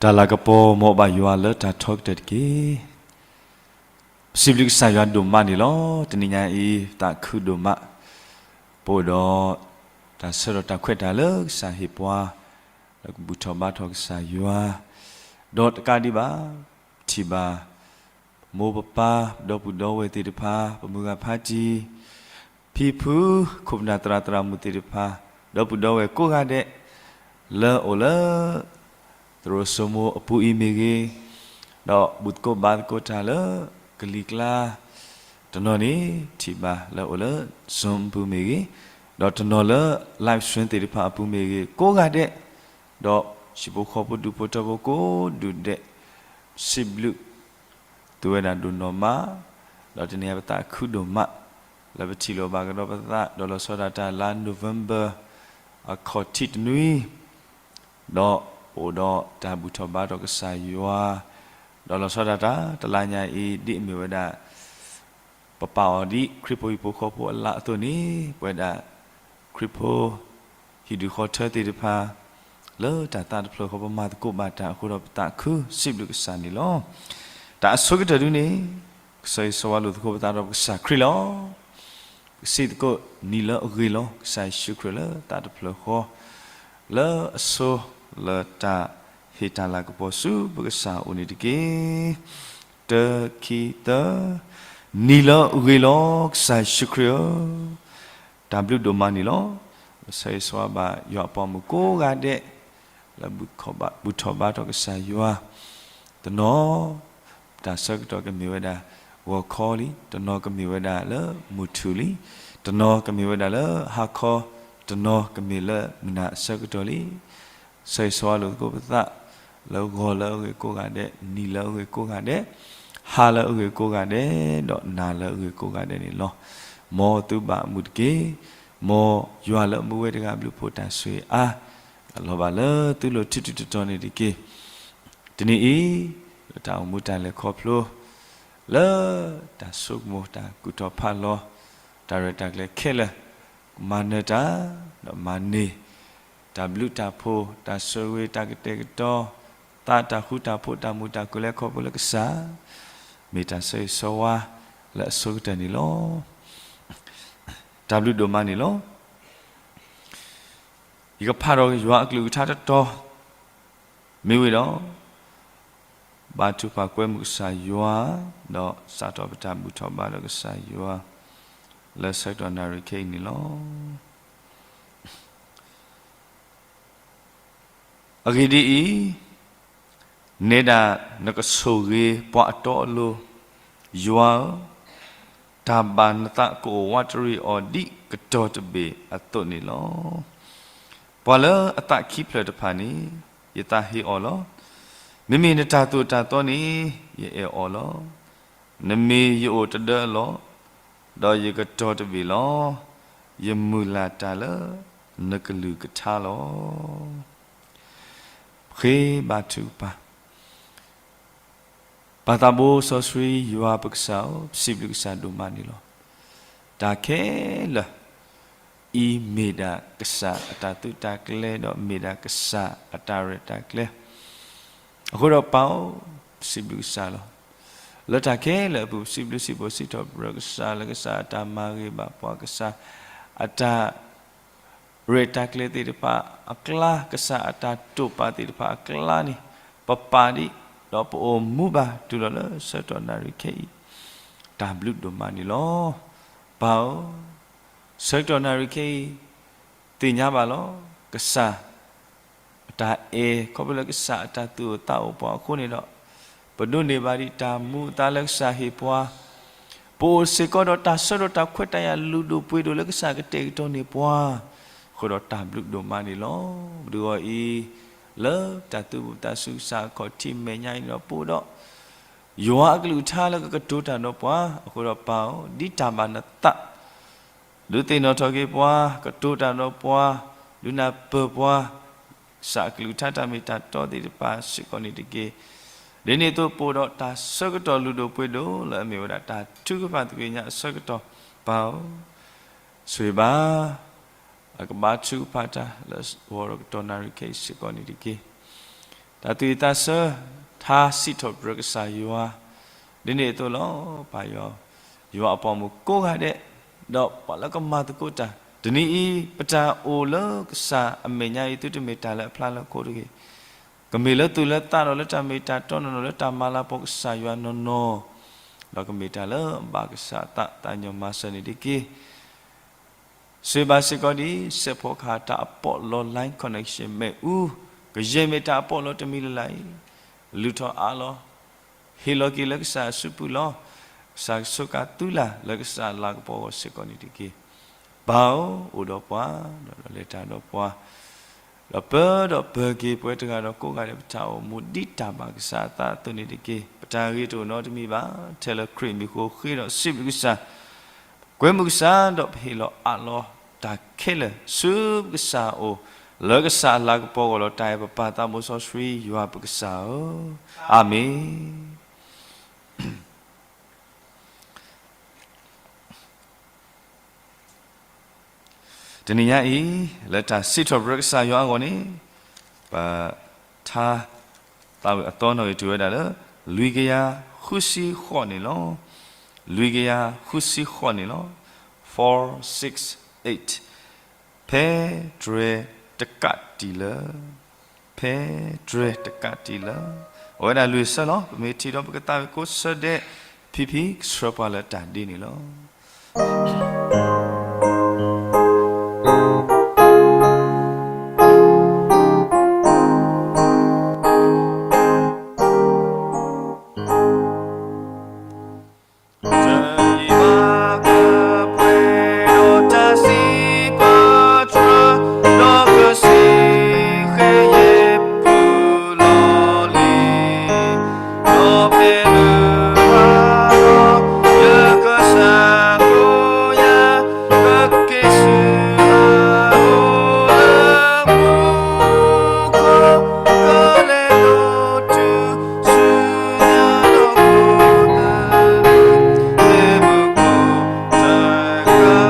တၢ်လၤကပီၤ မ်အဘၣ်ယွၤလၢတၢ်ထီကတၢၢ်တက့ၢ်. ပစံးဘျုးကစၢ်ယွၤဒိၣ်မးန့ၣ်လီၤ. တနံၤညါအံၤ သးခုဒိၣ်မး, ပအိၣ်ဒီး တၢ်ဆၢထီၣ်တၢ်ခွဲးတၢ်ယာ်လၢကစၢ်ဟ့ၣ်ပှၤ, ဒီးကဘူၣ်ထီၣ်ဘါထီၣ်ကစၢ်ယွၤ, ဒီးတကးဒံးဘၣ်, ထံၣ်ဘၣ် မိၢ်ပပၢ် ဒီပုၢ်ဒီဝဲၢ်သ့ၣ်တဖၣ်, ပမုၢ်ဂၤဖါတံၢ်, ဖံဖု, ခိၣ်ပနၢ်သရၣ်သရၣ်မုၣ်သ့ၣ်တဖၣ်, ဒီပုၢ်ဒီဝဲၢ်ကိးဂၤဒဲး, လၢအိၣ်လၢ သရိာ်စိမိၤအပူၤအံၤမ့ၢ်ဂ့ၤ, ဒီးဘူၣ်သကိးဘါသကိးတၢ်လၢကလံၤကျါ, တနီၤန့ၣ် ထံၣ်ဘၣ်လၢအိၣ်လၢ Zoom အပူၤမ့ၢ်ဂ့ၤ, ဒီးတနီၤလၢ live stream သ့ၣ်တဖၣ်အပူၤမ့ၢ်ဂ့ၤ, ကိးဂၤဒဲး, ဒီးဟံၣ်ဖိဃီဖိဒူၣ်ဖိထၢဖိကိးဒူၣ်ဒဲး, စံးဘျုး သုဝဲဒၣ်ဒိၣ်နီၢ်မး, ဒီးတနံၤအံၤပသးခုဒိၣ်မး, လၢပထံၣ်လိာ်ဘၣ်ကဒီးပသး ဒီးလီၤဆီဒၣ်တၢ်လါ November အခီၣ်ထံးတနွံ, ဒီးအိၣ်ဒီးတၢ်ဘူၣ်ထီၣ်ဘါထီၣ်ကစၢ်ယွၤ, ဒီးလီၤဆီဒၣ်တၢ် တလါညါအံၤ ဒ်အမ့ၢ်ဝဲဒၣ် ပပာ်အီၤဒ်ခရံာ်ဖိဟံၣ်ဖိဃီဖိအလါအသိးန့ၣ်, ပဝဲဒၣ် ခရံာ်ဖိ ဟံၣ်ဒူၣ်ဃီထၢသ့ၣ်တဖၣ် လၢတၢ်သးတဖျၢၣ်ဃီ ပမၤသကိးဘၣ်တၢ်အဃိဒီး ပသးခုစံးဘျုးကစၢ်န့ၣ်လီၤ. တၢ်အဆိကတၢၢ်ဒုန့ၣ်, ကစၢ်ယွၤဆိၣ်ဂ့ၤလိာ်သကိးပသးဒီးပကစၢ်ခရံာ်လီၤ. ပကစံးသကိးနံၤလၢအဂ့ၤလီၤ, ကစၢ်ယ့ၣ်ၡူးခရံာ်လၢသးတဖျၢၣ်ဃီ, လၢအဆိလၢတၢ်ဟ့ၣ်တၢ်လၤကပီၤဆူပကစၢ်အအိၣ်န့ၣ်တက့ၢ်. တၢ ခံ သၢ, နံၤလၢအဂ့ၤလီၤ, ကစၢ်ယ့ၣ်ၡူးခရံာ်ဧၢ, တၢ်ဘျုးဒိၣ်မးန့ၣ်လီၤ. ပဆၢဂ့ၤဆၢဝါဘၣ်ယွၤအပှၤမုၣ်ကိးဂၤဒဲး လၢဘူၣ်ထီၣ်ဘါထီၣ်ကစၢ်ယွၤ, တနီၤ တၢ်ဆၢကတီၢ်ကမ့ၢ်ဝဲဒၣ် ဂီၤခီလံ, တနီၤကမ့ၢ်ဝဲဒၣ်လၢမုၢ်ထူၣ်လံ, တနီၤကမ့ၢ်ဝဲဒၣ်လၢဟါခီ, တနီၤကမ့ၢ်လၢမုၢ်နၤအဆၢကတီၢ်လံ. ဆၢဂ့ၤဆၢဝါလိာ်သကိးပသး, လၢဂီၤလၢအဂ့ၤကိးဂၤဒဲး, နံၤလၢအဂ့ၤကိးဂၤဒဲး, ဟါလၢအဂ့ၤကိးဂၤဒဲး, ဒီးနၤလၢအဂ့ၤကိးဂၤဒဲးန့ၣ်လီၤ. မ်သုဘၣ်အမုာ်တက့ၢ်. မ်ယွၤလၢအမူဝဲတဂၤဘျုးဖှိၣ်တၢ်ဆိၣ်ဂ့ၤအါ လီၤဘၣ်လၢသုလိၤထူထူတီတီန့ၣ်တက့ၢ်. တနံၤအံၤ, လၢတၢ်အိၣ်မူတၢ်လဲၤခီဖျိ, လၢတၢ်ဆိကမိၣ်တၢ်ကူၣ်ထီၣ်ဖးလီၤ, တၢ်ရဲၣ်တၢ်ကျဲၤခဲလၢာ်, ကမၤနၢၤတၢ်, ဒီးမၤန့ၢ် တၢ်ဘျုးတၢ်ဖှိၣ်, တၢ်ဆိၣ်ဂ့ၤ, တၢ်ကတဲာ်ကတီၤ, သးတၢ်ဃူတၢ်ဖိး တၢ်မုာ်တၢ်ခုၣ်လၢခီဖျိလၢကစၢ်, မ့ၢ်တၢ်ဆၢဂ့ၤဆၢဝါလၢအဆိကတၢၢ်န့ၣ်လီၤ. တၢ်ဘျုးဒိၣ်မးန့ၣ်လီၤ. ယကဖးဒီးယွၤအကလုၢ်ကထါတတီၤ, မ့ၢ်ဝံၤဒီး, ဘါထုကဖၣ်ကွဲမုာ်ကစၢ်ယွၤ, ဒီးစးထီၣ်ပတၢ်ဘူၣ်ထီၣ်ဘါထီၣ်ကစၢ်ယွၤ, လၢဆၢကတီၢ်နၣ်ရံၣ်ခဲအံၤန့ၣ်လီၤ. အဂ့ၢ်ဒ်အံၤ, နဲဒၣ်နကဆိၣ်ဂ့ၤပှၤအတီအလိၤ, ယွၤဧၢ, တၢ်ဘၣ်နသးကအိၣ်ဝးတရံးအီၤဒ်ကတီၤတဘ့ၣ်အသိးန့ၣ်လီၤ. ပှၤလၢအသးခံဖျၢၣ်တဖၣ်န့ၣ်, ယသးဟ့အီၤလီၤ. မ့မ့ၢ်နတၢ်သိၣ်တၢ်သီန့ၣ်, ယအဲၣ်အီၤလီၤ. နမ့ၢ်ယအိၣ်တဒၢအလီၢ်, ဒီးယကတီၤတဘ့ၣ်လီၤ. ယမုၢ်လၢ်တၢ်လၢနကလုၢ်ကထါလီၤ. ပဃ့ဘါထုကဖၣ်. ပၢ်သးဘိစီဆှံယွၤပကစၢ်ဧၢ, ပစံးဘျုးကစၢ်ဒိၣ်မးန့ၣ်လီၤ. တၢ်ခဲလၢာ် အံၤမ့ၢ်ဒၣ်ကစၢ်အတၢ်သုးတၢ်ကျဲၤ ဒီးမ့ၢ်ဒၣ်ကစၢ်အတၢ်ရဲၣ်တၢ်ကျဲၤ, အဃိဒီးပၢ်ဧၢ, ပစံးဘျုးကစၢ်လီၤ. လၢတၢ်ခဲလၢာ်အပူၤ ပစံးဘျုးစံးဖှိၣ်စံးထီၣ်ပတြၢၤကစၢ် လၢကစၢ်အတၢ်မၤဂ့ၤဘၣ်ပှၤ ကစၢ်အတၢ် ရဲၣ်တၢ်ကျဲၤသ့ၣ်တဖၣ်အကျါ, ကစၢ်အတၢ်တိာ်ပာ်သ့ၣ်တဖၣ်အကျါန့ၣ်, ပပာ်ဒံး, ဒီးပအိၣ်မူဘၣ်တုၤလီၤလၢဆၢကတီၢ်နၣ်ရံၣ်ခဲအံၤ, တၢ်ဘျုးဒိၣ်မးန့ၣ်လီၤ. ပၢ်ဧၢ, ဆၢကတီၢ်နၣ်ရံၣ်ခဲအံၤ, သ့ၣ်ညါဘၣ်လီၤ, ကစၢ် အတၢ်အဲၣ် ခီဖျိလၢကစၢ်အတၢ်သူၣ်အိၣ်သးအိၣ်ပှၤအဃိန့ၣ်ဒီး, ပဒိးန့ၢ်ဘၣ်ဒံးတၢ်မူအသးလၢကစၢ်ဟ့ၣ်ပှၤ, ပအိၣ်စ့ၢ်ကီးဒီးတၢ်ဆၢကတီၢ်တၢ်ခွဲးတၢ်ယာ်လုၢ်ဒိၣ်ပှ့ၤဒိၣ်လၢကစၢ်ကတဲာ်ကတီၤန့ၢ်ပှၤ, အဃိဒီးတၢ်ဘျုးဒိၣ်မးန့ၣ်လီၤ. ပဒုးဂီၢ်အံၤ, လၢတၢ်သူၣ်ဘူၣ်သးစူၤကစၢ်အခီၣ်ထံးမဲာ်ညါအံၤဒီးပအိၣ်ဒီး, ယွၤအကလုၢ်ကထါလၢကကတိၤတၢ်ဒီးပှၤ, အဃိဒီးပၢ်ဧၢ, ဒ်တၢ်ဘၣ်နသး ဒုးသ့ၣ်နီၣ်ထီၣ်က့ၤပှၤ, ကတိၤတၢ်ဒီးပှၤ, ဒုးနၢ်ပၢၢ်ပှၤ, ကစၢ်အကလုၢ်ကထါတၢ်မ့ၢ်တၢ်တီသ့ၣ်တဖၣ်စ့ၢ်ကီးန့ၣ်တက့ၢ်. ဒ်န့ၣ်အသိးပအိၣ်ဒီးတၢ်ဆၢကတီၢ်လုၢ်ဒိၣ်ပှ့ၤဒိၣ် လၢအမ့ၢ်ဝဲဒၣ်တၢ်ထုကဖၣ်သ့ၣ်ညါအဆၢကတီၢ်ပၢ်ဧၢ, ဆိၣ်ဂ့ၤဘၣ် အကဘါထုကဖၣ်တၢ်လၢဝီၤဒီးကတီၢ်နၣ်ရံၣ်ခဲအံၤစ့ၢ်ကီးန့ၣ်တက့ၢ်. တၢ်သူၣ်ဝံၣ်သးဆၢ, ထါစံးထီၣ်ပတြၢၤကစၢ်ယွၤ, ဒ်န့ၣ်အသိးလီၤ. ပၢ်ယွၤ, ယွၤအပိာ်မုၣ်ကိးဂၤဒဲး, ဒီးပှၤလၢကမၤသကိးတၢ်, တနံၤအံၤ ပတၢ်အိၣ်လၢကစၢ်အမဲာ်ညါအံၤ သုတမ့ၢ်တၢ်လၢအဖျါလၢအခိတဂ့ၤ. ကမ့ၢ်လၢသူၣ်လၢသးဒီးလၢတၢ်မ့ၢ်တၢ်တီနီၢ်နီၢ် လၢတၢ်မၤလၤကပီၤကစၢ်ယွၤနီၢ်နီၢ်, ဒီးကမ့ၢ်တၢ်လၢအဘၣ်ကစၢ်အသး သးညီမၤစၢၤန့ၣ်တက့ၢ်. စံးဘၣ်စ့ၢ်ကီးဒ် စဲးဖီကဟၣ်တၢ်အပီးလီ line connection မ့ၣ်အူ, ကယဲၢ်မ့ၢ်တၢ်အပီးလီတမံၤလၢ်လၢ်အံၤ, လုၢ်ထီၣ်အးလီၤ, ဟ့ၣ်လီၤက့ၤလၢကစၢ်အစုပူၤလီၤ. ကစၢ်ကဆိးကါသုလၢ် လၢကစၢ်အလၤကပီၤအဂီၢ်စ့ၢ်ကီးန့ၣ်တက့ၢ်. ပၢ်ဧၢ, အိၣ်ဒီးပှၤ, ဒီးလဲၤတၢ်ဒီးပှၤ, ဒီးပၢဒီးပၢၤက့ၤပဝဲတဂၤဒီးကိးဂၤဒဲး ပတၢ်အိၣ်မူဒ်တၢ်ဘၣ်ကစၢ်အသးအသိးန့ၣ်တက့ၢ်. ပတၢ်ဂ့ၤတအိၣ်နီတမံၤဘၣ်, ထဲလၢခရံာ်မံၤအဃိ ဃ့ဒီးစံးဘျုးကစၢ်, ကွဲမုာ်ကစၢ်, ဒီးပဟ့ၣ်လီၤအးလီၤတၢ်ခဲလၢာ်ဆူကစၢ်အအိၣ်, လၢကစၢ်အလၤကပီၤအဂီၢ်လီၤ. တၢ်အဲၣ်ပပၢ်သးဘိစီဆှံယွၤပကစၢ်ဧၢ, အၤမ့ၣ်. တနံၤညါအံၤ လၢတၢ်စံးထီၣ်ပတြၢၤကစၢ်ယွၤအဂီၢ်န့ၣ်, ပထါသးဝံၣ်အသီနီၣ်ဂံၢ်တုၤဝဲဒၣ်လၢ လွံၢ်ကယၤဃုဆံဃိးန့ၣ်လီၤ. လွံၢ်ကယၤဃုဆံဃိးန့ၣ်လီၤ. Four six eight. ဖဲတြဲၤတကးတံာ်လၢ, ဖဲတြဲၤတကးတံာ်လၢ, အဝဲဒၣ်လွံၢ်ဆၢလီၤ. ပမ့ၢ်ထံၣ်ဒီးပကသးဝံၣ်ကိးဆၢဒဲး, ဖံဖံကဆှၢပှၤလၢတၢ်ဒ်န့ၣ်လီၤ. တယံာ်ဘၣ်ကပှဲၤဒီးတၢ်စံးပတြၢၤ, ဒီးကစံးဃဲးယဲၢ်ပူၤလီၤလံ, ဒီးဖဲမုၢ်ဘၣ်ဒီး ယကစၢ်ကိးယၤ, ကက့ၤဆူအအိၣ်လၢမူခိၣ်, ကလဲၤဒီးတုၤ တယံာ်ဘၣ်န့ၣ် တၢ်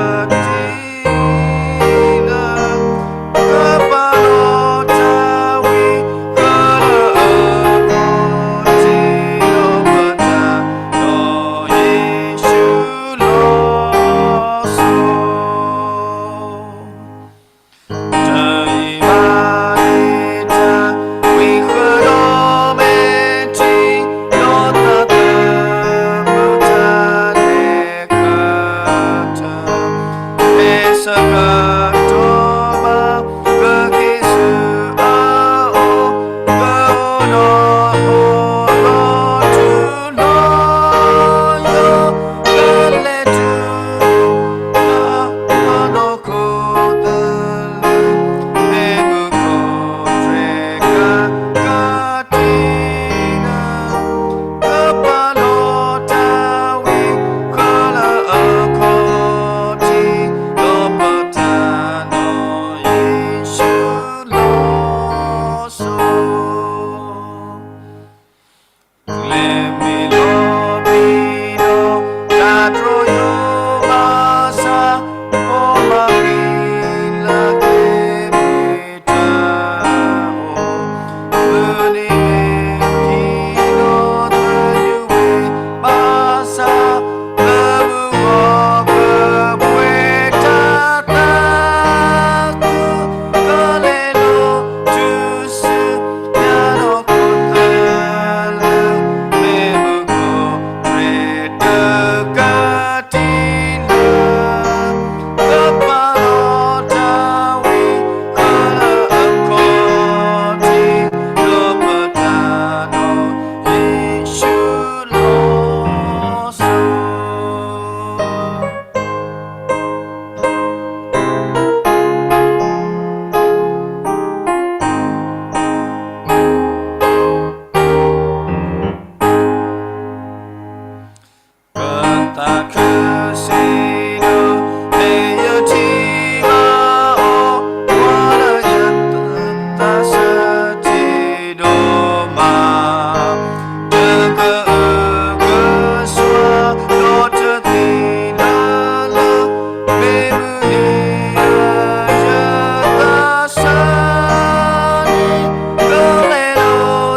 ဝံဃၢဒီးမဲာ်ထံ, ဒီးသးသမူတၢ်လဲၤခၢၣ်ထၢၣ်, မ့ၢ်ဆၢကတီၢ်ဘၣ် ပက့ၤဆူအအိၣ်, ပအိၣ်ဒီးအိၣ်လီၤထူလီၤယိာ်, ပလဲၤတုၤ ကျဲမ့ၢ်လီၤဘံဒီး တၢ်တြီယိာ်ဘၣ်ဆၣ်, ကီမၤဂ့ၤလၢကျဲမ့ၢ်တၢ်အိၣ်, မုၢ်နံၤမ့ၢ်ဟံးဒီးသယုၢ်ဝဲဘၣ်ဆၣ်, လၢမုၢ်ဂီၤကပှဲၤတၢ်သးခု, ကလဲၤဒီးတုၤဆူ ယၤဒီးခိၣ်သၢလၢ မ့ၢ်မုၢ်ခိၣ်တြဲၤတကးတံာ်လၢ ကပာ်လီၤတၢ်ဝံဃၢလၢအခီၣ်ထံး ဒီးပတၢ်နီၣ်ယ့ၣ်ၡူးလီၤဆီ ပသးခုစံးဒိၣ် မ့ၢ်ယထံၣ်ဘၣ်အီၤ ကွၢ်လၢယသးစၢ်တ့ၢ်ဒိၣ်မး တကအုကစွါဒီးတသံလၢလၢ မ့ၢ်မုၢ်နံၤလၢယသးစၢ်န့ၣ် ကလဲၤဒီး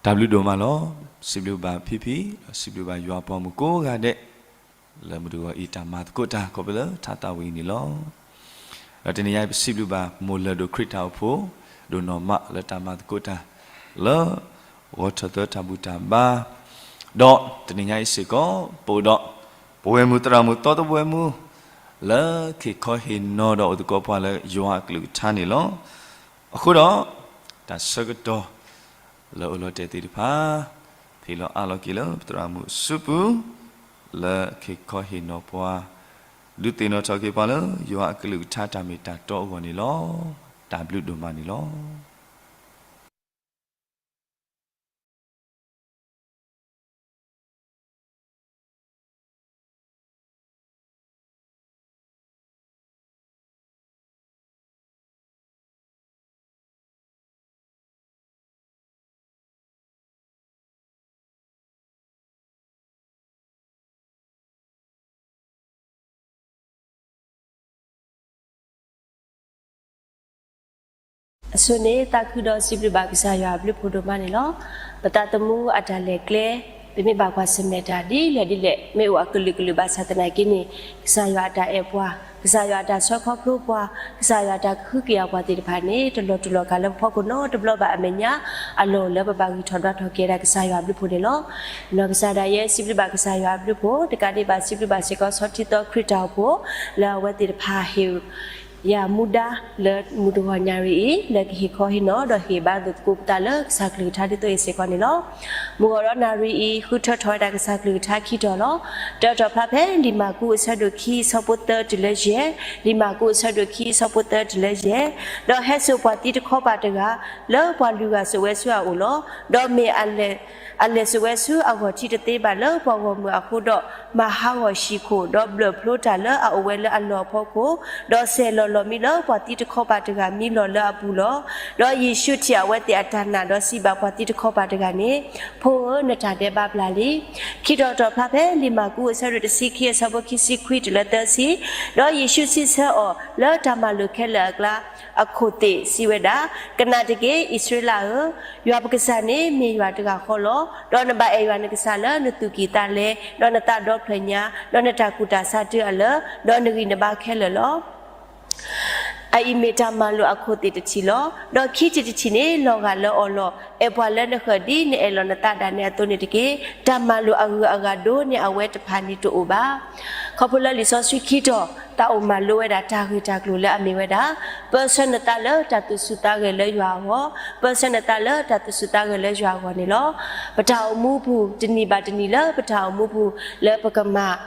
တၢ်ဘျုးဒိၣ်မးလီၤ. စံးဘျုးဘၣ်ဖံဖံ, ဒီးစံးဘျုးဘၣ်ယွၤပှၤမုၣ်ကိးဂၤဒဲး, လၢမုၢ်တဂီၤအံၤတၢ်မၤသကိးတၢ်ခီဖျိလၢထါသးဝံၣ်အံၤန့ၣ်လီၤ. ဒီးတနံၤညါအံၤ ပစံးဘျုးဘၣ်မိၢ်လၢၢ်ဒိၣ်ခရံာ်တၢ်အိၣ်ဖှိၣ် ဒိၣ်နီၢ်မးလၢတၢ်မၤသကိးတၢ် လၢဂီၤထီၣ်သၢတၢ်ဘူၣ်တၢ်ဘါ, ဒီးတနံၤညါအံၤစ့ၢ်ကီး ပအိၣ်ဒီး ပဝဲၢ်မုၣ်သရၣ်မုၣ်သီသဝဲမုၣ် လၢကဟ့ၣ်ခီဟ့ၣ်နီၤဒီးအိၣ်သကိးပှၤလၢယွၤအကလုၢ်ကထါန့ၣ်လီၤ. အဃိဒီး တၢ်ဆၢကတီၢ် လၢအအိၣ်လီၤတဲာ်သ့ၣ်တဖၣ် ဟ့ၣ်လီၤအးလီၤက့ၤလၢပသရၣ်မုၣ်အစုပူၤ လၢကဟ့ၣ်ခီဟ့ၣ်နီၤပှၤ ဒုးသ့ၣ်နီၣ်ထီၣ်က့ၤပှၤလၢယွၤအကလုၢ်ကထါတၢ်မ့ၢ်တၢ်တီအဂီၢ်န့ၣ်လီၤ. တၢ်ဘျုးဒိၣ်မးန့ၣ်လီၤ. အဆိန့ၣ် သးခုဒီးစံးဘျုးဘၣ်ကစၢ်ယွၤအဘျုးဖှိၣ်ဒိၣ်မးန့ၣ်လီၤ. ပသးသမူအတၢ်လဲၤကျဲ, ပမ့ၢ်ဘၣ်ကွၢ်ဆၢၣ်မဲာ်တၢ်ဒ်လဲၣ်ဒ်လဲၣ် မ့ၢ်အိၣ်အကလုာ်ကလုာ်ဘၣ်ဆၣ်သနာ်က့န့ၣ် ကစၢ်ယွၤအတၢ်အဲၣ်ပှၤ, ကစၢ်ယွၤအတၢ်ဆှၢခီဖျိပှၤ, ကစၢ်ယွၤအတၢ်ကဟုကယာ်ပှၤသ့ၣ်တဖၣ်န့ၣ် တလီၤတူာ်လီၤကာ်လၢပဖီခိၣ်နီတဘျီဘၣ်အမဲာ်ညါ အလီၢ်အိၣ်လၢပဘၣ်ဂံၢ်ထီၣ်ဒွးထီၣ်က့ၤဝဲဒၣ်ကစၢ်ယွၤအဘျုးဖှိၣ်န့ၣ်လီၤ. နီၢ်ကစၢ်ဒၣ်ယဲ စံးဘျုးဘၣ်ကစၢ်ယွၤအဘျုးဖှိၣ် တကးဒံးဘၣ် စံးဘျုးဘၣ်စ့ၢ်ကီး ဆီထံသီခရံာ်တၢ်အိၣ်ဖှိၣ် လၢအဝဲသ့ၣ်တဖၣ်ဟ့ၣ် ယၤမူဒါလၢမုၢ်တဂီၤညါရံၣ်အံၤ လၢကဟ့ၣ်ခီဟ့ၣ်နီၤဒီးဟ့ၣ်ဘါသကိးပသးလၢကစၢ်ကလုၢ်ကထါဒ်သိးအံၤစ့ၢ်ကီးန့ၣ်လီၤ. မုၢ်ဂီၤဒီးနၣ်ရံၣ်အံၤ ဃုထၢထီၣ်ဝဲဒၣ်ကစၢ်ကလုၢ်ကထါခံတီၤလီၤ. တၢထီၣ်ဖျါဖဲလံာ်မၢ်ကူးအဆၢဒိၣ်ခံအဆၢဖိသၢတုၤလၢယဲၢ်, လံာ်မၢ်ကူးအဆၢဒိၣ်ခံအဆၢဖိသၢတုၤလၢယဲၢ်, ဒီးဟဲစိာ်ပှၤသံတခီပၤတဂၤ လၢပှၤလုၢ်ဂၤစိာ်ဝဲဆူအအိၣ်လီၤ. ဒီးမ့ၢ်အလဲၤ အလဲၤစိာ်ဝဲဆူအဂီၢ်ထံးတသ့ဘၣ်လၢပှၤဂီၢ်မုၢ်အဃိဒီး မၤဟးဂီၤဟံၣ်ခိၣ် ဒီးဘျၢၣ်ဖျိတၢ်လၢအအိၣ်ဝဲလၢအလီၢ်အဖီခိၣ်, ဒီးစဲၤလီၤလီၤမံလၢပှၤသံတခီပၤတဂၤမံလီၤလၢအပူၤလီၤ. ဒီးယ့ၣ်ၡူးထံၣ်အဝဲသ့ၣ်အတၢ်နာ် ဒီးစံးဘၣ်ပှၤသံတခီပၤတဂၤန့ၣ်, ဖိဧၢ, နတၢ်ဒဲးဘးဘျးလံ. ခံထီၣ်ထီၣ်ဖျါဖဲလံာ်မၢ်ကူးအဆၢဒိၣ်တဆံခံအဆၢဖိခံဆံခွံတုၤလၢသၢဆံ, ဒီးယ့ၣ်ၡူးစံးဆၢအီၤလၢတၢ်မၤလိာ်ခဲလၢာ်အကျါ အခိၣ်သ့ၣ်စံးဝဲဒၣ်, ကနၣ်တက့ၢ်, အံၣ်စရ့လးဧၢ, ယွၤပကစၢ်န့ၣ်မ့ၢ်ယွၤတဂၤဃီလီၤ. ဒီးနဘၣ်အဲၣ်ယွၤနကစၢ်လၢနသူၣ်ကံၢ်သးလဲ, ဒီးနသးဒီဖျၢၣ်ညါ, ဒီးနတၢ်ကူၣ်တၢ်ဆးတုၤအလၢာ်, ဒီးနဂံၢ်နဘါခဲလၢာ်လီၤ. အအံၤမ့ၢ်တၢ်မၤလိာ်အခိၣ်သ့ၣ်တထံၣ်လီၤ. ဒီးခံထံၣ်တထံၣ်န့ၣ် လီၤဂာ်လၢအီၤလီၤ. အဲၣ်ပှၤလၢနဃၢၤဒ်နအဲၣ်လီၤနသးဒၣ်နဲအသိးန့ၣ်တက့ၢ်. တၢ်မၤလိာ်အဂုၤအဂၤဒိၣ်န့ၢ်အဝဲတဖၣ်န့ၣ်တအိၣ်ဘၣ်. ခီဖျိလၢလံာ်စီဆှံခံတီၤ သးအိၣ်မၤလိဝဲဒၣ်တၢ်ဂ့ၢ်တၢ်ကျိၤလၢအမ့ၢ်ဝဲဒၣ်, ပၢဆှၢနသးလၢတၢ်သူၣ်ဆူၣ်သးဂဲၤလၢယွၤအဂီၢ်, ပၢဆှၢနသးလၢတၢ်သူၣ်ဆူၣ်သးဂဲၤလၢယွၤအဂီၢ်န့ၣ်လီၤ. ပတၢ်အိၣ်မူပူၤ တနံၤဘၣ်တနံၤလၢပတၢ်အိၣ်မူပူၤ လၢပကမၤ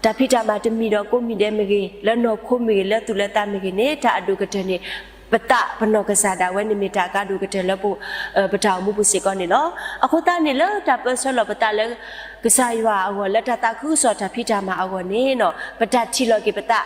တၢ်ဖံးတၢ်မၤတမံၤဒီးကိးမံၤဒဲးမ့ၢ်ဂ့ၤ, လၢနီၢ်ခိမ့ၢ်ဂ့ၤ, လၢသူၣ်လၢသးမ့ၢ်ဂ့ၤန့ၣ် တၢ်အဒိၣ်ကတၢၢ်န့ၣ် ပသးပနီၢ်ကစၢ်ဒၣ်ဝဲန့ၣ်မ့ၢ်တၢ်အကါဒိၣ်ကတၢၢ်လၢ ပတၢ်အိၣ်မူပူၤစ့ၢ်ကီးန့ၣ်လီၤ. အဃိသတးန့ၣ် လၢတၢ်ပၢဆှၢလီၤပသးလၢ ကစၢ်ယွၤအဂီၢ် လၢတၢ်သးခုကစီၣ်တၢ်ဖံးတၢ်မၤအဂီၢ်န့ၣ် ပတၢ်ထံၣ်လီၤက့ၤပသး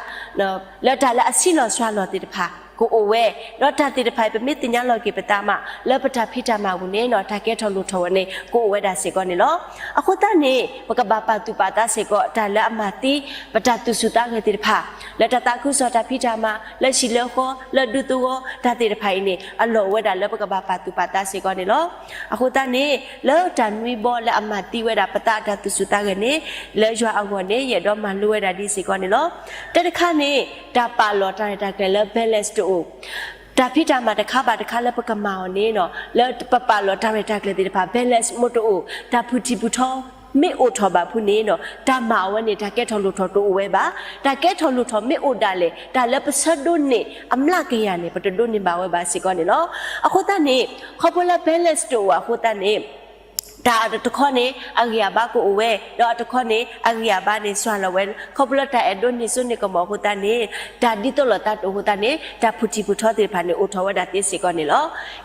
လၢတၢ်လၢအဆံးလီၤစှၤလီၤသ့ၣ်တဖၣ် ကအိၣ်ဝဲ, ဒီးတၢ်သ့ၣ်တဖၣ်အံၤ ပမ့ၢ်သ့ၣ်ညါလီၤက့ၤပသးမး လၢပတၢ်ဖံးတၢ်မၤအပူၤန့ၣ် တၢ်ကဲထီၣ်လိၣ်ထီၣ်ဝဲန့ၣ် ကအိၣ်ဝဲဒၣ်စ့ၢ်ကီးန့ၣ်လီၤ. အဃိသတးန့ၣ် ပကဘၣ်ပာ်သူၣ်ပာ်သးစ့ၢ်ကီး တၢ်လၢအမၤသံ ပတၢ်သူၣ်ဆူၣ်သးဂဲၤသ့ၣ်တဖၣ် လၢတၢ်သးခုကစီၣ်တၢ်ဖံးတၢ်မၤ, လၢဟံၣ်လၢဃီ, လၢဒူသဝီ တၢ်သ့ၣ်တဖၣ်အံၤန့ၣ် အလီၢ်အိၣ်ဝဲဒၣ်လၢပကဘၣ်ပာ်သူၣ်ပာ်သးစ့ၢ်ကီးန့ၣ်လီၤ. အဃိသတးန့ၣ် လၢတၢ်နွံဘီလၢအမၤသံဝဲဒၣ်ပသးအတၢ်သူၣ်ဆူၣ်သးဂဲၤန့ၣ် လၢယွၤအဂီၢ်န့ၣ် ယအဲၣ်ဒိးမၤလိဝဲဒၣ်ဒ်စ့ၢ်ကီးန့ၣ်လီၤ. တၢ်တခါန့ၣ် တၢ်ပာ်လီၤတၢ်ရဲၣ်တၢ်ကျဲၤလၢ balance တအိၣ် တၢ်ဖံးတၢ်မၤတခါဘၣ်တခါလၢပကမၤအီၤန့ၣ် လၢပပာ်လီၤတၢ်ရဲၣ်တၢ်ကျဲၤသ့ၣ်တဖၣ် balance မ့ၢ်တအိၣ် တၢ်ဖုၣ်ထံၣ်ဖုၣ်ထီ မ့ၢ်အိၣ်ထီၣ်ဘၣ်ဖုန့ၣ် တၢ်မၤအီၤဝဲန့ၣ် တၢ်ကဲထီၣ်လိၣ်ထီၣ်တအိၣ်ဝဲဘၣ်. တၢ်ကဲထီၣ်လိၣ်ထီၣ်မ့ၢ်အိၣ်ဒၣ်လဲာ် တၢ်လၢပဆၢဒိးန့ၢ်အမျးကယၤန့ၣ် ပတဒိးန့ၢ်ဘၣ်ဝဲဘၣ်စ့ၢ်ကီးန့ၣ်လီၤ. အဃိသတးန့ၣ် ခီဖျိလၢ balance တအိၣ်အဃိသတးန့ၣ် တၢ်တခီန့ၣ် အဂံၢ်အဘါကအိၣ်ဝဲ, ဒီးအတခီန့ၣ် အဂံၢ်အဘါန့ၣ်စှၤလီၤဝဲ, ခီဖျိလၢတၢ်အဲၣ်ဒိးန့ၢ်စိန့ၢ်ကမီၤအဃိသတးန့ၣ် တၢ်ဒ်သိးလိာ်သးတအိၣ်အဃိသတးန့ၣ် တၢ်ဖုၣ်ထံၣ်ဖုၣ်ထီသ့ၣ်တဖၣ်န့ၣ် အိၣ်ထီၣ်ဝဲဒၣ်သ့စ့ၢ်ကီးန့ၣ်လီၤ.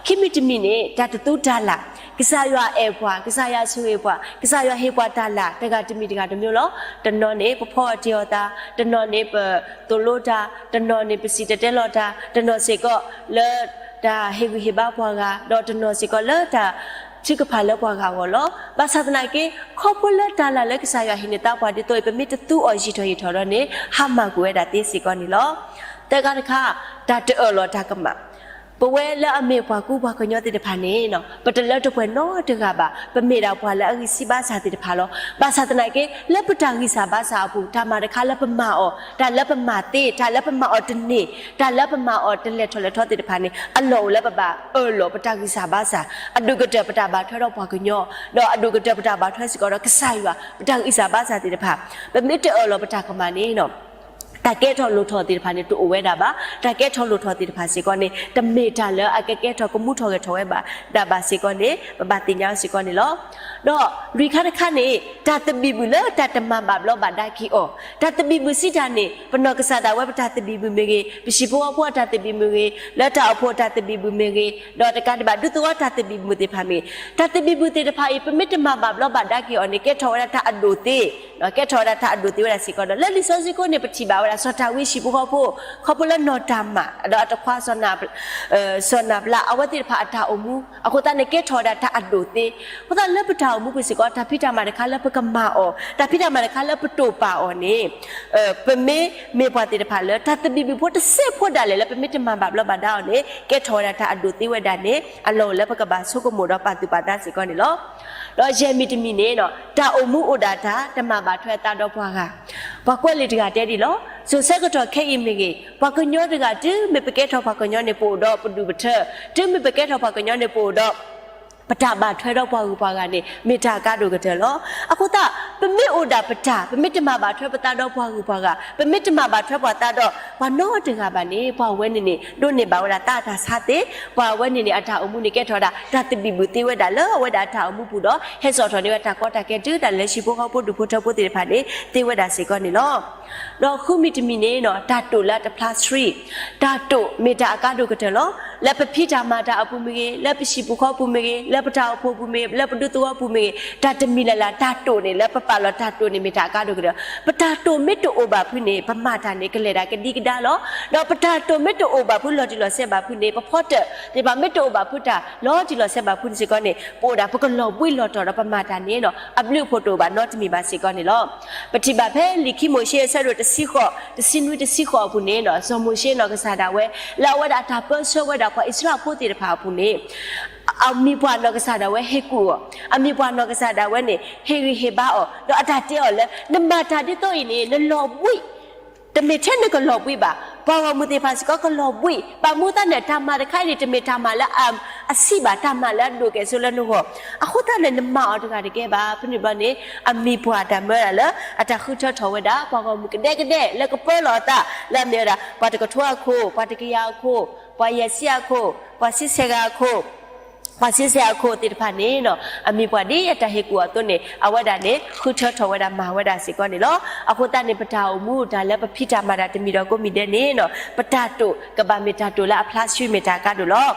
ခံမံၤတမံၤန့ၣ် တၢ်တသူတၢ်လၢ်, ကစၢ်ယွၤအဲၣ်ပှၤ, ကစၢ်ယွၤဆိၣ်ဂ့ၤပှၤ, ကစၢ်ယွၤဟ့ၣ်ပှၤတၢ်လၢ် တဂၤတမံၤတဂၤတမံၤလီၤ. တနီၤန့ၣ် ပဖီအီၣ်တ့ၢ်အီၣ်တၢ်, တနီၤန့ၣ် ပသိၣ်လိတၢ်, တနီၤန့ၣ် ပစံၣ်တဲၤတဲလီၤတၢ်, တနီၤစ့ၢ်ကီးလၢတၢ်ဟ့ၣ်ဂံၢ်ဟ့ၣ်ဘါပှၤဂၤ, ဒီးတနီၤစ့ၢ်ကီးလၢတၢ်ထုကဖၣ်လၢပှၤဂၤအဂီၢ်လီၤ. ဘၣ်ဆၣ်သနာ်က့ ခီဖျိလၢတၢ်လၢ်လၢကစၢ်ယွၤဟ့ၣ်န့ၢ်သးပှၤဒ်သိးအံၤ ပမ့ၢ်တသူအီၤယံာ်ထီၣ်ယံာ်ထီၣ်ဒီးန့ၣ် ဟါမၢ်ကွံာ်ဝဲဒၣ်သ့စ့ၢ်ကီးန့ၣ်လီၤ. သၢခါတခါ, တၢ်တအၢၣ်လီၤတၢ်ကမၣ် ပဝဲလၢအမ့ၢ်ပှၤကူပှၤကညီသ့ၣ်တဖၣ်န့ၣ် ပတလၢတပှဲၤနီတဂၤဘၣ်. ပမ့ၢ်ဒၣ်ပှၤလၢအဂံၢ်စၢ်ဘါစၢ်သ့ၣ်တဖၣ်လီၤ. ဘၣ်ဆၣ်သနာ်က့ လၢပတၢ်ဂံၢ်စၢ်ဘါစၢ်အပူၤ တၢ်မၤတခါလၢပမၤအီၤ, တၢ်လၢပမၤသ့, တၢ်လၢပမၤအီၤတန့ၢ်, တၢ်လၢပမၤအီၤတလဲၤထီၣ်လဲၤထီသ့ၣ်တဖၣ်န့ၣ် အလီၢ်အိၣ်လၢပဘၣ်အၢၣ်လီၤပတၢ်ဂံၢ်စၢ်ဘါစၢ်, အဒိၣ်ကတၢၢ်ပတၢ်ဘၣ်ထွဲဒီးပှၤကညီ, ဒီးအဒိၣ်ကတၢၢ်ပတၢ်ဘၣ်ထွဲစ့ၢ်ကီးဒီးကစၢ်ယွၤ ပတၢ်ဂံၢ်စၢ်ဘါစၢ်သ့ၣ်တဖၣ်, ပမ့ၢ်တအၢၣ်လီၤပတၢ်ကမၣ်န့ၣ် တၢ်ကဲထီၣ်လိၣ်ထီၣ်သ့ၣ်တဖၣ်န့ၣ် တအိၣ်ဝဲဒၣ်ဘၣ်. တၢ်ကဲထီၣ်လိၣ်ထီၣ်သ့ၣ်တဖၣ်စ့ၢ်ကီးန့ၣ် တမ့ၢ်တၢ်လၢအကကဲထီၣ်ကမူထီၣ်ဂဲၤထီၣ်ဝဲဘၣ်ဒၣ်ဘၣ်စ့ၢ်ကီးန့ၣ် ပဘၣ်သ့ၣ်ညါစ့ၢ်ကီးန့ၣ်လီၤ. ဒီးလွံၢ်ခါတခါန့ၣ် တၢ်သဘံၣ်ဘုၣ်လၢတၢ်တမၤဘၣ်ဘျီးဘၣ်ဒါက့ၤအီၤ, တၢ်သဘံၣ်ဘုၣ်စံးတၢ်န့ၣ် ပနီၢ်ကစၢ်ဒၣ်ဝဲပတၢ်သဘံၣ်ဘုၣ်မ့ၢ်ဂ့ၤ, ပဟံၣ်ဖိဃီဖိအတၢ်သဘံၣ်ဘုၣ်မ့ၢ်ဂ့ၤ, လၢတၢ်အိၣ်ဖှိၣ်အတၢ်သဘံၣ်ဘုၣ်မ့ၢ်ဂ့ၤ, ဒီးတကးဒံးဘၣ်ဒူသဝီတၢ်သဘံၣ်ဘုၣ်သ့ၣ်တဖၣ်မ့ၢ်ဂ့ၤ, တၢ်သဘံၣ်ဘုၣ်သ့ၣ်တဖၣ်အံၤ ပမ့ၢ်တမၤဘၣ်ဘျီးဘၣ်ဒါက့ၤအီၤန့ၣ် ကဲထီၣ်ဝဲဒၣ်တၢ်အဒိၣ်သ့ ကဲထီၣ်ဝဲဒၣ်တၢ်အဒိၣ်သ့ဝဲဒၣ်စ့ၢ်ကီးဒီး လၢလံာ်စီဆှံခိၣ်န့ၣ် ပထံၣ်ဘၣ်ဝဲဒၣ် စီၤဒၤဝံးဟံၣ်ဖိဃီဖိ ခီဖျိလၢနီၢ်တၤမၣ် ဒီးအတခွါ စီၤနၤဘလး အဝဲသ့ၣ်တဖၣ်အတၢ်အိၣ်မူ အဃိသတးန့ၣ် ကဲထီၣ်ဝဲဒၣ်တၢ်အဒိၣ်သ့. အဃိသတးလၢပတၢ်အိၣ်မူပူၤစ့ၢ်ကီး တၢ်ဖံးတၢ်မၤတခါလၢပကမၤအီၤ, တၢ်ဖံးတၢ်မၤတခါလၢပတိာ်ပာ်အီၤန့ၣ် ပမ့မ့ၢ်ပှၤသ့ၣ်တဖၣ်လၢ တၢ်သဘံၣ်ဘုၣ်ဖိတစဲးဖိဒၣ်လဲာ်လၢ ပမ့ၢ်တမၤဘၣ်ဘျီးဘၣ်ဒါအီၤန့ၣ် ကဲထီၣ်ဝဲဒၣ်တၢ်အဒိၣ်သ့ဝဲဒၣ်န့ၣ် အလီၢ်အိၣ်လၢပကဘၣ်ဆိကမိၣ်ဒီးပာ်သူၣ်ပာ်သးစ့ၢ်ကီးန့ၣ်လီၤ. ဒီးယဲၢ်မံၤတမံၤန့ၣ် တၢ်အိၣ်မူအိၣ်ဒၣ်တၢ် တမၤဘၣ်ထွဲအသးဒီးပှၤဂၤ, ပှၤကွဲးလံာ်တဂၤတဲဒ်လီၤ. စိၤဆၢကတီၢ်ခဲအံၤမ့ၢ်ဂ့ၤ, ပှၤကညီတဂၤတုၤမ့ၢ်ပကဲထီၣ်ပှၤကညီန့ၣ် ပအိၣ်ဒီးပဒူၣ်ပထၢ, တုၤမ့ၢ်ပကဲထီၣ်ပှၤကညီန့ၣ် ပအိၣ်ဒီး ပတၢ်ဘၣ်ထွဲဒီးပှၤဂုၤပှၤဂၤန့ၣ် မ့ၢ်တၢ်အကါဒိၣ်ကတၢၢ်လီၤ. အဃိသတး ပမ့ၢ်အိၣ်ဒၣ်ပတၢ်, ပမ့ၢ်တမၤဘၣ်ထွဲပသးဒီးပှၤဂုၤပှၤဂၤ, ပမ့ၢ်တမၤဘၣ်ထွဲပသးဒီးပှၤနီတဂၤဘၣ်န့ၣ် ပှၤဝဲန့ၣ်န့ၣ် ဒိးန့ၢ်ဘၣ်ဝဲဒၣ်သးအတၢ်ဆါသ့, ပှၤဝဲန့ၣ်န့ၣ် အတၢ်အိၣ်မူန့ၣ်ကဲထီၣ်ဝဲဒၣ် တၢ်သဘံၣ်ဘုၣ်သ့ဝဲဒၣ်လၢအဝဲဒၣ်အတၢ်အိၣ်မူပူၤဒီး ဟဲစိာ်ထီၣ်န့ၢ်ဝဲတၢ်ကီတၢ်ခဲတုၤဒၣ်လဲာ်ဟံၣ်ဖိဃီဖိဒူၣ်ဖိထၢဖိသ့ၣ်တဖၣ်န့ၣ် သ့ဝဲဒၣ်စ့ၢ်ကီးန့ၣ်လီၤ. ဒီးဃုမံၤတမံၤန့ၣ် တၢ်တိာ်လၢအတဖျါဆှံ, တၢ်တိာ်မ့ၢ်တၢ်အကါဒိၣ်ကတၢၢ်လီၤ. လၢပဖံးတၢ်မၤတၢ်အပူၤမ့ၢ်ဂ့ၤ, လၢပဟံၣ်ပူၤဃီပူၤမ့ၢ်ဂ့ၤ, လၢပတၢ်အိၣ်ဖှိၣ်ပူၤမ့ၢ်ဂ့ၤ, လၢပဒူသဝီပူၤမ့ၢ်ဂ့ၤ, တၢ်တမံၤလၢ်လၢ် တၢ်တိာ်န့ၣ် လၢပပာ်လီၤတၢ်တိာ်န့ၣ် မ့ၢ်တၢ်အကါဒိၣ်ကတၢၢ်. ပတၢ်တိာ်မ့ၢ်တအိၣ်ဘၣ်ဖုန့ၣ် ပမၤတၢ်န့ၣ် ကလဲၤဒၣ်ကဒံကဒါလီၤ. ဒီးပတၢ်တိာ်မ့ၢ်တအိၣ်ဘၣ်ဖုလီၤတံၢ်လီၤဆဲးဘၣ်ဖုန့ၣ် ပဖီတၢၣ်သ့ၣ်တဖၣ်မ့ၢ်တအိၣ်ဘၣ်ဖုတၢ်လီၤတံၢ်လီၤဆဲးဘၣ်ဖုန့ၣ်စ့ၢ်ကီးန့ၣ် ပအိၣ်ဒၣ်ပကလီၤဘှံးလီၤတီၤဒီးပမၤတၢ်န့ၣ် အဘျုးအဖှိၣ်တအိၣ်ဘၣ်နီတမံၤဘၣ်စ့ၢ်ကီးန့ၣ်လီၤ. ပထံၣ်ဘၣ်ဖဲလံာ်ခံမိၤၡ့အဆၢဒိၣ်တဆံဃိး, တဆံနွံတဆံဃိးအပူၤန့ၣ် စီၤမိၤၡ့နီၢ်ကစၢ်ဒၣ်ဝဲ လၢအဝဲဒၣ်တၢ်ပၢဆှၢဝဲဒၣ်ပှၤအံၣ်စရ့လးဖိသ့ၣ်တဖၣ်အပူၤန့ၣ် အမံၤပှၢ်နီၢ်ကစၢ်ဒၣ်ဝဲဟ့ၣ်ကူၣ်အီၤ, အမံၤပှၢ်နီၢ်ကစၢ်ဒၣ်ဝဲန့ၣ် ဟ့ၣ်ဂံၢ်ဟ့ၣ်ဘါအီၤ, ဒီးအတၢ်တဲအီၤလၢ နမၤတၢ်ဒ်သိးအံၤန့ၣ် နလီၤဘှံး တမ့ၢ်ထဲနကလီၤဘှံးဘၣ်, ပှၤဂီၢ်မုၢ်သ့ၣ်တဖၣ်စ့ၢ်ကီးကလီၤဘှံး, ဘၣ်မနုၤအဃိသတးန့ၣ် တၢ်မၤတခါအံၤန့ၣ် တမ့ၢ်တၢ်မၤလၢအဆံးဘၣ်, တၢ်မၤလၢအဒိၣ်ကဲၣ်ဆိးလၢနဂီၢ်, အဃိသတးန့ၣ် နမၤအီၤတဂၤတကဲဘၣ်. ဖဲန့ၣ်ဘျီန့ၣ် အမံၤပှၢ်တၢ်မၢဒၣ်လၢ အတၢ်ဃုထၢထီၣ်ဝဲဒၣ် ပှၤဂီၢ်မုၢ်ကဒဲကဒဲလၢကပၢလီၤအသး လၢအမ့ၢ်ဝဲဒၣ် ပှၤတကထိအခိၣ်, ပှၤတကယၤအခိၣ်, ပှၤယဲၢ်ဆံအခိၣ်, ပှၤဆံဆဲးဂၤအခိၣ် ပှၤဆံဆဲးအခိၣ်သ့ၣ်တဖၣ်န့ၣ် အမံၤပှၢ်ဒ်အတၢ်ဟ့ၣ်ကူၣ်အီၤအသိးန့ၣ် အဝဲဒၣ်န့ၣ် ဃုထၢထီၣ်ဝဲဒၣ်မၤဝဲဒၣ်စ့ၢ်ကီးန့ၣ်လီၤ. အဃိသတးန့ၣ် ပတၢ်အိၣ်မူတၢ်လၢပဖံးတၢ်မၤတၢ်တမံၤဒီးကိးမံၤဒဲးန့ၣ် ပတၢ်တိာ်ကဘၣ်မ့ၢ်တၢ်တိာ်လၢအဖျါဆှံမ့ၢ်တၢ်အကါဒိၣ်လီၤ.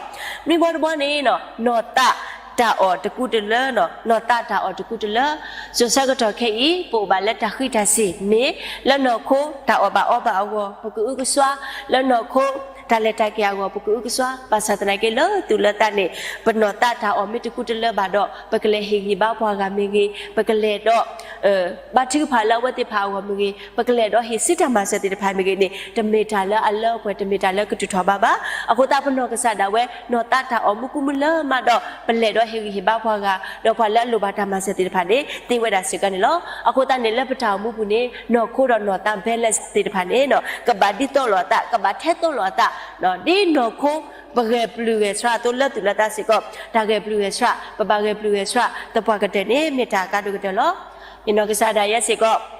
နွံဘီတဘီန့ၣ် နီၢ်သးတၢ်အီၣ်တကူတလၢ, နီၢ်သးတၢ်အီၣ်တကူတလၢ, စိၤဆၢကတီၢ်ခဲအံၤ ပအိၣ်ဘၣ်လၢတၢ်ဃံးတၢ်စ့ၤမ့ၢ် လၢနီၢ်ခိတၢ်အီၣ်ဘၣ်အီဘၣ်အဂီၢ် ပကအုကစွါ, လၢနီၢ်ခိ တၢ်လဲၤတၢ်က့ၤအဂီၢ် ပကအုကစွါ, ဘၣ်ဆၣ်သနာ်က့လၢသူၣ်လၢသးန့ၣ် ပနီၢ်သးတၢ်အီၣ်မ့ၢ်တကူတလၢဘၣ်ဒီး ပကလဲၤဟ့ၣ်ဂံၢ်ဘါပှၤဂၤမ့ၢ်ဂ့ၤ, ပကလဲၤဒီး ဘါထုကဖၣ်လၢအဝဲသ့ၣ်တဖၣ်အဂီၢ်မ့ၢ်ဂ့ၤ, ပကလဲၤဒီးဟ့ၣ်စုတၢ်မၤစၢၤသ့ၣ်တဖၣ်မ့ၢ်ဂ့ၤန့ၣ် တမ့ၢ်တၢ်လၢအလၢပှဲၤ တမ့ၢ်တၢ်လၢကတုၤထီၣ်ဘးဘၣ်. အဃိသတးပနီၢ်ကစၢ်ဒၣ်ဝဲ နီၢ်သးတၢ်အီၣ်မ့ၢ်ကူမ့ၢ်လၢမးဒီး ပလဲၤဒီးဟ့ၣ်ဂံၢ်ဟ့ၣ်ဘါပှၤဂၤ ဒီးပှၤလၢအလိၣ်ဘၣ်တၢ်မၤစၢၤသ့ၣ်တဖၣ်န့ၣ် သ့ဝဲဒၣ်စ့ၢ်ကီးန့ၣ်လီၤ. အဃိသတးန့ၣ် လၢပတၢ်အိၣ်မူပူၤန့ၣ် နီၢ်ခိဒီးနီၢ်သး balance သ့ၣ်တဖၣ်န့ၣ် ကဘၣ်ဒ်သိးလိာ်အသး, ကဘၣ်ထဲသိးလိာ်အသး, ဒ်နီၢ်ခိ ပဂဲၤပျုၢ်ဂဲၤဆှးအသိးလၢသူၣ်လၢသးစ့ၢ်ကီး တၢ်ဂဲၤပျုၢ်ဂဲၤဆှး ပဘၣ်ဂဲၤပျုၢ်ဂဲၤဆှးသပှၢ်ကတၢၢ်န့ၣ် မ့ၢ်တၢ်အကါဒိၣ်ကတၢၢ်လီၤ. ယနီၢ်ကစၢ်ဒၣ်ယဲစ့ၢ်ကီး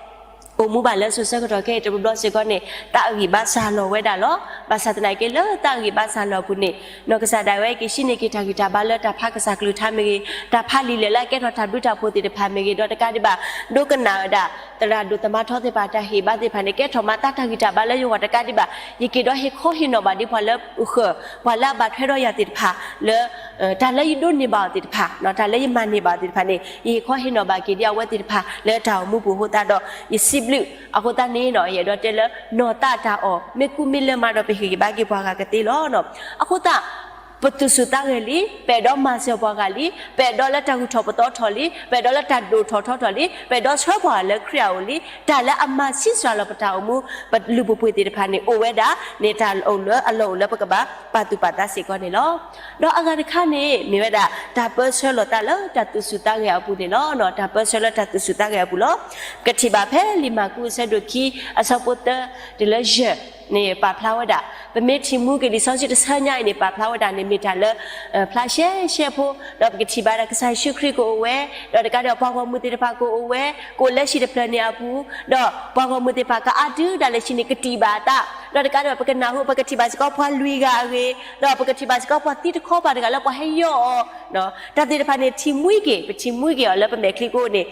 အိၣ်မူဘၣ်လၢစိၤဆၢကတီၢ်ခဲအံၤတဘျီဘျီစ့ၢ်ကီးန့ၣ် သးအဂံၢ်ဘါစၢ်လီၤဝဲဒၣ်လီၤ. ဘၣ်ဆၣ်သနာ်က့လၢသးအဂံၢ်ဘါစၢ်လီၤအပူၤန့ၣ် နီၢ်ကစၢ်ဒၣ်ဝဲက့ၤဟံးန့ၢ်က့ၤတၢ်ဂံၢ်တၢ်ဘါလၢတၢ်ဖးကစၢ်ကလုၢ်ကထါမ့ၢ်ဂ့ၤ, တၢ်ဖးလံာ်လဲၢ်လၢအကဲထီၣ်တၢ်ဘျုးတၢ်ဖှိၣ်သ့ၣ်တဖၣ်မ့ၢ်ဂ့ၤ, ဒီးတကးဒံးဘၣ် ဒိကနၣ်ဝဲဒၣ် သရၣ်ဒိၣ်သမါထီသ့ၣ်တဖၣ်တၢ်ဟ့ၣ်ဘါသ့ၣ်တဖၣ်န့ၣ် ကဲထီၣ်မးသးတၢ်ဂံၢ်တၢ်ဘါလၢယဂီၢ်တကးဒံးဘၣ် ယက့ၤဒီးဟ့ၣ်ခီဟ့ၣ်နီၤဘၣ်ဒ်ပှၤလၢအဃၢၤ ပှၤလၢအဘၣ်ထွဲဒီးယၤသ့ၣ်တဖၣ်လၢ တၢ်လၢယဒိးန့ၢ်ဘၣ်အီၤသ့ၣ်တဖၣ်, တၢ်လၢယမၤန့ၢ်ဘၣ်အီၤသ့ၣ်တဖၣ်န့ၣ် ယဟ့ၣ်ခီဟ့ၣ်နီၤဘၣ်က့ၤဒ်အဝဲသ့ၣ်တဖၣ်လၢတၢ်အိၣ်မူပူၤအဃိသတးဒီး ယစံးဘျုး. အဃိသတးန့ၣ် ယအဲၣ်ဒိးတဲလၢ နီၢ်သးတၢ်အီၣ် မ့ၢ်ကူမ့ၢ်လၢမးဒီး ပဟ့ၣ်ဂံၢ်ဘါက့ၤပှၤဂၤကသ့လီၤ. အဃိသတး ပသူၣ်ဆူၣ်သးဂဲၤလံ, ပအဲၣ်ဒိးမၤစၢၤပှၤဂၤလံ, ပအဲၣ်ဒိးလၢတၢ်ဂုၤထီၣ်ပသီထီၣ်လံ, ပအဲၣ်ဒိးလၢတၢ်ဒိၣ်ထီၣ်ထီထီၣ်လံ, ပအဲၣ်ဒိးဆှၢပှၤလၢခရံာ်အအိၣ်လံ, တၢ်လၢအမၤဆံးစှၤလီၤပတၢ်အိၣ်မူ, ပလုၢ်ပပှ့ၤသ့ၣ်တဖၣ်န့ၣ် အိၣ်ဝဲဒၣ်န့ၣ် တၢ်အိၣ်လၢအလီၢ်အိၣ်လၢပကဘၣ်ပာ်သူၣ်ပာ်သးစ့ၢ်ကီးန့ၣ်လီၤ. ဒီးအဂၤတခါန့ၣ် မ့ၢ်ဝဲဒၣ် တၢ်ပၢဆှၢလီၤသးလၢတၢ်သူၣ်ဆူၣ်သးဂဲၤအပူၤန့ၣ်လီၤ. တၢ်ပၢဆှၢလၢတၢ်သူၣ်ဆူၣ်သးဂဲၤအပူၤလီၤ. ကထံၣ်ဘၣ်ဖဲလံာ်မၢ်ကူးအဆၢဒိၣ်ခံ အဆၢဖိသၢ တုၤလၢယဲၢ်န့ၣ် ပာ်ဖျါဝဲဒၣ်, ပမ့ၢ်ထံၣ်မူက့ၤလံာ်စီဆှံတဆၢညါအံၤန့ၣ် ပာ်ဖျါဝဲဒၣ်န့ၣ် မ့ၢ်တၢ်လၢ ဖျါရှဲရှဲဖိ, ဒီးပကထံၣ်ဘၣ်ဒၣ်ကစၢ်ယ့ၣ်ၡူးခရံာ်ကအိၣ်ဝဲ, ဒီးတကးဒံးဘၣ်ပှၤဂီၢ်မုၢ်သ့ၣ်တဖၣ်ကအိၣ်ဝဲ, ကအိၣ်လၢဟံၣ်တဖျၢၣ်န့ၣ်အပူၤ, ဒီးပှၤဂီၢ်မုၢ်သ့ၣ်တဖၣ်ကအါတုၤဒၣ်လဲာ်ဆံးန့ၣ် ကတံာ်ဘၣ်အသး, ဒီးတကးဒံးဘၣ် ပကနၢ်ဟူ ပကထံၣ်ဘၣ်စ့ၢ်ကီးပှၤလွံၢ်ဂၤအဂ့ၢ်, ဒီးပကထံၣ်ဘၣ်စ့ၢ်ကီးပှၤသံတခီပၤတဂၤလၢပှၤဟဲယီၢ်အီၤ တၢ်သ့ၣ်တဖၣ်န့ၣ် ထံၣ်မှံက့ၤ, ပထံၣ်မှံက့ၤအီၤလၢပမဲာ်ချံကိန့ၣ်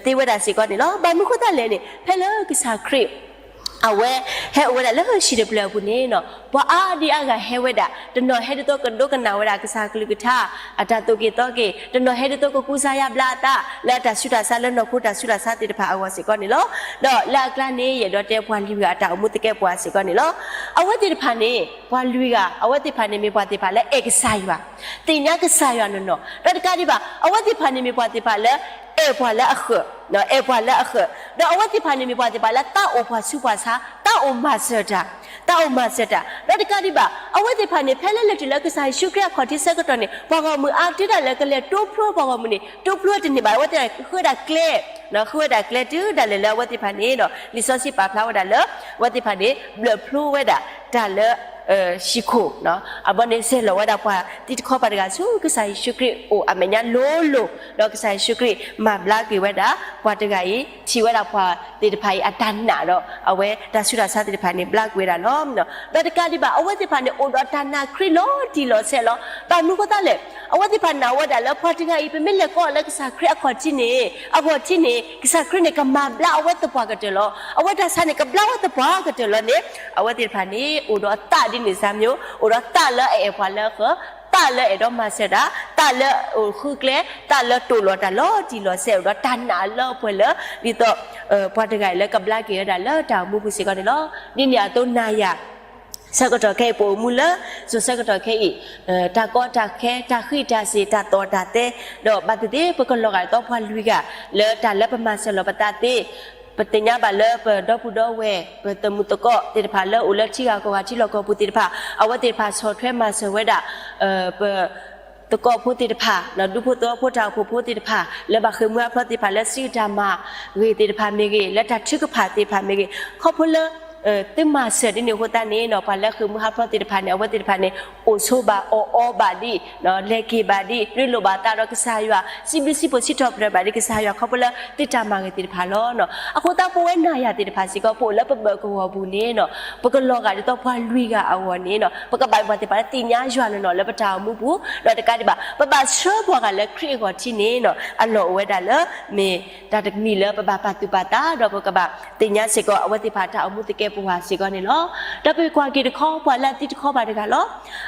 သ့ဝဲဒၣ်စ့ၢ်ကီးန့ၣ်လီၤ. ဘၣ်မနုၤဃိသတးလဲၣ်န့ၣ် ဖဲလၢကစၢ်ခရံာ် အဝဲဟဲအိၣ်ဝဲဒၣ်လၢဟံၣ်တဖျၢၣ်အပူၤန့ၣ် ပှၤအါဒံအါဂၤဟဲဝဲဒၣ်, တနီၤဟဲဒ်သိးကဒိကနၣ်ဝဲဒၣ်ကစၢ်ကလုၢ်ကထါ အတၢ်သိၣ်က့ၤသီက့ၤ, တနီၤဟဲဒ်သိးကကူစါယါဘျါအသး လၢအတၢ်ဆူးတၢ်ဆါလၢနီၢ်ခိတၢ်ဆူးတၢ်ဆါသ့ၣ်တဖၣ်အဂီၢ်စ့ၢ်ကီးန့ၣ်လီၤ. ဒီးလၢအကျါန့ၣ် ယအဲၣ်ဒိးတဲပှၤလွံၢ်ဂၤအတၢ်အိၣ်မူသကဲးပဝးစ့ၢ်ကီးန့ၣ်လီၤ. အဝဲသ့ၣ်တဖၣ်န့ၣ် ပှၤလွံၢ်ဂၤ အဝဲသ့ၣ်တဖၣ်န့ၣ်မ့ၢ်ပှၤသ့ၣ်တဖၣ်လၢအဲၣ်ကစၢ်ယွၤ, သ့ၣ်ညါကစၢ်ယွၤနီၢ်နီၢ်, ဒီးတကးဒံးဘၣ် အဝဲသ့ၣ်တဖၣ်န့ၣ်မ့ၢ်ပှၤသ့ၣ်တဖၣ်လၢ အဲၣ်ပှၤလၢအဃၢၤ, အဲၣ်ပှၤလၢအဃၢၤ, ဒီးအဝဲသ့ၣ်တဖၣ်န့ၣ်မ့ၢ်ပှၤသ့ၣ်တဖၣ်လၢသးအိၣ်ပှၤဆူးပှၤဆါ, သးအိၣ်မၤစၢၤတၢ်, သးအိၣ်မၤစၢၤတၢ်, ဒီးတကးဒံးဘၣ် အဝဲသ့ၣ်တဖၣ်န့ၣ် ဖဲလၢလဲၤတုၤလၢကစၢ်ယ့ၣ်ၡူးခရံာ်အခီၣ်ထံးဆၢကတီၢ်န့ၣ် ပှၤဂီၢ်မုၢ်အါတုၤဒၣ်လဲာ်ကလဲၤတိဖျိပှၤဂီၢ်မုၢ်န့ၣ် တိဖျိတန့ၢ်ဘၣ်, အဝဲသ့ၣ်ဃုဝဲဒၣ်ကျဲ, ဃုဝဲဒၣ်ကျဲတုၤဒၣ်လဲာ်လၢအဝဲသ့ၣ်တဖၣ်န့ၣ် လံာ်စီဆှံပာ်ဖျါဝဲဒၣ်လၢ အဝဲသ့ၣ်တဖၣ်န့ၣ် ဘျၢၣ်ဖျိဝဲဒၣ်တၢ်လၢ ဟံၣ်ခိၣ်, အဘီန့ၣ် ဆဲးလီၤဝဲဒၣ်ပှၤသံတခီပၤတဂၤဆူကစၢ်ယ့ၣ်ၡူးခရံာ်အိၣ်အမဲာ်ညါလိၤလိၤ, ဒီးကစၢ်ယ့ၣ်ၡူးခရံာ်မၤဘျါက့ၤဝဲဒၣ် ပှၤတဂၤအံၤ ထံၣ်ဝဲဒၣ်ပှၤသ့ၣ်တဖၣ်အံၤအတၢ်နာ်ဒီး အဝဲတၢ်ဆူးတၢ်ဆါသ့ၣ်တဖၣ်န့ၣ် ဘျါကွံာ်ဝဲဒၣ်လီၤ. ဒီးတကးဒံးဘၣ် အဝဲသ့ၣ်တဖၣ်န့ၣ်အိၣ်ဒီးတၢ်နာ်ခရံာ်လီၤတံၢ်လီၤဆဲးလီၤ. ဘၣ်မနုၤဃိသတးလဲၣ်, အဝဲသ့ၣ်တဖၣ်နာ်ဝဲဒၣ်လၢပှၤတဂၤအံၤ ပမ့ၢ်လဲၤကိးအီၤလၢကစၢ်ခရံာ်အခီၣ်ထံးန့ၣ် အဂီၢ်ထံးန့ၣ် ကစၢ်ခရံာ်န့ၣ် ကမၤဘျါအဝဲသပှၢ်ကတၢၢ်လီၤ. အဝဲတၢ်ဆါန့ၣ် ကဘျါဝဲသပှၢ်ကတၢၢ်လီၤန့ၣ် အဝဲသ့ၣ်တဖၣ်န့ၣ် အိၣ်ဒီးသးဒ်န့ၣ်စၢ်မၠိ, အိၣ်ဒီးသးလၢအအဲၣ်ပှၤလၢအဃၢၤ, သးလၢအဲၣ်ဒိးမၤစၢၤတၢ်, သးလၢအိၣ်ဃုကျဲ, သးလၢတိၢ်လီၤတၢ်လီၤတံၢ်လီၤဆဲး, အိၣ်ဒီးတၢ်နာ်အလၢအပှဲၤလၢ ဒ်သိး ပှၤတဂၤအံၤလၢကဘျါက့ၤဝဲဒၣ်လၢတၢ်အိၣ်မူပူၤစ့ၢ်ကီးန့ၣ်လီၤ. ဒ်န့ၣ်အသိးနၤယၤ ဆၢကတီၢ်ခဲအံၤ ပအိၣ်မူလၢ စိၤဆၢကတီၢ်ခဲအံၤ တၢ်ကီတၢ်ခဲ တၢ်ဃံးတၢ်စ့ၣ် တၢ်သီၣ်တၢ်သဲ, ဒီးဘၣ်သ့ၣ်သ့ၣ် ပကလီၤဂာ်ဒ်သိးပှၤလွံၢ်ဂၤ လၢတၢ်လၢပမၤစၢၤလီၤပသးသ့, ပသ့ၣ်ညါဘၣ်လၢပဒီပုၢ်ဒီဝဲၢ် ပသုးမုၢ်သကိးသ့ၣ်တဖၣ်လၢအိၣ်လၢထံဂၤကီၢ်ဂၤထံလီၢ်ကီၢ်ပူၤသ့ၣ်တဖၣ် အဝဲသ့ၣ်တဖၣ်ဆီၣ်ထွဲမၤစၢၤဝဲဒၣ် ပ သကိးဖိသ့ၣ်တဖၣ်, ဒူဖိသဝီဖိတၢ်အိၣ်ဖှိၣ်ဖိသ့ၣ်တဖၣ် လၢဘၣ်ဃ့ၢ်မှံဟးဖျိးသ့ၣ်တဖၣ် လၢစံးတၢ်မၤဂ့ၤသ့ၣ်တဖၣ်မ့ၢ်ဂ့ၤ, လၢတၢ်ထုကဖၣ်သ့ၣ်တဖၣ်မ့ၢ်ဂ့ၤ, ခီဖျိလၢ သုမၤစၢၤဒ်န့ၣ်အဃိသတးန့ၣ် ပှၤလၢဃ့ၢ်မှံဟးဖျိးသ့ၣ်တဖၣ်န့ၣ် အဝဲသ့ၣ်တဖၣ်န့ၣ် အိၣ်ဆိးဘၣ်အီၣ်အီဘၣ်ဒံး, လဲၤက့ၤဘၣ်ဒံး, ရ့လိာ်ဘၣ်သးဒီးကစၢ်ယွၤ, စံးဘျုးစံးဖှိၣ်စံးထီၣ်ပတြၢၤဘၣ်ဒံးကစၢ်ယွၤ ခီဖျိလၢသုတၢ်မၤဂ့ၤသ့ၣ်တဖၣ်လီၤ. အဃိသတး ပဝဲနၤယၤသ့ၣ်တဖၣ်စ့ၢ်ကီး ပအိၣ်လၢပဘၢၣ်ကဝီၤပူၤန့ၣ် ပကလီၤဂာ်ဒ်သိးပှၤလွံၢ်ဂၤအဂီၢ်န့ၣ် ပကဘၣ်မ့ၢ်ပှၤသ့ၣ်တဖၣ်လၢသ့ၣ်ညါယွၤနီၢ်နီၢ်လၢပတၢ်အိၣ်မူပူၤ, ဒီးတကးဒံးဘၣ် ပဘၣ်ဆှၢပှၤဂၤလၢခရံာ်အဂီၢ်ထံးန့ၣ် အလီၢ်အိၣ်ဝဲဒၣ်လၢ မ့ၢ်တၢ်တမံၤလၢပဘၣ်ပာ်သူၣ်ပာ်သး ဒီးပကဘၣ်သ့ၣ်ညါစ့ၢ်ကီး အဝဲသ့ၣ်တဖၣ်တၢ်အိၣ်မူသကဲးပဝးစ့ၢ်ကီးန့ၣ်လီၤ. ဒီးပကွၢ်က့ၤတခီ ပှၤလၢအသံတခီပၤတဂၤလီၤ.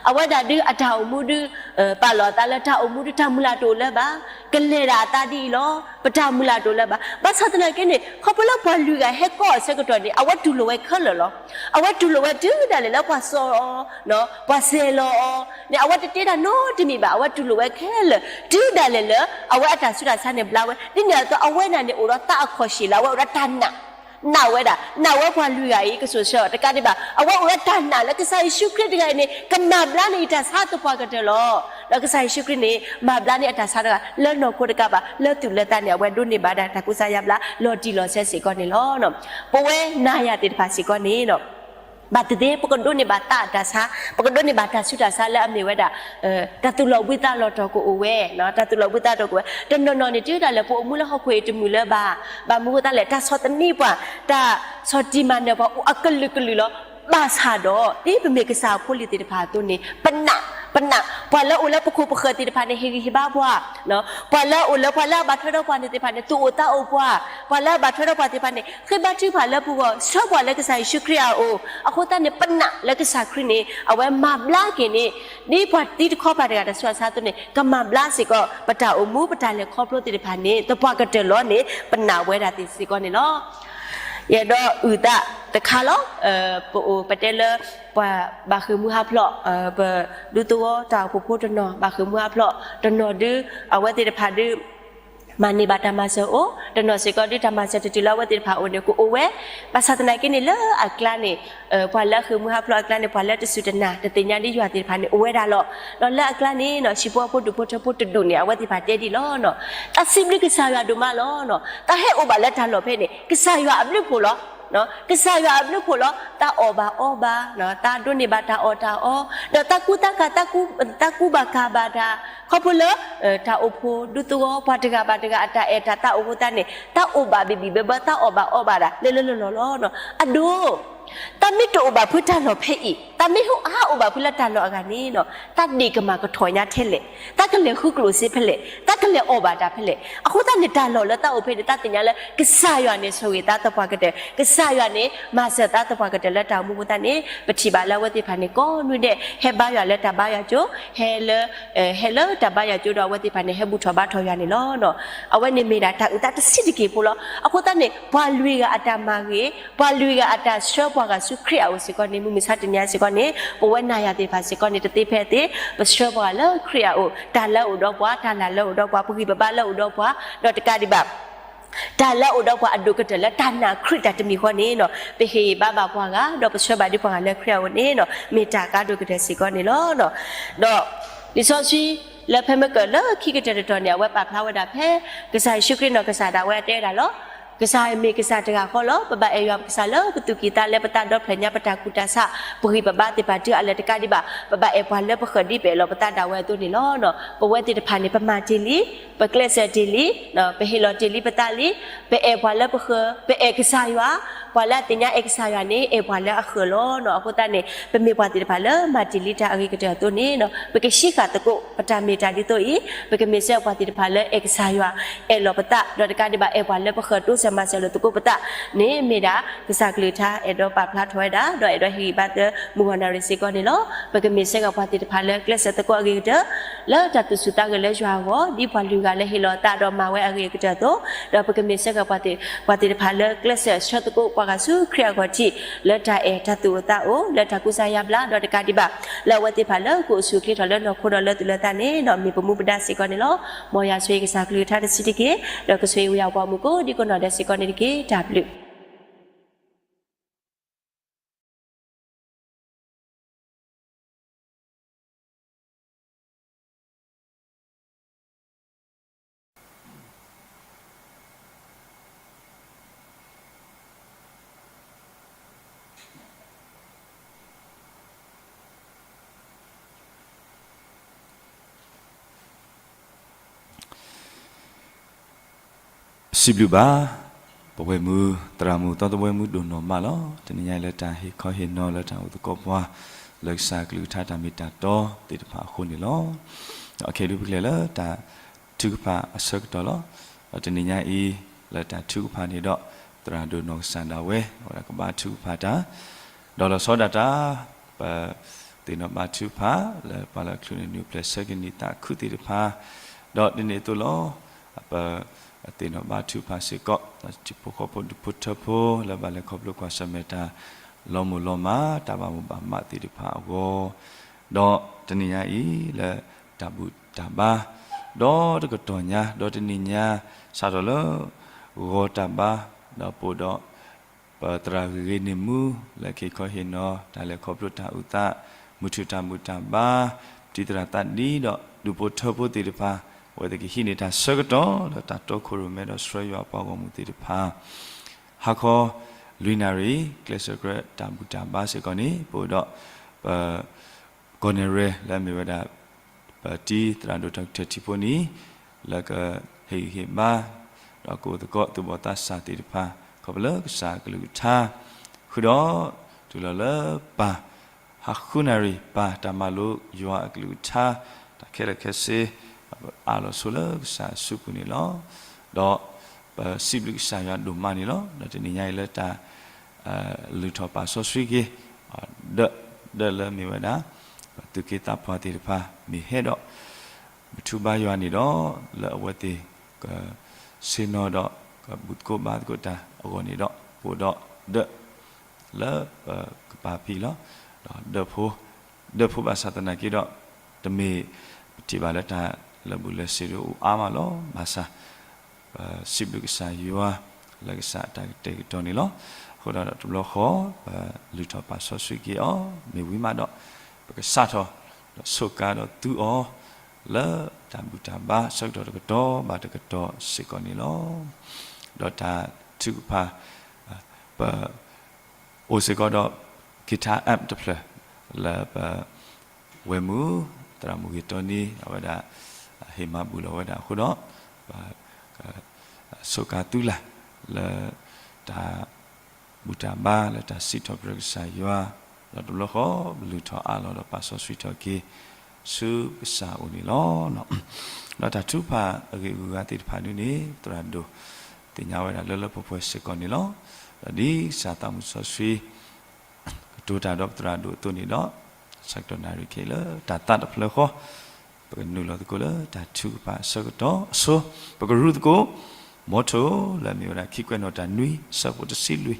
အဝဲဒၣ်ဒုးအတၢ်အိၣ်မူဒုး ပာ်လီၤအသးလၢတၢ်အိၣ်မူဒုးတၢ်မုၢ်လၢ်တအိၣ်လၢၤဘၣ်, ကလဲၤဒၣ်အသးဒ်အံၤလီၤ, ပတၢ်မုၢ်လၢ်တအိၣ်လၢၤဘၣ်. ဘၣ်ဆၣ်သနာ်က့န့ၣ် ခီဖျိလၢပှၤလွံၢ်ဂၤဟဲကိးအီၤဆၢကတီၢ်န့ၣ် အဝဲတူၢ်လိာ်ဝဲခဲလၢာ်လီၤ. အဝဲတူၢ်လိာ်ဝဲတုၤဒၣ်လဲာ်လၢပှၤစိာ်အီၤ, ပှၤစဲၤလီၤအီၤန့ၣ် အဝဲတတဲတၢ်နီတမံၤဘၣ်, အဝဲတူၢ်လိာ်ဝဲခဲလၢာ် တုၤဒၣ်လဲာ်လၢ အဝဲအတၢ်ဆူးတၢ်ဆါန့ၣ်ဘျါဝဲ, ဒ်န့ၣ်အသိးအဝဲဒၣ်န့ၣ် အိၣ်ဒီးသးအခီၣ်ရှံၣ်လၢအဝဲအိၣ်ဒီးတၢ်နာ် နာ်ဝဲဒၣ်, နာ်ဝဲပှၤလွံၢ်ဂၤအံၤ ကစိာ်ဆှၢအီၤတကးဒံးဘၣ်, အဝဲအိၣ်ဒီးတၢ်နာ်လၢကစၢ်ယ့ၣ်ၡူးခရံာ်တဂၤအံၤန့ၣ် ကမၤဘျါန့ၢ်အတၢ်ဆါသပှၢ်ကတၢၢ်လီၤ. ဒီးကစၢ်ယ့ၣ်ၡူးခရံာ်န့ၣ် မၤဘျါန့ၢ်အတၢ်ဆါတဂၤ လၢနီၢ်ခိတကးဘၣ်, လၢသူၣ်လၢသးန့ၣ် အဝဲဒိးန့ၢ်ဘၣ်ဒၣ်တၢ်ကူစါယါဘျါ လီၤတံၢ်လီၤဆဲးစ့ၢ်ကီးန့ၣ်လီၤ. ပဝဲနၤယၤသ့ၣ်တဖၣ်စ့ၢ်ကီးန့ၣ် ဘၣ်သ့ၣ်သ့ၣ် ပကဒိးန့ၢ်ဘၣ်သးအတၢ်ဆါ, ပကဒိးန့ၢ်ဘၣ်တၢ်ဆူးတၢ်ဆါလၢအမ့ၢ်ဝဲဒၣ် တၢ်သူၣ်လီၤဘှံးသးလီၤတီၤကအိၣ်ဝဲ, တၢ်သူၣ်လီၤဘှံးသးလီၤတီၤကအိၣ်ဝဲ, တနီၤနီၤန့ၣ် တုၤဒၣ်လဲာ် ပအိၣ်မူလၢဟီၣ်ခိၣ်အံၤတမုာ်လၢၤဘၣ်, ဘၣ်မနုၤအဃိသတးလဲၣ် တၢ်ဆီၣ်သနံးပှၤ, တၢ်ဆီၣ်တံၢ်မၤနၢၤပှၤ အိၣ်အကလုာ်ကလုာ်လီၤ. ဘၣ်ဆၣ်ဒီး ဒ်ပမ့ၢ်ကစၢ်အဖိလံၤသ့ၣ်တဖၣ်အသိးန့ၣ် ပနာ်, ပနာ်, ပှၤလၢအိၣ်လၢပခိၣ်ပဃၢၤသ့ၣ်တဖၣ်န့ၣ် ဟ့ၣ်ဂံၢ်ဟ့ၣ်ဘါပှၤ ပှၤလၢအအိၣ်လၢပှၤလၢအဘၣ်ထွဲဒီးပှၤန့ၣ်သ့ၣ်တဖၣ်န့ၣ် သူၣ်အိၣ်သးအိၣ်ပှၤ, ပှၤလၢအဘၣ်ထွဲဒီးပှၤသ့ၣ်တဖၣ်န့ၣ် ဃ့ဘါထုကဖၣ်လၢပဂီၢ်, ဆှၢပှၤလၢကစၢ်ယ့ၣ်ၡူးခရံာ်အအိၣ်. အဃိသတးန့ၣ် ပနာ်လၢကစၢ်ခရံာ်န့ၣ် အဝဲမၤဘျါက့ၤန့ၣ် ဒ်ပှၤသံတခီပၤတဂၤတၢ်ဆူးတၢ်ဆါအသိးန့ၣ် ကမၤဘျါစ့ၢ်ကီး ပတၢ်အိၣ်မူ ပတၢ်လဲၤခီဖျိသ့ၣ်တဖၣ်န့ၣ် သပှၢ်ကတၢၢ်လီၤန့ၣ် ပနာ်ဝဲဒၣ်သ့ၣ်စ့ၢ်ကီးန့ၣ်လီၤ. ယအဲၣ်ဒိးအုၣ်သးတခါလီၤ. ပအိၣ်ပတဲလၢ ပှၤဘၣ်ဃ့ၢ်မှံဟးဖျိး, ပဒူသဝီတၢ်အိၣ်ဖှိၣ်ဖိတနီၤ ဘၣ်ဃ့ၢ်မှံဟးဖျိးတနီၤဒုး အဝဲသ့ၣ်တဖၣ်ဒုး မၤန့ၢ်ဘၣ်တၢ်မၤစၢၤအိၣ်, တနီၤစ့ၢ်ကီးဒုး တၢ်မၤစၢၤတတုၤလၢအဝဲသ့ၣ်တဖၣ်အအိၣ်န့ၣ် ကအိၣ်ဝဲ. ဘၣ်ဆၣ်သနာ်က့န့ၣ် လၢအကျါန့ၣ် ပှၤလၢအဃ့ၢ်မှံဟးဖျိးအကျါန့ၣ် ပှၤလၢတစူၢ်တနာ် တသ့ၣ်ညါဒ်ယွၤသ့ၣ်တဖၣ်န့ၣ် အိၣ်ဝဲဒၣ်လီၤ. ဒီးလၢအကျါန့ၣ် ဟံၣ်ဖိဃီဖိဒူၣ်ဖိထၢဖိတဒူၣ်န့ၣ် အဝဲသ့ၣ်တဖၣ်တဲဒ်လီၤ. တၢ်စံးဘျုးကစၢ်ယွၤဒိၣ်မးလီၤ. တၢ်ဟဲအိၣ်ဘၣ်လၢတၢ်လီၢ်ဖဲန့ၣ် ကစၢ်ယွၤအဘျုးဖှိၣ်လီၤ. ကစၢ်ယွၤအဘျုးဖှိၣ်လီၤ. တၢ်အီၣ်ဘၣ်အီဘၣ်, တၢ်ဒိးန့ၢ်ဘၣ်တၢ်အီၣ်တၢ်အီ, ဒီးတၢ်ကူတၢ်ကၤ, တၢ်ကူဘၣ်ကၤဘၣ်တၢ်, ခီဖျိလၢ တၢ်အိၣ်ဖှိၣ်ဒူသဝီ ပှၤတဂၤဘၣ်တဂၤအတၢ်အဲၣ်တၢ်သးအိၣ်အဃိသတးန့ၣ် တၢ်အိၣ်ဘၣ်ဘံၣ်ဘံၣ်ဘၢဘၢ, တၢ်အီၣ်ဘၣ်အီဘၣ်ဒၣ် လၢလၢလီၢ်လီၢ်လီၤ. အဒိ တၢ်မ့ၢ်တအိၣ်ဘၣ်ဖုတၢ်လီၢ်ဖဲအံၤ, တၢ်မ့ၢ်ဟးအိၣ်ဘၣ်ဖုလၢတၢ်လီၢ်အဂၤန့ၣ် တၢ်ဒ့ၣ်ကမၣ်ကထီၣ်ညါထဲလဲၣ်, တၢ်ကလဲၤဃုကျိၣ်စ့ဖဲလဲၣ်, တၢ်ကလဲၤအီၣ်ဘၣ်တၢ်ဖဲလဲၣ်. အဃိသတးန့ၣ် တၢ်လီၢ်လၢတၢ်အိၣ်ဖဲန့ၣ် တၢ်သ့ၣ်ညါလၢ ကစၢ်ယွၤန့ၣ် ဆိၣ်ဂ့ၤသးသပှၢ်ကတၢၢ်, ကစၢ်ယွၤန့ၣ် မၤစၢၤသးသပှၢ်ကတၢၢ်လၢတၢ်အိၣ်မူအဃိသတးန့ၣ် ပထံၣ်ဘၣ်လၢအဝဲသ့ၣ်တဖၣ်န့ၣ် ကိးနွံဒဲး ဟဲဘါယွၤလၢတၢ်ဘါယွၤကၠိ, ဟဲလၢ ဟဲလၢတၢ်ဘါယွၤကၠိဒီး အဝဲသ့ၣ်တဖၣ်န့ၣ် ဟဲဘူၣ်ထီၣ်ဘါထီၣ်ယွၤန့ၣ်လီၤ. အဝဲန့ၣ်မ့ၢ်ဒၣ်တၢ်အုၣ်သးတဆံးတက့ၢ်ဖိလီၤ. အဃိသတးန့ၣ် ပှၤလွံၢ်ဂၤအတၢ်မၤဂ့ၤ, ပှၤလွံၢ်ဂၤအတၢ်ဆှၢပှၤဂၤဆူခရံာ်အအိၣ်စ့ၢ်ကီးန့ၣ် မုၢ်မဆါတနံၤအံၤစ့ၢ်ကီးန့ၣ် ပဝဲနၤယၤသ့ၣ်တဖၣ်စ့ၢ်ကီးန့ၣ် တသ့ဖဲအသ့ ပဆှၢပှၤဂၤလၢခရံာ်အအိၣ်, တၢ်လၢအအိၣ်ဒီးပှၤ, တၢ်လၢ်လၢအအိၣ်ဒီးပှၤ, ပဂံၢ်ပဘါလၢအအိၣ်ဒီးပှၤ, ဒီးတကးဒံးဘၣ် တၢ်လၢအအိၣ်ဒီးပှၤအဒိၣ်ကတၢၢ်လၢတၢ်နာ်ခရံာ်တၢ်တမံၤဃီန့ၣ် ပဟ့ၣ်ဂံၢ်ဘါဘၣ်ပှၤဂၤ ဒီးပဆှၢဘၣ်ဒံးပှၤဂၤလၢခရံာ်အအိၣ်န့ၣ် မ့ၢ်တၢ်ကါဒိၣ်ကတၢၢ်စ့ၢ်ကီးန့ၣ်လီၤ. ဒီး လံာ်စီဆှံလၢဖဲမ့ၢ်ကၢၢ်လၢခံကတၢၢ်တတီၤန့ၣ် အဝဲပာ်ဖျါဝဲဒၣ်ဖဲ ကစၢ်ယ့ၣ်ၡူးခရံာ်နီၢ်ကစၢ်ဒၣ်ဝဲအတဲဝဲဒၣ်လီၤ. ကစၢ်မ့ၢ်ကစၢ်တဂၤဃီလီၤ. ပဘၣ်အဲၣ်ယွၤပကစၢ်လၢပသူၣ်ကံၢ်သးလဲ ပတၢ်ဒီဖျၢၣ်ညါ ပတၢ်ကူၣ်တၢ်ဆး ပဂံၢ်ပဘါသ့ၣ်တဖၣ်တုၤအလၢတကးဒံးဘၣ် ပဘၣ်အဲၣ်ပှၤလၢပဃၢၤဒ်ပအဲၣ်လီၤပသးဒၣ်ဝဲအသိးန့ၣ်လီၤ. ပဝဲသ့ၣ်တဖၣ်န့ၣ် ပမၤတ့ၢ်လံ, ပကျဲးစၢးတ့ၢ်လံ, ပဟ့ၣ်လီၤတ့ၢ်လံပသးလံ, ပအဲၣ်ပှၤလၢပဃၢၤ, ပအဲၣ်ကစၢ်ယွၤ, ပှၤလၢအသ့ၣ်ညါအဲၣ်ကစၢ်ယွၤန့ၣ် အဲၣ်ပှၤလၢအဃၢၤလီၤ. အဃိသတးန့ၣ် ပမ့ၢ်ပှၤသ့ၣ်တဖၣ်လၢမၤတ့ၢ်လံတၢ်အဂ့ၤကတၢၢ်အသိးန့ၣ် ပကဟံးဃာ်သကိး ပတၢ်မ့ၢ်တၢ်ဒ်သိးအံၤ, ပကမ့ၢ်စ့ၢ်ပှၤသ့ၣ်တဖၣ်လၢအဲၣ်ကစၢ်ယွၤ, အဲၣ်လီၤပသး, ဒီးတကးဒံးဘၣ် အဲၣ်ပှၤလၢပဃၢၤတိစၢၤမၤစၢၤလိာ်သကိးပသးန့ၣ် မ့ၢ်ဒၣ် ကစၢ်ကလုၢ်ကထါ အဲၣ်ဒိးပာ်ဖျါထီၣ်ဝဲဒၣ် ဒီးအဲၣ်ဒိးဟ့ၣ်ဂံၢ်ဘါသၢမုၢ်ဂီၢ်နၣ်ရံၣ်စ့ၢ်ကီးန့ၣ်လီၤ. ပကမ့ၢ်စ့ၢ်ကီးပှၤသ့ၣ်တဖၣ်လၢကျဲးစၢးသကိးအဂ့ၤကတၢၢ် လၢတၢ်သူၣ်ဆူၣ်သးဂဲၤလၢယွၤအဂီၢ် ဒ်ပှၤလွံၢ်ဂၤလၢဟ့ၣ်လီၤအသးဒီးမၤဝဲအဂ့ၤကတၢၢ်အသိး, ဒီးပကမ့ၢ်စ့ၢ်ကီး ပှၤသ့ၣ်တဖၣ်လၢကျဲးစၢးဆှၢသကိးပှၤဂၤဆူခရံာ်အဂီၢ်ထံး လၢတၢ်အဲၣ်တၢ်သူၣ်အိၣ်သးအိၣ် လၢတၢ်ကူစါယါဘျါ ဒီးတကးဒံးဘၣ် လၢအဝဲသ့ၣ်တဖၣ်လၢကအိၣ်ဆူၣ်အိၣ်ချ့ထီၣ်လၢနီၢ်ခိဒီးလၢသူၣ်လၢသးန့ၣ် မ့ၢ်ပမူပဒါစ့ၢ်ကီးန့ၣ်လီၤ. မ်ယွၤဆိၣ်ဂ့ၤကစၢ်ကလုၢ်ကထါတဆံးတက့ၢ်, ဒီးကဆိၣ်ဂ့ၤဝဲယၤပှၤမုၣ်ကိးဒံကိးနီၢ်ဒဲးစ့ၢ်ကီးန့ၣ်တက့ၢ်. တၢ်ဘျုးစံးဘျုးဘၣ် ပဝဲမုၢ်သရၣ်မုၣ်သီသဝဲမုၣ်ဒိၣ်နီၢ်မးလီၤ. တနံၤညါအံၤလၢတၢ်ဟ့ၣ်ခီဟ့ၣ်နီၤလၢတၢ်အိၣ်သကိးပှၤ လၢကစၢ်ကလုၢ်ကထါတၢ်မ့ၢ်တၢ်တီသ့ၣ်တဖၣ်အဃိန့ၣ်လီၤ. ဒီးခဲဒုးပကျဲၤလၢတၢ်ထုကဖၣ်အဆၢကတီၢ်လီၤ. ဒီးတနံၤညါအံၤ လၢတၢ်ထုကဖၣ်န့ၣ်ဒီး သရၣ်ဒိၣ်နီၢ်ကစၢ်ဒၣ်ဝဲ အဝဲဒၣ်ကဘါထုကဖၣ်တၢ် ဒီးလီၤဆီဒၣ်တၢ် ပသ့ၣ်နီၣ်ဘါထုကဖၣ် လၢပှၤလၢအချုးန့ၢ်နုာ်ပျဲၢ်ဆၢကနံၣ်သးခုသ့ၣ်တဖၣ်, ဒီးဒ်န့ၣ်အသိးလီၤ ပသ့ၣ်နီၣ်ဘါထုကဖၣ်စ့ၢ်ကီး ဟံၣ်ဖိဃီဖိဒူၣ်ဖိထၢဖိ လၢဘၣ်လဲၤခီဖျိကွၢ်ဆၢၣ်မဲာ်တၢ် လီၤမုၢ်လီၤမၢ် တၢ်ဘၣ်မိၣ်ဘၣ်မးသ့ၣ်တဖၣ်အဂီၢ်, ဒီးတနံၤညါအံၤ လၢတၢ်ဘူၣ်တၢ်ဘါ ဒီးတကတီၢ်ညါ ဒီးတနံၤညါ စးထီၣ်လၢ ဂီၤတၢ်ဘါ ဒီးပအိၣ်ဒီး ပသရၣ်ဂ့ၤဂ့ၤန့ၣ်မူ လၢကဟ့ၣ်ခီဟ့ၣ်နီၤ တၢ်လဲၤခီဖျိတၢ်အုၣ်သး မုၢ်ထူၣ်တၢ်ဘူၣ်တၢ်ဘါ တံၤသရၣ်သးဒံဒီး ဒူၣ်ဖိထၢဖိသ့ၣ်တဖၣ် အဝဲသ့ၣ်ကဟံးန့ၢ်တၢ်ဆၢကတီၢ် လၢတၢ်တီခိၣ်ရိၣ်မဲဒီးဆှၢယွၤအပှၤဂီၢ်မုၢ်သ့ၣ်တဖၣ် ဟါခီ လွံၢ်နၣ်ရံၣ် ကျဲးစၢးကြၢးတၢ်ဘူၣ်တၢ်ဘါစ့ၢ်ကီးန့ၣ် ပအိၣ်ဒီး ပ ကီၢ်နဲၣ်ရဲၣ် လၢအမ့ၢ်ဝဲဒၣ် ပတံၤသရၣ်ဒိၣ်ထီၣ်ကထၢၣ်ထံဖိန့ၣ် လၢကဟ့ၣ်ဂံၢ်ဟ့ၣ်ဘါ ဒီးကအိၣ်သကိးသူၣ်ဘီၣ်သးစၢ်သ့ၣ်တဖၣ် ခီဖျိလၢကစၢ်အကလုၢ်ကထါ ဃုာ်ဒီး တုၤလီၤလၢပၢ် ဟါဃုနၣ်ရံၣ် ပၢ်တၢ်မၤလိယွၤအကလုၢ်ကထါ တၢ်ခဲလၢာ်ခဲဆ့ အအးလီၤဆိလၢကစၢ်အစုပူၤန့ၣ်လီၤ. ဒီးပစံးဘျုးကစၢ်ယွၤဒိၣ်မးန့ၣ်လီၤ. ဒီးတနံၤညါအံၤလၢတၢ် လုၢ်ထီၣ်ပာ်စီဆှံက့ၤ ဒၢး ဒၢးလၢမ့ၢ်ဝဲဒၣ် ပသုးက့သးပှၢ်သ့ၣ်တဖၣ် မ့ၢ်ဟဲဒီး ပထူဘါယွၤန့ၣ်ဒီး လၢအဝဲသ့ၣ်ကဆ့ၣ်နီၤဒီး ကဘူၣ်သကိးဘါသကိးတၢ်အဂီၢ်န့ၣ်ဒီး အိၣ်ဒီးဒၢးလၢပကပာ်ဖှိၣ်လီၤ. ဒီးဒၢးဖိ, ဒၢးဖိဘၣ်ဆၣ်သနာ်က့ဒီး တမ့ၢ်ပထံၣ်ဘၣ်လၢတၢ်လၢာ်ဘူၣ်လၢာ်စ့ၤဒ်အိၣ်အါမးလီၤ. ဘၣ်ဆၣ် ပစံးဘျုးကစၢ်ယွၤ လၢကစၢ်အတၢ်ကတဲာ်ကတီၤန့ၣ်လီၤ.အဃိဒီးတဘျီဃီ ပလုၢ်ထီၣ်ပာ်စီဆှံက့ၤအီၤ မ့ၢ်ဝံၤမးဒီး ပကစးထီၣ် ဒီးဆိးကါဒီးသူအီၤ လၢတၢ်ဘူၣ်တၢ်ဘါဆၢကတီၢ်တကတီၢ်ဘၣ်တကတီၢ်စ့ၢ်ကီးန့ၣ်လီၤ. ဒီးတၢ်ထုကဖၣ် ပ အိၣ်စ့ၢ်ကီးဒီး guitar amp တဖျၢၣ် လၢပ ဝဲၢ်မုၣ် သရၣ်မုၣ်ဂ့ၤတီနံ အဝဲဒၣ် ဟ့ၣ်မၤဘူၣ်လီၤဝဲဒၣ်အဃိဒီး ပ ဆိးကါသူလၢ် လၢတၢ်ဘူၣ်တၢ်ဘါ လၢတၢ်စံးထီၣ်ပတြၢၤကစၢ်ယွၤ ဒီးတဘျီဃီ ပလုၢ်ထီၣ်အးလီၤဒီးပာ်စီဆှံထီၣ်က့ၤ ဆူကစၢ်အအိၣ်န့ၣ်လီၤ. ဒီးတၢ်ထုကဖၣ်အဂ့ၢ်အဂုၤအဂၤသ့ၣ်တဖၣ်ဒ်န့ၣ် သရၣ်ဒိၣ် သ့ၣ်ညါဝဲဒၣ်လၢလၢပှဲၤပှဲၤစ့ၢ်ကီးန့ၣ်လီၤ. ဒီးဒ်ကစၢ်သးမုၢ်စီဆှံ ကတိၤတၢ်ဒီးပသရၣ်ဒိၣ်အသိးန့ၣ်ဒီး ဆၢကတီၢ်နၣ်ရံၣ်ခဲအံၤလၢတၢ်သးတဖျၢၣ်ဃီ ပကနုာ်လီၤသကိးလၢတၢ်ထုကဖၣ်အဆၢကတီၢ်အဆိ ပကရူသကိး မီထိၣ်လၢအမ့ၢ်ဝဲဒၣ်ခံကွဲးနီၣ်တၢ်နွံ ဆၢဖိတဆံလွံၢ်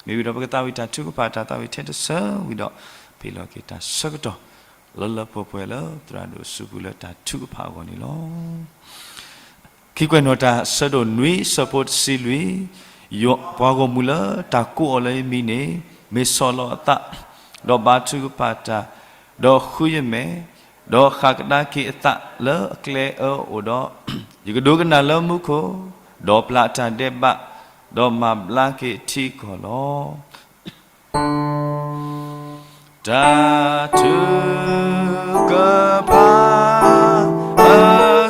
မ့ၢ်ဝံၤဒီးပကသးဝံၣ်တၢ်ထုကဖၣ် တၢ်သးဝံၣ်ထဲတဆၢဝံၤဒီး ဖ့ၣ်လီၤက့ၤတၢ်ဆၢကတီၢ် လၢလၢပှဲၤပှဲၤလၢသရၣ်ဒိၣ်အစုပူၤလၢတၢ်ထုကဖၣ်အဂီၢ်န့ၣ်လီၤ. ခံကွဲးနီၣ်တၢ် ဆၢဒိၣ်နွံ ဆၢဖိတဆံလွံၢ်, ယွၤပှၤဂီၢ်မုၢ်လၢတၢ်ကိးအီၤလၢယမံၤန့ၣ် မ့ၢ်ဆီၣ်လီၤအသး, ဒီးဘါထုကဖၣ်တၢ်, ဒီးဃုယမဲာ်, ဒီးဃၣ်ကဒါက့ၤအသးလၢအကျဲအၢအအိၣ်ဒီး, ယကဒိကနၣ်လၢမူခိၣ်, ဒီးပျၢ်အတၢ်ဒဲးဘး, ဒီးမၤဘျါက့ၤအထံအကီၢ်လီၤ. တၢ်ထုကဖၣ်အ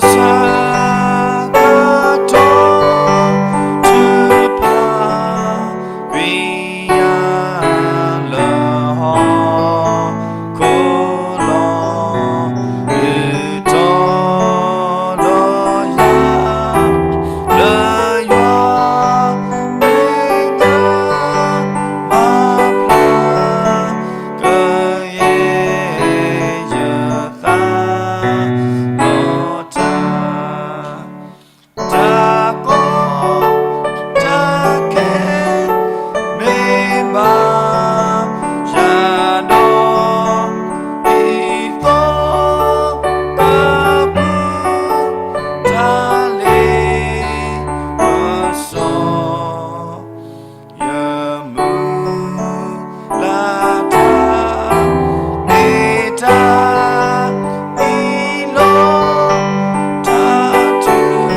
ဆၢကတီၢ် ထုကဖၣ်ကွံာ်ယၤလၢဟီၣ်ခိၣ်လီၤ. ဒုးတီဒီးယၤ လၢယွၤမ့ၢ်တၢ်မၤဖျါ ကယဲၢ်ယသးဒီးတၢ် တၢ်ကီတၢ်ခဲ မ့ၢ်ဘၣ်ယၤဒီး ဒ်သိးကပူၤတၢ်လ့ပစီ ယမုၢ်လၢ်တၢ် မ့ၢ်တၢ်အံၤလီၤ. တၢ်ထုက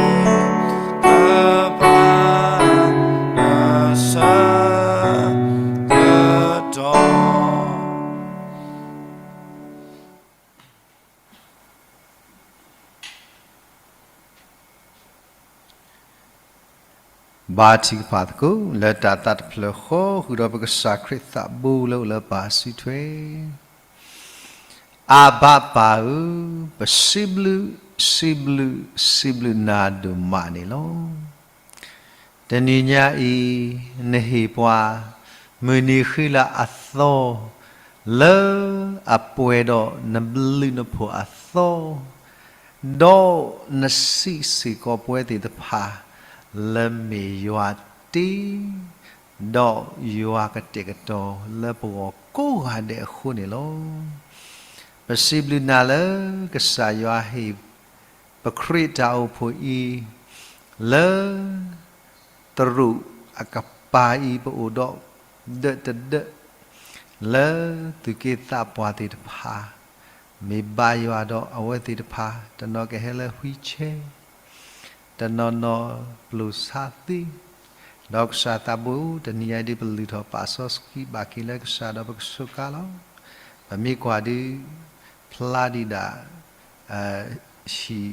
ဖၣ် အဆၢကတီၢ် ဘါထုကဖၣ်သကိး လၢတၢ်သးတဖျၢၣ်ဃီ ဃုာ်ဒီးပကစၢ်ခရံာ်သးဘိလၢအိၣ်လၢပၢ်စုထွဲ အဘၣ်ပၢ်ဧၢ, ပစံးဘျုး, စံးဘျုး, စံးဘျုးနၤဒိၣ်မးန့ၣ်လီၤ. တနံၤညါအံၤ နဟ့ၣ်ပှၤ မုၢ်နံၤဃံလၤအသီ လၢအပှဲၤဒီးနဘျုးနဖှိၣ်အသီ, ဒီးနစံးစ့ၢ်ကီးပဝဲသ့ၣ်တဖၣ် လၢမ့ၢ်ယွၤတ့ ဒီးယွၤကတဲာ်ကတီၤလၢပဂီၢ်ကိးဂၤဒဲးအဃိန့ၣ်လီၤ. ပစံးဘျုးနၤလၢကစၢ်ယွၤဟ့ၣ် ပခရံာ်တၢ်အိၣ်ဖှိၣ်အံၤ လၢ သရူးအကပၤအံၤပအိၣ်ဒီး ဒၢးတဒၢး လၢသူၣ်က့သးပှၢ်သ့ၣ်တဖၣ် မ့ၢ်ဘါယွၤဒီးအဝဲသ့ၣ်တဖၣ် တနီၤကဟဲလၢ wheelchair တနီၤနီၤပျိၢ်ဆါသံ, ဒီးကစၢ်သးဘိ တနံၤညါအံၤဒ်ပလုၢ်ထီၣ်ပာ်စီဆှံဘၣ်က့ၤလၢကစၢ်ဒီးပကဆိးကါလီၤ. ပမ့ၢ်ကွၢ်ဒုး ဖျါဒံးဒၣ် ဟံၣ်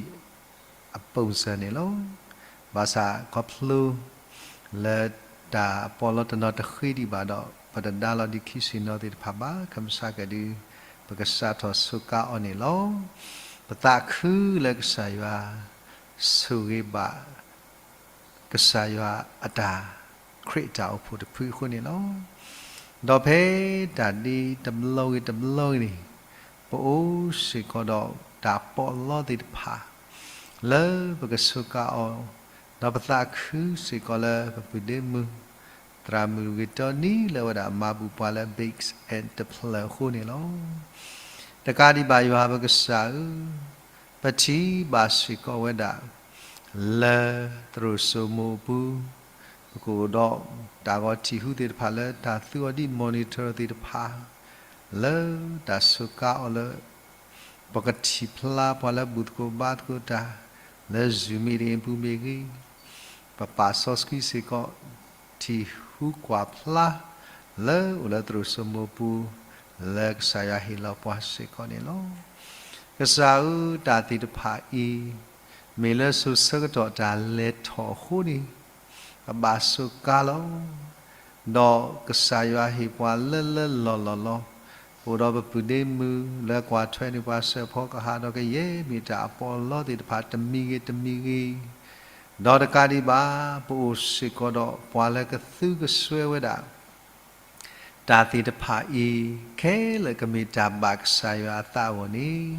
အပိၢ်စၢၤန့ၣ်လီၤ. ဘၣ်ဆၣ်ခီဖျိ လၢတၢ်ပီးလီတနီၤတဃ့ဒံးဘၣ်ဒီး ပတဒါလီၤဒံးခံဆ့ၣ်နီၤသ့ၣ်တဖၣ်ဘၣ်, ခမဆါကဒုး ပကစးထီၣ်ဆိးကါအီၤန့ၣ်လီၤ. ပသးခုလၢကစၢ်ယွၤ ဆိၣ်ဂ့ၤဘၣ် ကစၢ်ယွၤအတၢ် ခရံာ်အတၢ်အိၣ်ဖှိၣ်တဖုအဃိန့ၣ်လီၤ. ဒီးဖဲတၢ်ဒ်တဘျီဂ့ၤတဘျီဂ့ၤန့ၣ် ပအိၣ်စ့ၢ်ကီးဒီးတၢ်ပီးလီသ့ၣ်တဖၣ် လၢပကဆိးကါအီၤ, ဒီးပသးခုစ့ၢ်ကီးလၢပပုၢ်ဒ့မုၣ် သရၣ်မုၣ်ဂ့ၤတီနံၤလၢအဝဲဒၣ်မၤဘူၣ်ပှၤလၢ Bake Off တဖျၢၣ်အဃိန့ၣ်လီၤ. တကးဒံးဘၣ်ယွၤပကစၢ်ဧၢ, ပထံၣ်ဘၣ်စ့ၢ်ကီးဝဲဒၣ် လၢသရိာ်စိမိၤအပူၤ, ပကအိၣ်ဒီးတၢ်ဂီၤထံၣ်ဟူသ့ၣ်တဖၣ်လၢတၢ်သူအီၤဒ် monitor သ့ၣ်တဖၣ်, လၢတၢ်စူးကါအီၤလၢ ပကထံၣ်ဖျါပှၤလၢဘူၣ်သကိးဘါသကိးတၢ်, လၢ Zoom meeting အပူၤမ့ၢ်ဂ့ၤ, ပပာ်စီဆှံစ့ၢ်ကီး ထံၣ်ဟူကွၢ်ဖျါ လၢအိၣ်လၢသရိာ်စိမိၤပူၤ, လၢကစၢ်ယွၤဟ့ၣ်လီၤပှၤစ့ၢ်ကီးန့ၣ်လီၤ. ကစၢ်ဧၢ, တၢ်သ့ၣ်တဖၣ်အံၤ မ့ၢ်လၢစိၤဆၢကတီၢ်တၢ်လဲၤထီၣ်အဃိန့ၣ် ပဘၣ်စူးကါလီၤ. ဒီးကစၢ်ယွၤဟ့ၣ်ပှၤလၢလၢလီၢ်လီၢ်လီၤ. ပအိၣ်ဒီးပပုၢ်ဒ့မုၣ်လၢကွၢ်ထွဲန့ၢ်ပှၤစဲးဖီကဟၣ်ဒီးကယဲၢ်မ့ၢ်တၢ်အပီးအလီသ့ၣ်တဖၣ်တမံၤဂ့ၤတမံၤဂ့ၤ, ဒီးတကးဒံးဘၣ် ပအိၣ်စ့ၢ်ကီးဒီးပှၤလၢကသူကစွဲဝဲဒၣ် တၢ်သ့ၣ်တဖၣ်အံၤ ခဲလၢာ်ကမ့ၢ်တၢ်ဘၣ်ကစၢ်ယွၤအသးအဂီၢ်န့ၣ်,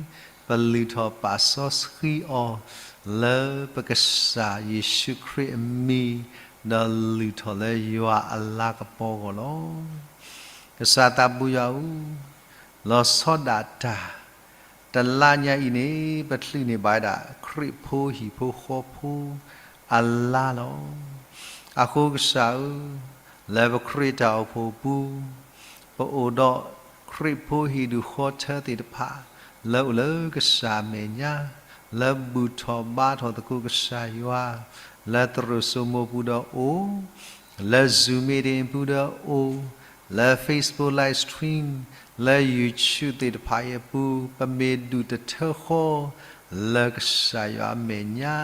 ပလုၢ်ထီၣ်ပာ်စီဆှံအီၤ လၢပကစၢ်ယ့ၣ်ၡူးခရံာ်အမံၤ, ဒီးလုၢ်ထီၣ်လၢယွၤအလၤကပီၤအဂီၢ်လီၤ. ကစၢ်သးဘိယွၤဧၢ, လီၤဆီဒၣ်တၢ် တလါညါအံၤန့ၣ် ပချုးန့ၢ်ဘၣ်ဝဲဒၣ် ခရံာ်ဖိဟံၣ်ဖိဃီဖိအလါလီၤ. အဃိကစၢ်ဧၢ, လၢပခရံာ်တၢ်အိၣ်ဖှိၣ်ပူၤ, ပအိၣ်ဒီးခရံာ်ဖိဟံၣ်ဒူၣ်ဃီထၢသ့ၣ်တဖၣ် လၢအိၣ်လၢကစၢ်အမဲာ်ညါ, လၢဘူၣ်ထီၣ်ဘါထီၣ်သကိးကစၢ်ယွၤ, လၢသရိာ်စိမိၤပူၤဒီးအိၣ်, လၢ Zoom meeting ပူၤဒီးအိၣ်, လၢ Facebook live stream, လၢ YouTube သ့ၣ်တဖၣ်အံၤအပူၤ, ပမ့ၢ်ဒူၣ်တထၢဃီ လၢကစၢ်ယွၤအမဲာ်ညါ,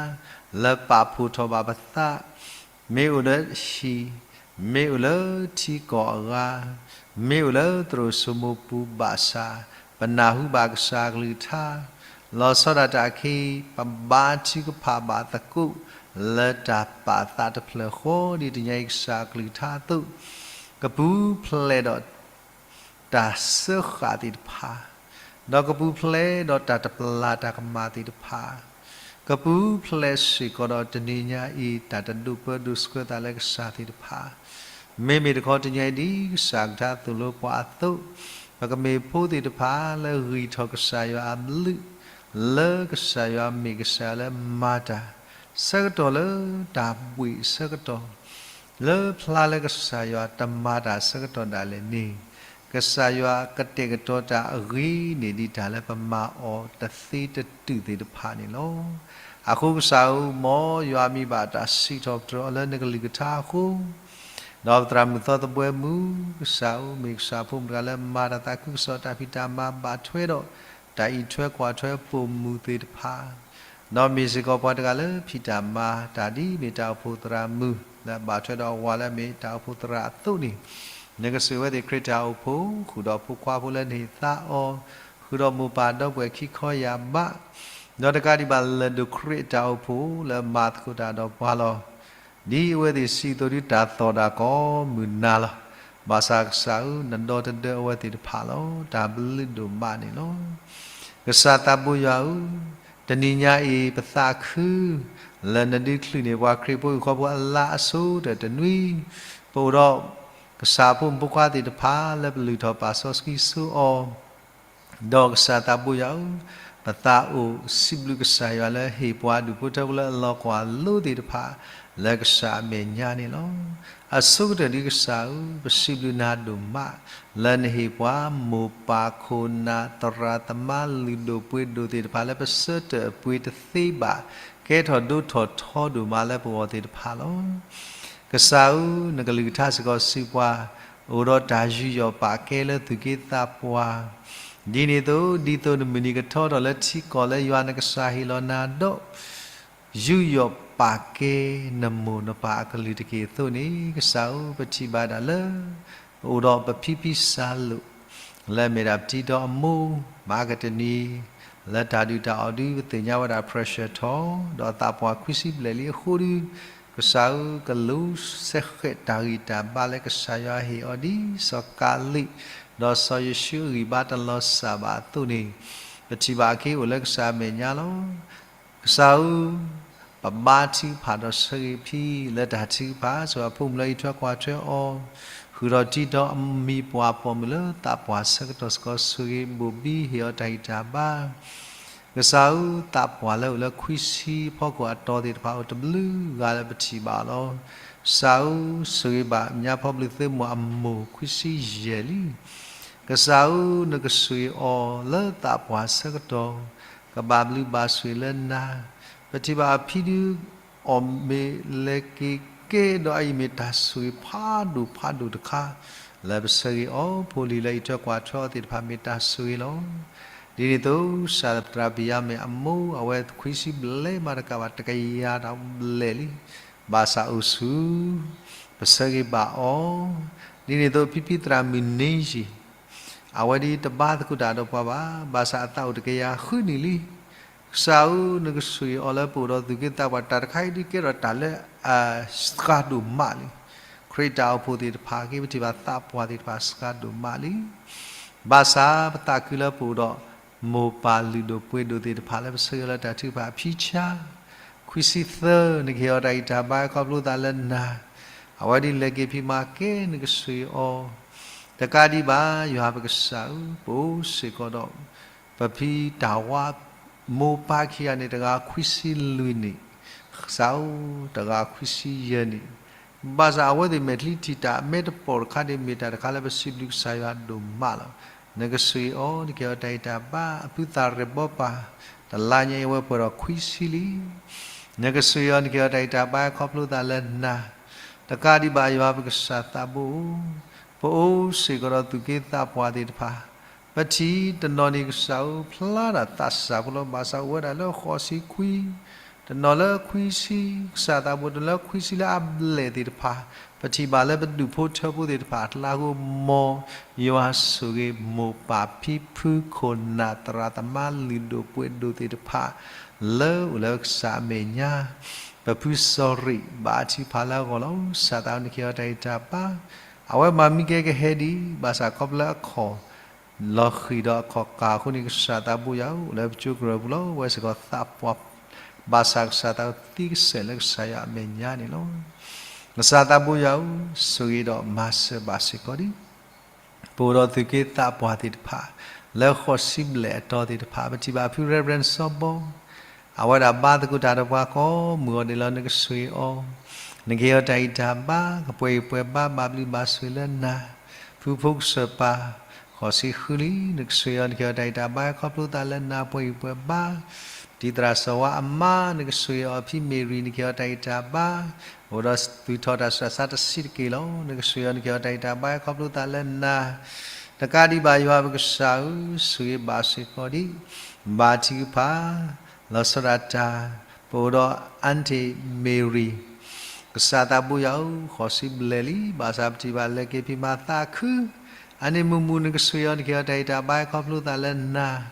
လၢပာ်ဖှိၣ်ထီၣ်ဘၣ်ပသး, မ့ၢ်အိၣ်လၢဟံၣ်, မ့ၢ်အိၣ်လၢထံကီၢ်အဂၤ, မ့ၢ်အိၣ်လၢသရိာ်စိမိၤပူၤဘၣ်ဆၣ်, ပနၢ်ဟူဘၣ်ကစၢ်အကလုၢ်ကထါ, လီၤဆီဒၣ်တၢ်အခံ, ပဘါထုကဖၣ်ဘၣ်သကိး လၢတၢ်ပာ်သးတဖျၢၣ်ဃီ ဒ်တနံၤအံၤကစၢ်အကလုၢ်ကထါအသိး, ကပူၤဖျဲးဒီး တၢ်စၢဃာ်သ့ၣ်တဖၣ်, ဒီးကပူၤဖျဲးဒီးတၢ်တပလၢ်တၢ်ကမၣ်သ့ၣ်တဖၣ်, ကပူၤဖျဲးစ့ၢ်ကီးဒီးတနံၤညါအံၤ တၢ်တဒိးပၢဒိးဆှၢသးလၢကစၢ်သ့ၣ်တဖၣ်, မ့မ့ၢ်တခီတနံၤအံၤဒ်ကစၢ်ကထါသိၣ်လိပှၤအသိး, ပကမ့ၢ်ဖိသ့ၣ်တဖၣ်လၢဂံၢ်ထီၣ်ကစၢ်ယွၤအဘျုး, လၢကစၢ်ယွၤမ့ၢ်ကစၢ်လၢမၤတၢ်, ဆၢကတီၢ်လၢတၢ်ဘှံးဆၢကတီၢ် လၢဖျါလၢကစၢ်ယွၤတမၤတၢ်ဆၢကတီၢ်ဒၣ်လဲာ်န့ၣ်, ကစၢ်ယွၤကတဲာ်ကတီၤတၢ်အဂ့ၤန့ၢ်ဒံးတၢ်လၢပမၤအီၤတသ့တတုာ်သ့ၣ်တဖၣ်န့ၣ်လီၤ. အဃိကစၢ်ဧၢ, မ်ယွၤမံၤဘၣ်တၢ်စံးထီၣ်ပတြၢၤအီၤလၢနကလုၢ်ကထါအဃိ, ဒီးပသရၣ်မုၣ်သီသဘှဲမုၣ်, ကစၢ်ဧၢ, မ့ၢ်ကစၢ်ဖိမုၣ်တဂၤလၢမၤတၢ်သးခုကစီၣ်တၢ်ဖံးတၢ်မၤဘၣ်ထွဲဒီး တၢ်အံးထွဲကွၢ်ထွဲပိာ်မုၣ်သ့ၣ်တဖၣ်, ဒီးမ့ၢ်စ့ၢ်ကီးပှၤတဂၤလၢဖံးတၢ်မၤတၢ်ဒ်မ့ၢ်တၢ်အိၣ်ဖှိၣ်သရၣ်မုၣ် လၢအဘၣ်ထွဲဒီးအဝၤလၢအမ့ၢ်တၢ်အိၣ်ဖှိၣ်သရၣ်အသိးန့ၣ်, နကဆိၣ်ဂ့ၤဝဲသ့ၣ်ခရံာ်တၢ်အိၣ်ဖှိၣ်, ဃုာ်ဒီးဖိခွါဖိလၢနဟ့ၣ်သါအီၤ, ဃုာ်ဒီးမိၢ်ပၢ်ဒီပုၢ်ဝဲၢ်ခံခီယာ်ဘး, ဒီးတကးဒံးဘၣ်လဲၤဒိးခရံာ်တၢ်အိၣ်ဖှိၣ်လၢမၤသကိးတၢ်ဒီးပှၤလီၤ. ဒ်အဝဲသ့ၣ်စံးအသိးဒုတၢ်သီၣ်တၢ်ကီမုၢ်နၤလီၤ. ဘၣ်ဆၣ်ကစၢ်ဧၢ, နဒီတဒၢအဝဲသ့ၣ်တဖၣ်လီၤ. တၢ်ဘျုးဒိၣ်မးန့ၣ်လီၤ. ကစၢ်သးဘိယွၤဧၢ, တနံၤညါအံၤ ပသးခု လၢနဒုးချုးန့ၢ်ပှၤခရံာ်ဖိဟံၣ်ဖိဃီဖိအလါအဆိကတၢၢ်တနွံ, ပအိၣ်ဒီးကစၢ်ဖိမုၣ်ဖိခွါသ့ၣ်တဖၣ်လၢပလုၢ်ထီၣ်ပာ်စီဆှံဆူအီၤ, ဒီးကစၢ်သးဘိယွၤဧၢ, ပသးအိၣ်စံးဘျုးကစၢ်ယွၤလၢဟ့ၣ်ပှၤဒူၣ်ဖိထၢဖိလၢအလီၤကွၢ်လိသ့ၣ်တဖၣ် လၢကစၢ်အမဲာ်ညါန့ၣ်လီၤ. အဆိကတၢၢ်ဒ်ကစၢ်ဧၢ, ပစံးဘျုးနၤဒိၣ်မး လၢနဟ့ၣ်ပှၤမိၢ်ပၢ်ခိၣ်နၢ်သရၣ်သမါလုၢ်ဒိၣ်ပှ့ၤဒိၣ်သ့ၣ်တဖၣ်လၢပဆၢထၢၣ်အပှ့ၤတသ့ဘၣ်, ကဲထီၣ်ဒိၣ်ထီၣ်ထီဒိၣ်မးလၢပဂီၢ်သ့ၣ်တဖၣ်လီၤ. ကစၢ်ဧၢ, နကလုၢ်ကထါစ့ၢ်ကီးစံးပှၤ, အိၣ်ဒီးတၢ်ယူးယီၣ်ပာ်ကဲလၢသူၣ်က့သးပှၢ်, ဒ်န့ၣ်အသိး, ဒ်သိးနမုၢ်နံၤကထီထီၣ်လၢထံကီၢ်လၢယွၤနကစၢ်ဟ့ၣ်လီၤနၤဒီး ယူးယီၣ်ပာ်ကဲနမိၢ်နပၢ်အကလုၢ်တက့ၢ်အသိးန့ၣ်, ကစၢ်ဧၢ, ပထံၣ်ဘၣ်ဒၣ်လၢ ပအိၣ်ဒီးပဖံဖံစၢ်လိာ် လၢအမ့ၢ်ဒၣ်ပတံၤဒီးအမိၢ်, မၤကတနံၤ လၢတၢ်ဒုၣ်တၢ်အီၣ်ဒုး ပသ့ၣ်ညါဝဲဒၣ် pressure ထီၣ်, ဒီးအသးပှၢ်ခွံဆံဘျဲၣ်လံအဃိဒုး, ကစၢ်ဧၢ, ကလူးစဲဃဲးတၢ်ဂံၢ်တၢ်ဘါလၢကစၢ်ယွၤဟ့ၣ်အီၤဒ်စီၤကၤလံး ဒီးစီၤယိၤၡူအဂံၢ်ဘါတလီၤစၢ်ဘၣ်အသိးန့ၣ်, ပထံၣ်ဘၣ်အခ့အိၣ်လၢကစၢ်အမဲာ်ညါလီၤ. ကစၢ်ဧၢ, ပဘါထုကဖၣ်ဒီးဆၢဂ့ၤဖံလၢတၢ်ထုကဖၣ်, ဆိၣ်ဂ့ၤအဖိမုၣ်လၢအအံးထွဲကွၢ်ထွဲအီၤ, ဃုာ်ဒီးတံဒီးအမံၤပှၢ်ပိာ်မုၣ်လၢသးပှၢ်ဆၢကတီၢ်စ့ၢ်ကီး ဆိၣ်ဂ့ၤဘိၣ်ဘံဟ့ၣ်အီၤတၢ်ဂံၢ်တၢ်ဘါ ကစၢ်ဧၢ, သးပှၢ်လၢအိၣ်လၢခွံဆံဖီခိၣ်အတီၤသ့ၣ်တဖၣ်အိၣ်တဘျုးဂၤလၢပထံၣ်ဘၣ်အီၤလီၤ. ကစၢ်ဧၢ, ဆိၣ်ဂ့ၤဘၣ်ညါဖီဘျုးသုမိၢ်အမိၢ်ခွံဆံယဲၢ်လံ. ကစၢ်ဧၢ, နကဆိၣ်ဂ့ၤအီၤလၢသးပှၢ်ဆၢကတီၢ်, ကဘၣ်ဘျုးဘၣ်ဆိၣ်ဂ့ၤလၢနၤ, ပထံၣ်ဘၣ်အဖံဒု အီၣ်မ့ၤလဲၤက့ၤကဲဒီးအအံၤမ့ၢ်တၢ်ဆိၣ်ဂ့ၤဖးဒိၣ်ဖးဒိၣ်တခါ, လၢပဆၢဂ့ၤအီၤ, ဖိလံၤလၢအအံးထွဲကွၢ်ထွဲအီၤသ့ၣ်တဖၣ်မ့ၢ်တၢ်ဆိၣ်ဂ့ၤလီၤ. ဒ်န့ၣ်အသိး ကစၢ်သရၣ်ဘံယၤမ့ၢ်အမိၢ် အဝဲခွံဆံဘျဲၣ်မးတကးဘၣ် တကယၤဒီးဘျဲၣ်လံ, ဘၣ်ဆၣ်အိၣ်ဆူ ပဆၢဂ့ၤဘၣ်အီၤ, ဒ်န့ၣ်အသိး ဖံဖံသရၣ်မုၣ်န့ၣ်ယံၤ အဝဲဒ်တဘါသကိးတၢ်ဒီးပှၤဘၣ်, ဘၣ်ဆၣ်အသးအိၣ်တကယၤဃုနံၣ်လံ. ကစၢ်ဧၢ, နကဆိၣ်ဂ့ၤအီၤလၢပအိၣ်ဒီးသူၣ်က့သးပှၢ် တၢ်တခါအံၤဒ်ကဲထီၣ်တၢ်လၢအစှၤဒိၣ်မးလံ. ခရံာ်တၢ်အိၣ်ဖှိၣ်သ့ၣ်တဖၣ်က့ ပထံၣ်ဘၣ်သးပှၢ်သ့ၣ်တဖၣ်စှၤဒိၣ်မးလံ. ဘၣ်ဆၣ်ပသးခုလၢပအိၣ်ဒီး မိၢ်ပၢ်လုၢ်ဒိၣ်ပှ့ၤဒိၣ်သ့ၣ်တဖၣ်လၢပဆၢဂ့ၤလၢတၢ်ထုကဖၣ်အဖံဆါ ခွံဆံသၢ, နကဟ့ၣ်အီၤတၢ်ဂံၢ်တၢ်ဘါခီဖျိသးလၢနၤ, အဝဲဒ်လဲၤက့ၤဖံးမၤကဲ နကဆိၣ်ဂ့ၤအီၤ, တကးဒံးဘၣ် ယွၤပကစၢ်ဧၢ, ပအိၣ်စ့ၢ်ကီးဒီး ပဖံတၢ်ဝါ မိၢ်ပၢ်ခံဂၤန့ၣ် တဂၤခွံဆံလွံၢ်နံၣ်, ကစၢ်ဧၢ, တဂၤခွံဆံယဲၢ်နံၣ်, ဘၣ်ဆၣ်အဝဲသ့ၣ်မဲာ်ချံထံၣ်တၢ်အမဲတပီၢ်တခါန့ၣ် မ့ၢ်တၢ်တခါလၢပစံးဘျုးကစၢ်ယွၤဒိၣ်မးလီၤ. နကဆိၣ်ဂ့ၤအီၤ, နကဟ့ၣ်အီၤတၢ်ဂံၢ်တၢ်ဘါ, အဖုသၣ်ရဲၣ်ဘီပၢ်, တလါညါအံၤအဝဲပှဲၤဒီးခွံဆံလံ. နကဆိၣ်ဂ့ၤအီၤ, နကဟ့ၣ်အီၤတၢ်ဂံၢ်တၢ်ဘါခီဖျိသးလၢနၤ, တကးဒံးဘၣ်ယွၤပကစၢ်သးဘိဧၢ, ပအိၣ်စ့ၢ်ကီးဒီးသူၣ်က့သးပှၢ်သ့ၣ်တဖၣ်, ပထံၣ်တနီၤန့ၣ်ကစၢ်ဧၢ ဖျါတၢ်သးစၢ်ဖိလီၤ, ဘၣ်ဆၣ်အိၣ်ဝဲဒၣ်လၢဃိးဆံခွံ, တနီၤလၢခွံဆံ, ကစၢ်သးဘိတနီၤလၢခွံဆံလၢအဘျဲၣ်သ့ၣ်တဖၣ်, ပထံၣ်ဘၣ်လၢပဒူၣ်ဖိထၢဖိသ့ၣ်တဖၣ်အကျါ ဂိၢ်မီယွၤဆိၣ်ဂ့ၤမိၢ်ပၢ်ဖံဖုခိၣ်နၢ်သရၣ်သမါလုၢ်ဒိၣ်ပှ့ၤဒိၣ်သ့ၣ်တဖၣ် လၢအိၣ်လၢကစၢ်အမဲာ်ညါ, ပဖုစီၤရံး ဘါထုကဖၣ်လၢအဂီၢ်လီၤ. ကစၢ်သးဧၢ နကဟ့ၣ်အီၤတၢ်ဂံၢ်တၢ်ဘါ, အဝဲမၤမံကဲကဟဲဒံး ဘၣ်ဆၣ်ခီဖျိအခီၣ် လီၤဃံၤဒီးအခီၣ်ကၢ်အဃိန့ၣ် ကစၢ်သးဘိယွၤဧၢ, အိၣ်လၢပကၠိကရၢၢ်ပူၤလီၤ. အဝဲစ့ၢ်ကီးသးပှၢ်, ဘၣ်ဆၣ်ကစၢ်သးဘိသံကစဲာ်လၢကစၢ်ယွၤအမဲာ်ညါန့ၣ်လီၤ. ကစၢ်သးဘိယွၤဧၢ, ဆိၣ်ဂ့ၤဒီးမၤစၢၤဘၣ်စ့ၢ်ကီးဒံး ပအိၣ်ဒီးသူၣ်က့သးပှၢ်သ့ၣ်တဖၣ် လၢဃိးဆံဘျဲၣ်အတီၤသ့ၣ်တဖၣ်, ပထံၣ်ဘၣ်ဖု Reverend စီၤဘီ, အဝဲဒၣ်ဘါသကိးတၢ်ဒီးပှၤကိးမုၢ်ဂီၤဒဲးလီၤ. နကဆိၣ်ဂ့ၤအီၤ, နကဟ့ၣ်အီၤတၢ်ဂံၢ်တၢ်ဘါ, ကပှဲၤဂံၢ်ပှဲၤဘါ, ဘၣ်ဘျုးဘၣ်ဆိၣ်ဂ့ၤလၢနၤ, ဖုဖိကစၢၢ်ပၢ် ဃိးဆံဃုလံ. နကဆိၣ်ဂ့ၤအီၤ, နကဟ့ၣ်အီၤတၢ်ဂံၢ်တၢ်ဘါခီဖျိသးလၢနၤ, ပှဲၤဂံၢ်ပှဲၤဘါ, တံၤသရၣ်စီၤဝါအမါ, နကဆိၣ်ဂ့ၤအီၤဖံမ့ၢ်ရံၤ, နကဟ့ၣ်အီၤတၢ်ဂံၢ်တၢ်ဘါ, အိၣ်ဒီးသူၣ်ထီၣ်တၢ်ဆူးတၢ်ဆါတဆံးတက့ၢ်လီၤ. နကဆိၣ်ဂ့ၤအီၤ, နကဟ့ၣ်အီၤတၢ်ဂံၢ်တၢ်ဘါခီဖျိသးလၢနၤ, တကးဒံးဘၣ်ယွၤပကစၢ်ဧၢ, ဆိၣ်ဂ့ၤဘၣ်စ့ၢ်ကီးဒံး, ဘါထုကဖၣ် လီၤဆီဒၣ်တၢ်, ပအိၣ်ဒီး Aunty Mary, ကစၢ်သးဘိယွၤဧၢ, ဃိးဆံဘျဲၣ်လံ, ဘၣ်ဆၣ်ပထံၣ်ဘၣ်လဲၤက့ၤဖံးမၤသးခု, အန့ၣ်မုာ်မုာ် နကဆိၣ်ဂ့ၤအီၤ, နကဟ့ၣ်အီၤတၢ်ဂံၢ်တၢ်ဘါခီဖျိသးလၢနၤ, ဒ်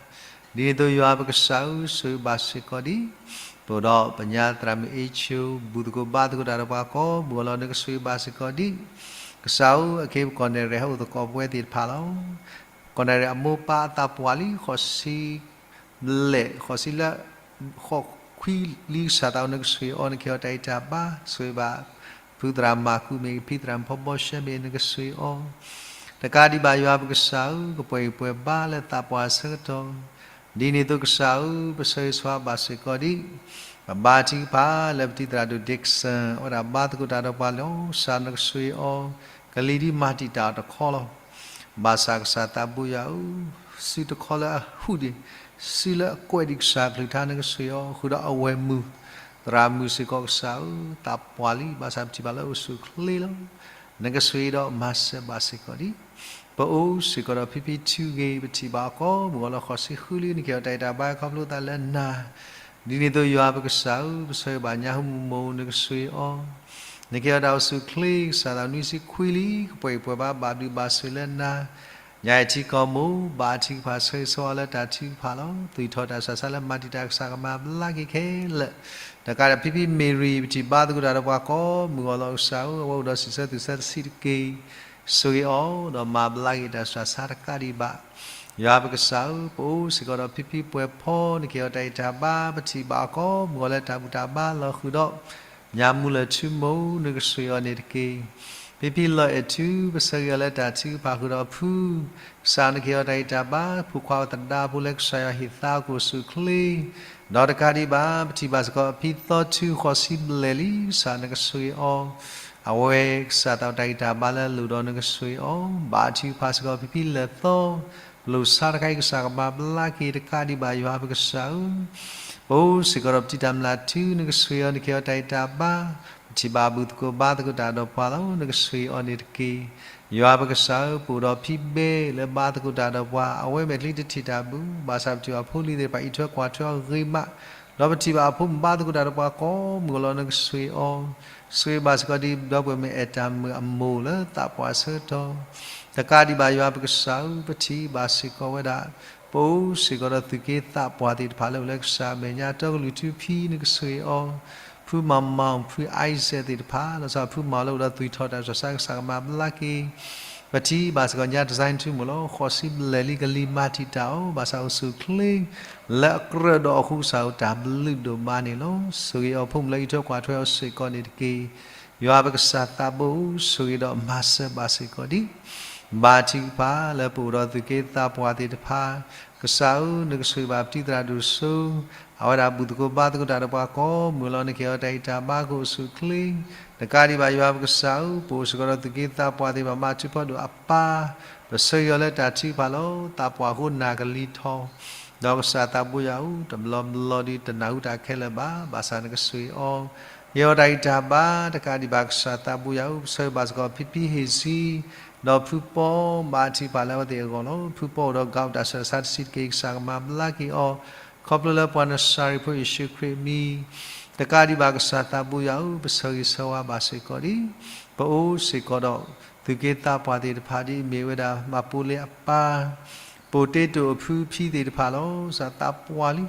န့ၣ်အသိးယွၤပကစၢ်ဧၢ, ဆိၣ်ဂ့ၤဘၣ်စ့ၢ်ကီးဒံး, ပအိၣ်ဒီးပညါသရၣ်မုၣ်အ့ၣ်ဆိၣ်, ဘူၣ်သကိးဘါသကိးတၢ်ဒီးပှၤကိးမုၢ်ဂီၤလီၤ. နကဆိၣ်ဂ့ၤဘၣ်စ့ၢ်ကီးဒံး, ကစၢ်ဧၢ, အခ့ပကီၢ်နဲၣ်ရဲၣ်ဟဲအိၣ်သကိးပဝဲသ့ၣ်တဖၣ်လီၤ. ကီၢ်နဲၣ်ရဲၣ်အမိၢ်ပၢ်အသးပှၢ်လံ, ဃိးဆံဘျဲၣ်, ဃိးဆံလၢ ဃိးခွံလံ, ကစၢ်သးဘိ နကဆိၣ်ဂ့ၤအီၤ, နကဟ့ၣ်အီၤတၢ်ဂံၢ်တၢ်ဘါ, ဆိၣ်ဂ့ၤဘၣ် ဖုသရၣ်မၤကူးမ့ၢ်ဂ့ၤ, ဖံသရၣ်မုၣ်ဖီဘီရှဲမ့ၢ်ဂ့ၤ, နကဆိၣ်ဂ့ၤအီၤ, တကးဒံးဘၣ်ယွၤပကစၢ်ဧၢ, ကပှဲၤဂံၢ်ပှဲၤဘါလၢသးပှၢ်အဆၢကတီၢ်, ဒ်န့ၣ်အသိးကစၢ်ဧၢ, ပဆၢဂ့ၤဆၢဝါဘၣ်စ့ၢ်ကီးဒံး, ပဘါထုကဖၣ်လၢပတံၤသရၣ်ဒိၣ် Dixon အဝဲဒၣ်ဘါသကိးတၢ်ဒီးပှၤလီၤ. ကစၢ်နကဆိၣ်ဂ့ၤအီၤ, ကလံၤဒ်မၤတံာ်တာ်အီၤတခီလီၤ. ဘၣ်ဆၣ်ကစၢ်သးဘိယွၤဧၢ, စုတခီလၢအဟုၣ်ဒံး, စုလၢအကွဲးဒံးကစၢ်ကလုၢ်ကထါ နကဆိၣ်ဂ့ၤအီၤ, ဃုာ်ဒီးအဝဲၢ်မုၣ် သရၣ်မုၣ်စ့ၢ်ကီးကစၢ်ဧၢ, သးပှၢ်လံ, ဘၣ်ဆၣ်ပထံၣ်ဘၣ်လၢအိၣ်ဆူၣ်အိၣ်ချ့လီၤ. နကဆိၣ်ဂ့ၤဒီးမၤစၢၤဘၣ်စ့ၢ်ကီးဒံး, ပအိၣ်စ့ၢ်ကီးဒီးဖံဖံထူဂ့ၤ, ပထံၣ်ဘၣ်အီၤကိးမုၢ်ဂီၤလီၤ. ဃိးဆံဃုလံ, နကဟ့ၣ်အီၤတၢ်ဂံၢ်တၢ်ဘါခီဖျိသးလၢနၤ, ဒ်န့ၣ်အသိးယွၤပကစၢ်ဧၢ, ပဆၢဂ့ၤဘၣ်ညါဟူမုၢ်မိၢ် နကဆိၣ်ဂ့ၤအီၤ, နကဟ့ၣ်အီၤတၢ်အိၣ်ဆူၣ်အိၣ်ချ့, ကစၢ်သးနွံဆံခွံလံ, ကပှဲၤဂံၢ်ပှဲၤဘါ, ဘၣ်ဘျုးဘၣ်ဆိၣ်ဂ့ၤလၢနၤ, ညါအံၤထံကီၢ်မိၢ်, ဘါထုကဖၣ်ဆၢဂ့ၤဆၢဝါလၢတၢ်ထုကဖၣ်လီၤ. သူၣ်ထီၣ်တၢ်ဆူးတၢ်ဆါလၢမၤတံာ်တာ် ကစၢ်ကမၤဘျါက့ၤခဲလၢာ်, တကးဒံးဖံဖံမ့ၢ်ရံၤ, ပထံၣ်ဘါသကိးတၢ်ဒီးပှၤကိးမုၢ်ဂီၤလီၤ. ကစၢ်ဧၢ, အဝဲအိၣ်ဒီးစံးဆၢသူၣ်ဆၢတဆံးတက့ၢ်, ဆိၣ်ဂ့ၤအီၤ ဒီးမၤဘျါက့ၤတၢ်ဆူးတၢ်ဆါတကးဒံးဘၣ်. ယွၤပကစၢ်ဧၢ, ပအိၣ်စ့ၢ်ကီးဒီးဖံဖံပှဲၤဖီ နကဟ့ၣ်အီၤတၢ်ဂံၢ်တၢ်ဘါ, ပထံၣ်ဘၣ်အီၤကိးမုၢ်ဂီၤလၢတၢ်ဘူၣ်တၢ်ဘါလီၤဃုာ်ဒီး ညၣ်မူလၢၢ်ထူမိၢ် နကဆိၣ်ဂ့ၤအီၤန့ၣ်တက့ၢ်. ဖံဖံလီၤအဲၣ်ထု ပဆၢဂ့ၤအီၤလၢတၢ်ထုကဖၣ်ဃုာ်ဒီးအဖု, ကစၢ်နကဟ့ၣ်အီၤတၢ်ဂံၢ်တၢ်ဘါ, ဖိခွါအသဒါဖိလၢကစၢ်ယွၤဟ့ၣ်သါအကအိၣ်ဆူၣ်အိၣ်ချ့ ဒီးတကးဒံးဘၣ် ပထံၣ်ဘၣ်စ့ၢ်ကီးအဖံသီထူဃိးဆံဘျဲၣ်လံ, ကစၢ်နကဆိၣ်ဂ့ၤအီၤ, အဝဲကစၢ်သးအတၢ်ဂံၢ်တၢ်ဘါလၢအလိၣ်ဒီးနကဆိၣ်ဂ့ၤအီၤ, ဘၣ်ထုကဖၣ်စ့ၢ်ကီးဖံဖံလၢာ်သီ, ပလိာ်ဆါတခါအံၤကစၢ်ကမၤဘျါက့ၤတကးဒံးဘၣ်ယွၤပကစၢ်ဧၢ ပအိၣ်စ့ၢ်ကီးဒီးပတံၤတၢ်မျၢ်ထု နကဆိၣ်ဂ့ၤအီၤ နကဟ့ၣ်အီၤတၢ်ဂံၢ်တၢ်ဘါ, ပထံၣ်ဘၣ်အဘူၣ်သကိးဘါသကိးတၢ်ဒီးပှၤလီၤ, နကဆိၣ်ဂ့ၤအီၤန့ၣ်တက့ၢ်. ယွၤပကစၢ်ဧၢ, ပအိၣ်ဒီးဖံဘဲလၢဘါသကိးတၢ်ဒီးပှၤ, အဝဲမဲာ်ချံတထံၣ်တၢ်ဘူၣ်, ဘၣ်ဆၣ်ပထံၣ်ဘၣ်ဖိလံၤသ့ၣ်တဖၣ်အံးထွဲကွၢ်ထွဲအီၤဂ့ၤမး, ဒီးပထံၣ်ဘၣ်အဖိမုၣ်ဘါသကိးတၢ်ဒီးပှၤကိးမုၢ်ဂီၤလီၤ, နကဆိၣ်ဂ့ၤအီၤ ဆိၣ်ဂ့ၤဘၣ်စ့ၢ်ကီးဒ်ဒီပုၢ်ဝဲၢ်မ့ၢ်အဲၣ်တၢ်မုာ်အမိၢ်လၢသးပှၢ်ဆၢကတီၢ်, တကးဒံးဘၣ်ယွၤပကစၢ်ဧၢ, ပထံၣ်ဘၣ်စ့ၢ်ကီးဝဲဒၣ်, ပအိၣ်စ့ၢ်ကီးဒီးသူၣ်က့သးပှၢ်သ့ၣ်တဖၣ်လၢအိၣ်လၢကစၢ်အမဲာ်ညါ တီကလုာ်ထူဖံ နကဆိၣ်ဂ့ၤအီၤ, ဖုမၤမီၤ ဖုအံစဲးသ့ၣ်တဖၣ် လီၤဆီဖုမၤလၢအိၣ်ဒီးသွံၣ်ထီၣ်တၢ်ဆူးတၢ်ဆါကစၢ်ကမၤဘျါက့ၤ ပထံၣ်ဘၣ်စ့ၢ်ကီးညါ design ထူမိၢ်လီၤ, ဃိးဆံဘျဲၣ်လံကလံၤမၤတံာ်တာ်အီၤ, ဘၣ်ဆၣ်အိၣ်ဆူၣ်အိၣ်ချ့ လၢအကြၢးဒီးအဃိကစၢ်ဧၢ တၢ်ဘျုးဒိၣ်မးန့ၣ်လီၤ. ဆိၣ်ဂ့ၤအီၤဖိမုၣ်လၢအံးထွဲကွၢ်ထွဲအီၤစ့ၢ်ကီးန့ၣ်တက့ၢ်. ယွၤပကစၢ်သးဘိဧၢ, ဆိၣ်ဂ့ၤဒီးမၤစၢၤဘၣ်စ့ၢ်ကီးဒံး ဘါထုကဖၣ်လၢပအိၣ်ဒီးသူၣ်က့သးပှၢ်သ့ၣ်တဖၣ်, ကစၢ်ဧၢ, နကဆိၣ်ဂ့ၤဘၣ်ပတံၤသရၣ်ဒိၣ်စိ, အဝဲဒၣ်ဘူၣ်သကိးဘါသကိးတၢ်ဒီးပှၤကိးမုၢ်လီၤ, နကဟ့ၣ်အီၤတၢ်ဂံၢ်တၢ်ဘါကအိၣ်ဆူၣ်အိၣ်ချ့, တကးဒံးဘၣ်ယွၤပကစၢ်ဧၢ, ပအိၣ်စ့ၢ်ကီးဒီးသူၣ်က့သးပှၢ်သ့ၣ်တဖၣ် မၤထူဖီဒိၣ်အပၢ်, ပဆၢဂ့ၤအီၤလၢတၢ်ထုကဖၣ်လီၤ, သးပှၢ်အဃိနၢ်ကလံၤထီၣ် ဒီးကစၢ်သးဘိယွၤဧၢ, တဘျီဘျီဒီးတနၢ်ဟူတၢ်ခဲလၢာ်ဘၣ်, ဘၣ်ဆၣ်နကဆိၣ်ဂ့ၤအီၤ, ဟ့ၣ်အီၤတၢ်ဂံၢ်တၢ်ဘါ, တကးဒံးဘၣ်ကစၢ်သးဘိယွၤဧၢ, ပဆၢဂ့ၤဘၣ်စ့ၢ်ကီးဖံဖံဟ့ၣ်ဆံ, ဒီးဖုပီ ဘါထုကဖၣ်လၢအဝဲသ့ၣ်အဂီၢ်လီၤ. ဖုပီအိၣ်ဒီး gout တၢ်ဆူးတၢ်ဆါတဆံးတက့ၢ်, ကစၢ်ကမၤဘျါက့ၤအီၤ, ခီဖျိလၢပှၤနစၤရ့းဖိယ့ၣ်ၡူးခရံာ်အမံၤ, တကးဒံးဘၣ်ကစၢ်သးဘိယွၤဧၢ, ပဆၢဂ့ၤဆၢဝါဘၣ်စ့ၢ်ကီးဒံး, ပအိၣ်စ့ၢ်ကီးဒီး သူၣ်က့သးပှၢ်သ့ၣ်တဖၣ်ဒ်အမ့ၢ်ဝဲဒၣ် မၤပိလ့အပၢ် ပိတ့တိၢ်အဖုဖံသ့ၣ်တဖၣ်လီၤ, ကစၢ်သးပှၢ်လံ,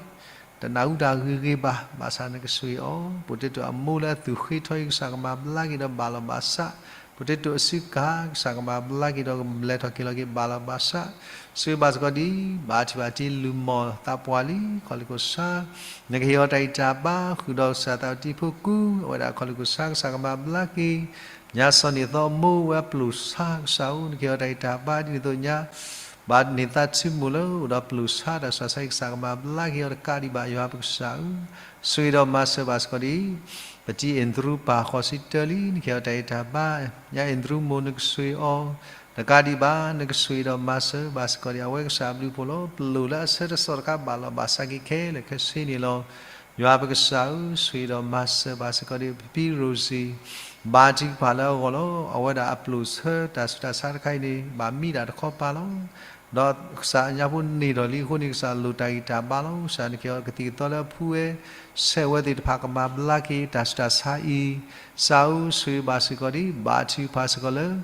တနၢ်ဟူတၢ်ဂ့ၤဂ့ၤဘၣ်, ဘၣ်ဆၣ်နကဆိၣ်ဂ့ၤအီၤ, ပိတ့တိၢ်အမိၢ်လၢအသူၣ်ဃ့ထီအံၤ ကစၢ်ကမၤဘျါက့ၤဒီးဘၣ်လီၤဘၣ်စး, ပိတ့တိၢ်အစုကၤ ကစၢ်ကမၤဘျါက့ၤဒီးကလဲၤထီၣ်က့ၤလီၤက့ၤဘၣ်လီၤဘၣ်စး, ဆိၣ်ဂ့ၤဘၣ်စ့ၢ်ကီးဒံး, ဘါထုကဖၣ်တံၤလုၢ်မီၢ်သးပှၢ်လံ, ခီၣ်လ့ၣ်ခိၣ်ဆါ, နကဟ့ၣ်အီၤတၢ်ဂံၢ်တၢ်ဘါ ဃုာ်ဒီးကစၢ်သးတံၤဖိကူ, အဝဲဒၣ်ခီၣ်လ့ၣ်ခိၣ်ဆါ ကစၢ်ကမၤဘျါက့ၤ, ညါစီၤန့ၢ်သီအမိၢ်ဝဲအပျိၢ်ဆါကစၢ်ဧၢ, နကဟ့ၣ်အီၤတၢ်ဂံၢ်တၢ်ဘါဒ်န့ၣ်အသိးညါ ဘၣ်န့ၢ်သါထုမိၢ်လၢအိၣ်ဒီးပျိၢ်ဆါတၢ်ဆူးတၢ်ဆါအံၤ ကစၢ်ကမၤဘျါက့ၤအီၤတကးဒံးဘၣ်ယွၤပကစၢ်ဧၢ, ဆိၣ်ဂ့ၤဒီးမၤစၢၤဘၣ်စ့ၢ်ကီးဒံး, ပတံၤအ့ၣ်သရူပၢ်ဃိးဆံတၢလံ, နကဟ့ၣ်အီၤတၢ်ဂံၢ်တၢ်ဘါ, ညါအ့ၣ်သရူမိၢ်နကဆိၣ်ဂ့ၤအီၤ, တကးဒံးဘၣ် နကဆိၣ်ဂ့ၤဒီးမၤစၢၤဘၣ်စ့ၢ်ကီးဒံး အဝဲကစၢ်အဘျုးအဖှိၣ်လီၤ, ပျိၢ်လၢအဆၢတစီၣ်တခါဘၣ်လီၤဘၣ်စးက့ၤခဲလၢာ်ခဲဆ့န့ၣ်လီၤ. ယွၤပကစၢ်ဧၢ, ဆိၣ်ဂ့ၤဒီးမၤစၢၤဘၣ်စ့ၢ်ကီးဒံး ဖံဖံရိၤစံၤ, ဘါထုကဖၣ်လၢအဂီၢ်လီၤ, အဝဲဒၣ်အပျိၢ်ဆါတၢ်ဆူးတၢ်ဆါတခါအံၤန့ၣ် ဘၣ်မံဒၣ်တခီပၤလီၤ. ဒီးကစၢ်အညါဖိန့ၢ်ထီၣ်လံအဃိန့ၣ် ကစၢ်လိၣ်တၢ်ဂံၢ်တၢ်ဘါလီၤ, ကစၢ်နကဟ့ၣ်အီၤကသံၣ်ကသီလၢအဖုဝဲ, ဆဲးဝဲသ့ၣ်တဖၣ်ကမၤဘျါက့ၤတၢ်ဆူးတၢ်ဆါအံၤ, ကစၢ်ဧၢ, ဆိၣ်ဂ့ၤဘၣ်စ့ၢ်ကီးဒံး, ဘါထုကဖၣ်စ့ၢ်ကီးလၢ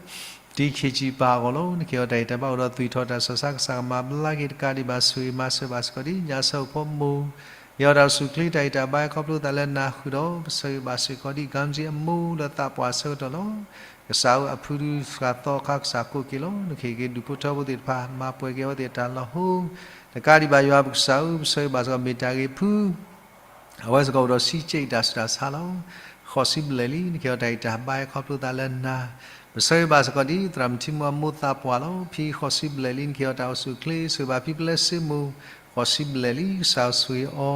တံၤခ့ၣ်ကၠံၣ်ပၢ်အဂီၢ်လီၤ, နကဟ့ၣ်အီၤတၢ်ဂံၢ်တၢ်ဘါအိၣ်ဒီးသွံၣ်ထီၣ်တၢ်ဆူးတၢ်ဆါ ကစၢ်ကမၤဘျါက့ၤတကးဒံးဘၣ် ဆိၣ်ဂ့ၤမၤစၢၤဘၣ်စ့ၢ်ကီးဒံး ညါဆၢဖိမိၢ်, ဟ့ၣ်အီၤတၢ်အိၣ်ဆူၣ်အိၣ်ချ့တၢ်ဂံၢ်တၢ်ဘါ ခီဖျိသးလၢနၤဃုာ်ဒီး ပဆၢဂ့ၤဘၣ်စ့ၢ်ကီးဒံး ကၠံၣ်အမိၢ်လၢသးပှၢ်ဆၢကတီၢ်လီၤ. ကစၢ်ဧၢ, အဖုဒုးဃာ်သီအခါ ကစၢ်ကိးက့ၤလီၤ, နကဟ့ၣ်က့ၤဒူၣ်ဖိထၢဖိသ့ၣ်တဖၣ် မၤပှဲၤက့ၤအဝဲသ့ၣ်အတၢ်လီၤဟိ, တကးဒံးဘၣ်ယွၤပကစၢ်ဧၢ, ပဆၢဂ့ၤဘၣ်စ့ၢ်ကီးမ့ၢ်တၢ်ဂ့ၤဖု အဝဲစ့ၢ်ကီးအိၣ်ဒီးဆံးစဲးတၢ်ဆူးတၢ်ဆါလီၤ. ဃိးဆံဘျဲၣ်လံ, နကဟ့ၣ်အီၤတၢ်ဂံၢ်တၢ်ဘါ ခီဖျိသးလၢနၤ, ပဆၢဂ့ၤဘၣ်စ့ၢ်ကီးဒံး သရၣ်မုၣ်ထံမိၢ်အမိၢ်သးပှၢ်လီၤ. ဖံဃိးဆံဘျဲၣ်လံ, နကဟ့ၣ်အီၤတၢ်အိၣ်ဆူၣ်အိၣ်ချ့, ဆိၣ်ဂ့ၤဘၣ်ဖံပလဲစ့မိၢ်, ဃိးဆံဘျဲၣ်လံ, ကစၢ်ဆိၣ်ဂ့ၤအ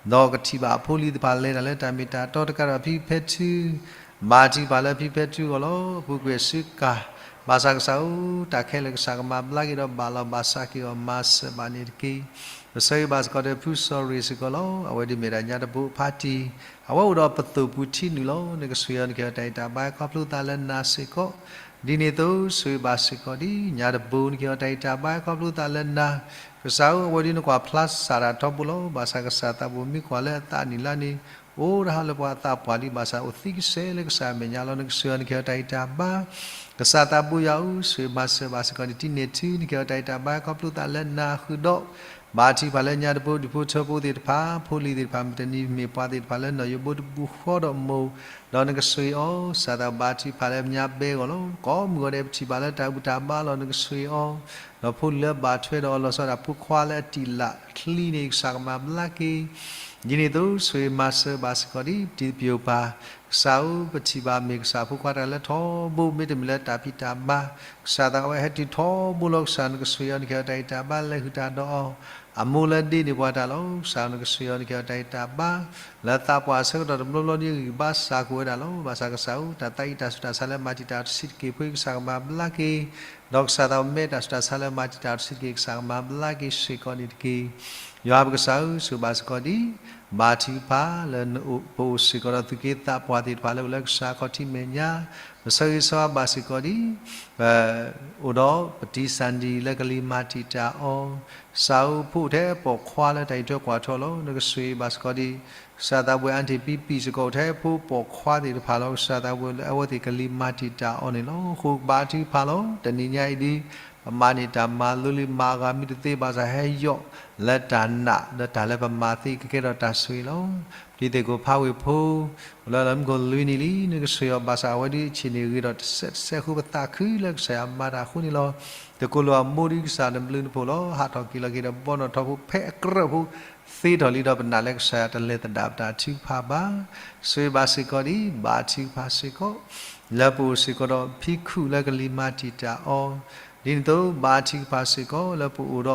ီၤ, ဒီးကထံၣ်ဘၣ်အဖိလံၤတဖၣ်လဲၤတၢ်လၢတၢ်မ့ၢ်တၢ်တီတကးဒံးဘၣ် ဖံဖဲထု ဘါထုကဖၣ်လၢဖံဖဲထုအဂီၢ်လီၤ. အပူၤကွံာ်အစုကၤ, ဘၣ်ဆၣ်ကစၢ်ဧၢ, တၢ်ခဲလၢာ်ကစၢ်ကမၤဘျါက့ၤဒီးဘၣ်လီၤဘၣ်စးက့ၤအီၤ မၤစၢၤဘၣ်န့ၣ်တက့ၢ်. ပဆၢဂ့ၤဘၣ်စ့ၢ်ကီးဒီးဖုစီၤရ့ၣ်စ့ၢ်ကီးလီၤ. အဝဲဒၣ်မ့ၢ်ဒၣ်ညါတဘိအဖါတံၢ်, အဝဲအိၣ်ဒီးပသိၣ်ပူၤထံနုာ်လီၤ. နကဆိၣ်ဂ့ၤအီၤ နကဟ့ၣ်အီၤတၢ်ဂံၢ်တၢ်ဘါ ခီဖျိသးလၢနၤစ့ၢ်ကီး, ဒ်န့ၣ်အသိး ဆိၣ်ဂ့ၤဘၣ်စ့ၢ်ကီးဒံး ညါတဘိ နကဟ့ၣ်အီၤတၢ်ဂံၢ်တၢ်ဘါ ခီဖျိသးလၢနၤ, ကစၢ်ဧၢ, အဝဲဒၣ်နကွၢ်ဖျါစၢ်တၢ်ထီဘိလီၤ. ဘၣ်ဆၣ်ကစၢ်သးဘိမ့ၢ်ကွၢ်လၢအသးနံၣ်လါန့ၣ် အိၣ်တဟါလၢပှၤသးပှၢ်ဒံးဘၣ်ဆၣ် အိၣ်သံကစဲးလၢကစၢ်အမဲာ်ညါလီၤ. နကစၢ်ယွၤနကဟ့ၣ်အီၤတၢ်ဂံၢ်တၢ်ဘါ, ကစၢ်သးဘိယွၤဧၢ, ဆိၣ်ဂ့ၤမၤစၢၤဘၣ်စ့ၢ်ကီးန့ၣ် တံၤန့ၣ်ထံ နကဟ့ၣ်အီၤတၢ်ဂံၢ်တၢ်ဘါ ခီဖျိသးလၢနၤဃုာ်ဒီး ဘါထုကဖၣ်လၢညါတဘိ ဒူၣ်ဖိထၢဖိသ့ၣ်တဖၣ် ဖိလံၤသ့ၣ်တဖၣ် မုၢ်တနံၤမ့ၢ်ပှၤသ့ၣ်တဖၣ်လၢနီၢ်ယိးဘိတပူၤဃီဒီးမိၢ်, ဒီးနကဆိၣ်ဂ့ၤအီၤ ကစၢ်သးဘိဘါထုကဖၣ်လၢညါဘဲဂီၢ်လီၤ. ကိးမုၢ်ဂီၤဒဲးပထံၣ်ဘၣ်လၢတၢ်ဘူၣ်တၢ်ဘါလီၤ နကဆိၣ်ဂ့ၤအီၤ, ဒီးဖိလံၤလၢဘၣ်ထွဲဒီးအီၤလီၤဆီဒၣ်ဖိခွါလၢအတံာ်လၢ်ချံန့ၣ် ကစၢ်ကမၤဘျါက့ၤ ဒ်န့ၣ်အသိး ဆိၣ်ဂ့ၤမၤစၢၤဘၣ်စ့ၢ်ကီးဒ် တံၤသပၠိၤပၤ, ကစၢ်ဧၢ ပထံၣ်ဘၣ်မ့ၢ်ကစၢ်ဖိခွါတဂၤလၢထီဘိ မ့တမ့ၢ်လၢတၢ်ဖံးတၢ်မၤ, ကစၢ်သးဝဲဟဲတုၤထီဘိလီၤ. ကစၢ်နကဆိၣ်ဂ့ၤအီၤ နကဟ့ၣ်အီၤတၢ်ဂံၢ်တၢ်ဘါလၢဟုၣ်တၢ်ဒီးအီၤ, အမိၢ်လၢဒ့န့ၢ်ပှၤတၢ်လီၤ. ကစၢ်နကဆိၣ်ဂ့ၤအီၤ နကဟ့ၣ်အီၤတၢ်ဂံၢ်တၢ်ဘါ လၢသးပှၢ်အဆၢကတီၢ်တဘျီဘျီဒ်အဂံၢ်ဘါစၢ်ကအိၣ်ဝဲဒၣ်လီၤ. ဘၣ်ဆၣ်ကစၢ်ဧၢ တၢ်သးအံၤတၢ်ဆူးတၢ်ဆါလၢမၤတံာ်တာ်အီၤတဆံးတက့ၢ် ပဃ့ကစၢ်ကမၤဘျါက့ၤ ဒီးကစၢ်သးဝဲမ့ၢ်တၢ်ဆူးတၢ်ဆါလၢမၤတံာ်တာ်အီၤတဆံးတက့ၢ် ကစၢ်ကမၤဘျါက့ၤစ့ၢ်ကီးန့ၣ်တက့ၢ်. ယွၤပကစၢ်ဧၢ ဆိၣ်ဂ့ၤဘၣ်စ့ၢ်ကီးဒ် ဘါထုကဖၣ်လၢပအိၣ်စ့ၢ်ကီးဒီးသုးက့သးပှၢ်သ့ၣ်တဖၣ်လၢအိၣ်လၢကစၢ်ခီၣ်ထံးမဲာ်ညါ, ပဆၢဂ့ၤဆၢဝါဘၣ်စ့ၢ်ကီးဒ် ပအိၣ်ဒီးပတံၤစၢ်ဒံၣ်လၢကလံၤမၤတံာ်တာ်အီၤ, ကစၢ်ဧၢ ဖိအိၣ်ထဲပိာ်ခွါလၢတၢ်အံးထွဲကွၢ်ထွဲလီၤ. နကဆိၣ်ဂ့ၤဘၣ်စ့ၢ်ကီးဒ် ကစၢ်သးဘိအါတံၢ်ပံပံၢ်စ့ၢ်ကီးအိၣ်ထဲဖိပိာ်ခွါသ့ၣ်တဖၣ်လီၤ. ကစၢ်သးဘိလၢအဝဲသ့ၣ်ကလံၤမၤတံာ်တာ်အီၤန့ၣ်လီၤ. အဃိကဘါထုကဖၣ်လီၤ. တနံၤညါအံၤဒ် ပမၤန့ၢ်တၢ်မၤလိလံ မၤအဂၤမ့ၢ်တသ့ဘၣ်ဆၣ် ဟဲယီၢ်လၢတၢ်နာ် လၢတၢ်လၢပမၤသ့ကကဲထီၣ်တၢ်ဆိၣ်ဂ့ၤလီၤ. ပတံၤသကိးဖးဝ့ၢ်ဖိ အိၣ်လၢလီၢ်မံခိၣ်လွံၢ်နံၣ်လံ နကဆိၣ်ဂ့ၤအီၤဘၣ်ဆၣ် အဝဲဒ်အဆံးန့ၣ်ဂ့ၤဒီးတစဲးတစဲးအဃိ ပသးခုလၢကစၢ်ယွၤမၤတၢ်အဃိန့ၣ်လီၤ. တကိးလိာ်အမိၢ်ဒ်ကစၢ်နဘျုးနဖှိၣ်လီၤ. ဟးထီၣ်က့ၤလီၤက့ၤဒီးဘီနီၣ်ထီၣ်ဖိ ဖဲအကြၢးဖိသ့ထီၣ်လံဒီး ပနာ်လၢကစၢ်ယွၤတလဲၤသဒၣ်ပတၢ်ထုကဖၣ်ဘၣ်. ဆိၣ်ဂ့ၤဘၣ်စ့ၢ်ကီးဒ် ဘါထုကဖၣ်စ့ၢ်ကီး လၢပအိၣ်စ့ၢ်ကီးဒီးဖံခုၣ်လၢကလံၤမၤတံာ်တာ်အီၤ, ဒ်န့ၣ်အသိး ဘါထုကဖၣ်စ့ၢ်ကီးလၢပအိၣ်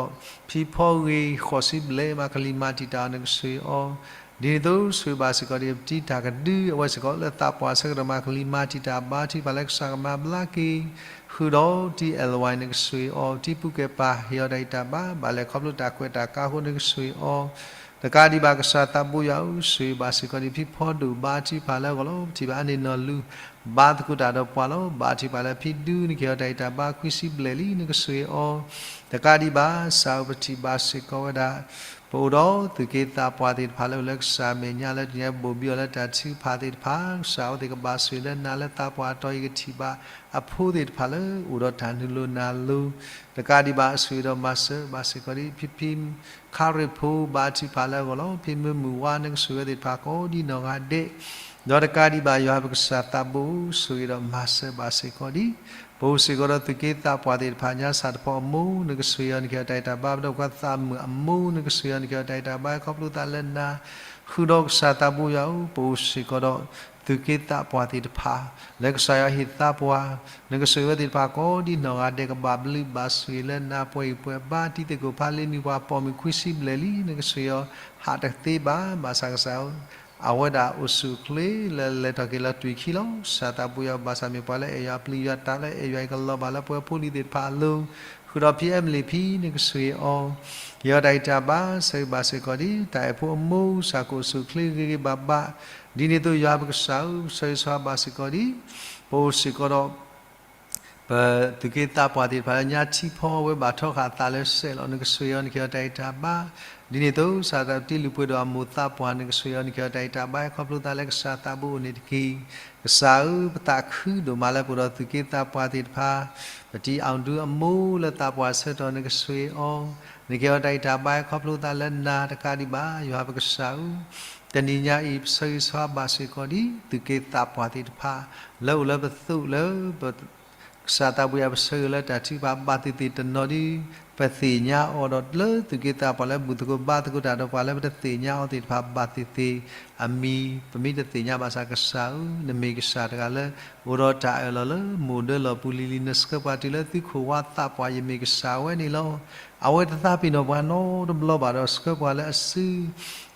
ဒီးဖံဖီဂ့ၤ ဃိးဆံဘျဲၣ်မး ကလံၤမၤတံာ်တာ်အီၤ နကဆိၣ်ဂ့ၤအီၤ, ဒ်န့ၣ်အသိး ဆိၣ်ဂ့ၤဘၣ်စ့ၢ်ကီးဒ်ပတံၤတၢ်ကဒု အဝဲစ့ၢ်ကီးလၢသးပှၢ်ဆၢကတီၢ်မး ကလံၤမၤတံာ်တာ် ဘါထုကဖၣ်လၢကစၢ်ကမၤဘျါက့ၤ ဃုာ်ဒီးတံၤအဲၣ်ဝဲ နကဆိၣ်ဂ့ၤအီၤ, တံၤပူၤကဲပၤ ဟ့ၣ်အီၤတၢ်ဂံၢ်တၢ်ဘါ ဘၣ်လဲၤခီဖျိတၢ်ကွဲးတၢ်ကါအဃိ နကဆိၣ်ဂ့ၤအီၤ, တကးဒံးဘၣ် ကစၢ်သးဘိယွၤဧၢ, ဆိၣ်ဂ့ၤဘၣ်စ့ၢ်ကီးဒ်ဖံဖီဒိၣ် ဘါထုကဖၣ်လၢအဂီၢ်လီၤ. ပထံၣ်ဘၣ်အါန့ၢ်နီၢ်လူၤ ဘါသကိးတၢ်ဒီးပှၤလီၤ. ဘါထုကဖၣ်လၢဖံဒု နကဟ့ၣ်အီၤတၢ်ဂံၢ်တၢ်ဘါ ခွံဆံဘျဲၣ်လံ နကဆိၣ်ဂ့ၤအီၤ, တကးဒံးဘၣ် ကစၢ်ဧၢ ပထံၣ်ဘၣ်စ့ၢ်ကီးဝဲဒၣ် ပအိၣ်ဒီးသုးက့သးပှၢ်သ့ၣ်တဖၣ်လၢအိၣ်လၢကစၢ်အမဲာ်ညါ လၢတနံၤညါဘိၣ်ဘံအီၤလၢတၢ်ထုကဖၣ်သ့ၣ်တဖၣ်, ကစၢ်ဧၢ အဝဲသ့ၣ်ကဘၣ်ဆိၣ်ဂ့ၤလၢနၤလၢသးပှၢ်အတီၤအံၤ ကထံၣ်ဘၣ်အဖိသ့ၣ်တဖၣ်လၢအိၣ်ဒီးတၢ်နုာ်လိၤနၤလိၤ, တကးဒံးဘၣ် ဆိၣ်ဂ့ၤဒီးမၤစၢၤဘၣ်စ့ၢ်ကီးဒ် ဖံဖံခါရ့ၣ်ဖိ ဘါထုကဖၣ်လၢအဂီၢ်လီၤ. ဖံမၢမုၢ်ဝါ နကဆိၣ်ဂ့ၤအဝဲသ့ၣ်တဖၣ်ကိးဒ်နီၢ်ဂၤဒဲး, ဒီးတကးဒံးဘၣ် ယွၤပကစၢ်သးဘိဧၢ, ဆိၣ်ဂ့ၤဒီးမၤစၢၤဘၣ်စ့ၢ်ကီးဒ် ပအိၣ်စ့ၢ်ကီးဒီးသုးက့သးပှၢ်သ့ၣ်တဖၣ် ညါစၢ်တဖီအမိၢ် နကဆိၣ်ဂ့ၤအီၤ နကဟ့ၣ်အီၤတၢ်ဂံၢ်တၢ်ဘါ, ပဒီပုၢ်ဝဲၢ်သးမုာ်အမိၢ် နကဆိၣ်ဂ့ၤအီၤ နကဟ့ၣ်အီၤတၢ်ဂံၢ်တၢ်ဘါ ခီဖျိသးလၢနၤ, ဃုာ်ဒီးကစၢ်သးဘိယွၤဧၢ, ပအိၣ်စ့ၢ်ကီးဒီးသုးက့သးပှၢ်သ့ၣ်တဖၣ် လၢကစၢ်ယွၤဟ့ၣ်သးပှၢ်, နကဆိၣ်ဂ့ၤအဝဲသ့ၣ်တဖၣ်ကိးဒ်နီၢ်ဂၤဒဲး ကဘၣ်ဘျုးဘၣ်ဆိၣ်ဂ့ၤလၢနၤ ပှၤဂံၢ်ပှၤဘါ, တံၤသကိးဖးလံာ်မုၢ် ပှၤပိာ်မုၣ်ခွံဆံဘျဲၣ်လံ နကဆိၣ်ဂ့ၤအီၤ ဟးတသ့ဘၣ်, ဘၣ်ဆၣ်ကစၢ်ဧၢ အဝဲဒၣ်အိၣ်ဆူၣ်အိၣ်ချ့လၢလဲၤထီၣ်က့ၤလီၤတွံၢ်ခံလီၤ. ကစၢ်သးဘိယွၤ ဘၣ်ဆၣ်မ့ၢ်ပှၤလၢအဲၣ်ယွၤအပျံၤယွၤ တၢ်လၢအဲၣ်ယွၤအံၤကလီၤဘၣ်လၢပဝဲဖိလံၤသ့ၣ်တဖၣ်အလိၤ, ဃုာ်ဒီးဖံအဲမလံဖံ နကဆိၣ်ဂ့ၤအီၤ, ဟ့ၣ်အီၤတၢ်ဂံၢ်တၢ်ဘါ, ဆိၣ်ဂ့ၤဘၣ်စ့ၢ်ကီးဒ် တၢ်အဲၣ်ဖိအမိၢ် ကစၢ်ကအိၣ်ဆူၣ်အိၣ်ချ့ဂ့ၤဂ့ၤဘၣ်ဘၣ်, ဒ်န့ၣ်အသိးယွၤပကစၢ်ဧၢ, ပဆၢဂ့ၤဆၢဝါဘၣ်စ့ၢ်ကီးဒ် ပအိၣ်စ့ၢ်ကီးဒီး ပသုးက့သးပှၢ်သ့ၣ်တဖၣ်လၢညါထံဖီဝဲဘၣ်ထီဃာ်အသးလၢစဲးလီၤ, နကဆိၣ်ဂ့ၤအီၤ နကဟ့ၣ်အီၤတၢ်ဂံၢ်တၢ်ဘါ, ဒ်န့ၣ်အသိး ကစၢ်သးတံၤလုၢ်ပှ့ၤဒိၣ်အမိၢ်သးပှၢ် နကဆိၣ်ဂ့ၤအီၤ နကဟ့ၣ်အီၤတၢ်ဂံၢ်တၢ်ဘါ ခီဖျိသးလၢကစၢ်သးဘိအိၣ်န့ၣ်တက့ၢ်. ကစၢ်ဧၢ, ပသးခုဒိၣ်မးလၢပအိၣ်ဒီးသုးက့သးပှၢ်သ့ၣ်တဖၣ်, ပတံၤအီၣ်ဒုအမိၢ်လၢသးပှၢ်ဆၢကတီၢ် နကဆိၣ်ဂ့ၤအီၤ, နကဟ့ၣ်အီၤတၢ်ဂံၢ်တၢ်ဘါ ခီဖျိသးလၢနၤတကးဒံးဘၣ် ယွၤပကစၢ်ဧၢ, တနံၤညါအံၤ ပဆၢဂ့ၤဆၢဝါဘၣ်စ့ၢ်ကီးဒ် သုးက့သးပှၢ်သ့ၣ်တဖၣ် လၢအိၣ်လၢပသိးလၢပ ကစၢ်သးဘိယွၤ ပဆၢဂ့ၤလၢတၢ်ထုကဖၣ်ဘၣ်သ့ၣ်သ့ၣ်တနီၤဒ် ပသ့ၣ်ညါအီၤဒီး လၢသုးက့သးပှၢ်လၢဘူၣ်သကိးဘါသကိးတၢ်ဒီးပှၤလၢပတသ့ၣ်ညါအီၤသ့ၣ်တဖၣ်ဘၣ်သ့ၣ်သ့ၣ် အမံၤ ပမ့ၢ်တသ့ၣ်ညါဘၣ်ဆၣ်ကစၢ်ဧၢ, နမ့ၢ်ကစၢ်တဂၤလၢ အိၣ်ဒီးတၢ်အၢၣ်လီၤလၢမိၢ်ဒၢလီၢ်ပူၤလံၤလံၤ နဆှၢပှၤတုၤလၢသုခိၣ်ဝါသးပှၢ် ယမ့ၢ်ကစၢ်ဝဲန့ၣ်လီၤ. အဝဲတသးပ့ၤနီၣ်ပှၤနီတဘျီဘၣ်ဒီးဆှၢပှၤလၢအစု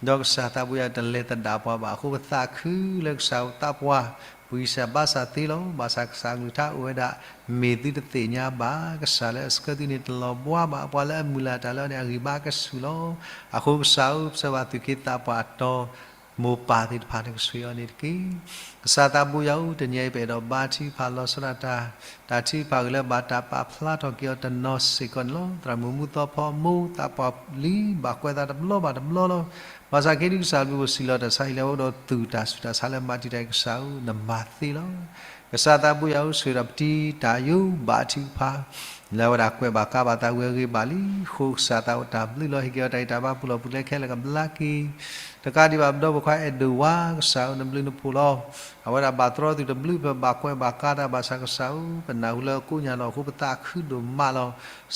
ဒီးကစၢ်သးဘိယွၤတလဲၤသဒၣ်ပှၤဘၣ်အဃိ ပသးခုလၢကစၢ်သးပှၢ် ပဂံၢ်စၢ်ဘါစၢ်သ့လီၤ. ဘၣ်ဆၣ်ကစၢ်အကလုၢ်ကထါအိၣ်ဝဲဒၣ် မ့ၢ်သုတသ့ၣ်ညါဘၣ်, ကစၢ်လၢအဆှၢသုန့ၣ်တလီၤဘှါဘၣ်, ပှၤလၢအမုၢ်လၢ်တၢ်လၢအီၤန့ၣ် အဂံၢ်ဘါကဆူၣ်လီၤ. အဃိကစၢ်ဧၢ, ပဆၢဘၣ်သုးက့သးပှၢ်အတီၤ မိၢ်ပၢ်သ့ၣ်တဖၣ်နကဆှၢအီၤန့ၣ်တက့ၢ်. ကစၢ်သးဘိယွၤဧၢ, တနံၤအံၤပအဲၣ်ဒိးဘါထုကဖၣ်လီၤဆီဒၣ်တၢ်, တၢ်ထုကဖၣ်ဂ့ၤလၢဘၣ်တၢ်ပာ်ဖျါထီၣ်က့ၤအီၤတနီၤစ့ၢ်ကီးန့ၣ်လီၤ. သရၣ်မုၣ်မူသီဖီမူ သးပှၢ်လံ ဘၣ်ကွဲးသးတဘျီဘၣ်တဘျီလီၤ. ဘၣ်ဆၣ်ခဲဒုးကစၢ်ဘျုးအိၣ်စံးလီၤတၢ်ဆါဟံၣ်လၢအအိၣ်ဒီးသူၣ်တၢ်ဆူးတၢ်ဆါလၢမၤတံာ်တာ်ကစၢ်ဧၢ, နမၤသ့လီၤ. ကစၢ်သးဘိယွၤဧၢ, ဆှၢဒီးပတံတၢ်ယိဘါထုကဖၣ် လၢအဝဲဒၣ်ကွဲးဘၣ်ကါဘၣ်သးဝံၤအဂ့ၤဘၣ်လံ, ဃိကစၢ်သးအိၣ်တၢ်ဘျုးလီၤ. ဟ့ၣ်က့ၤအီၤတၢ်ဂံၢ်တၢ်ဘါပူၤလီၢ်ပူၤကျဲခဲလၢာ်ကဘျါက့ၤ တကးဒံးဘၣ်ပဒီပုၢ်ဝဲၢ်ခွါအဲၣ်ဒိးဝါ ကစၢ်ဧၢ နဘျုးနဖှိၣ်လီၤ. အဝဲဒၣ်ဘၣ်တြီသုးတဘျုးဖဲဘၣ်ကွဲးဘၣ်ကါတၢ်ဘၣ်ဆၣ်ကစၢ်ဧၢ, ပနၢ်ဟူလၢကိးညါလီၤအဃိပသးခုဒိၣ်မးလီၤ.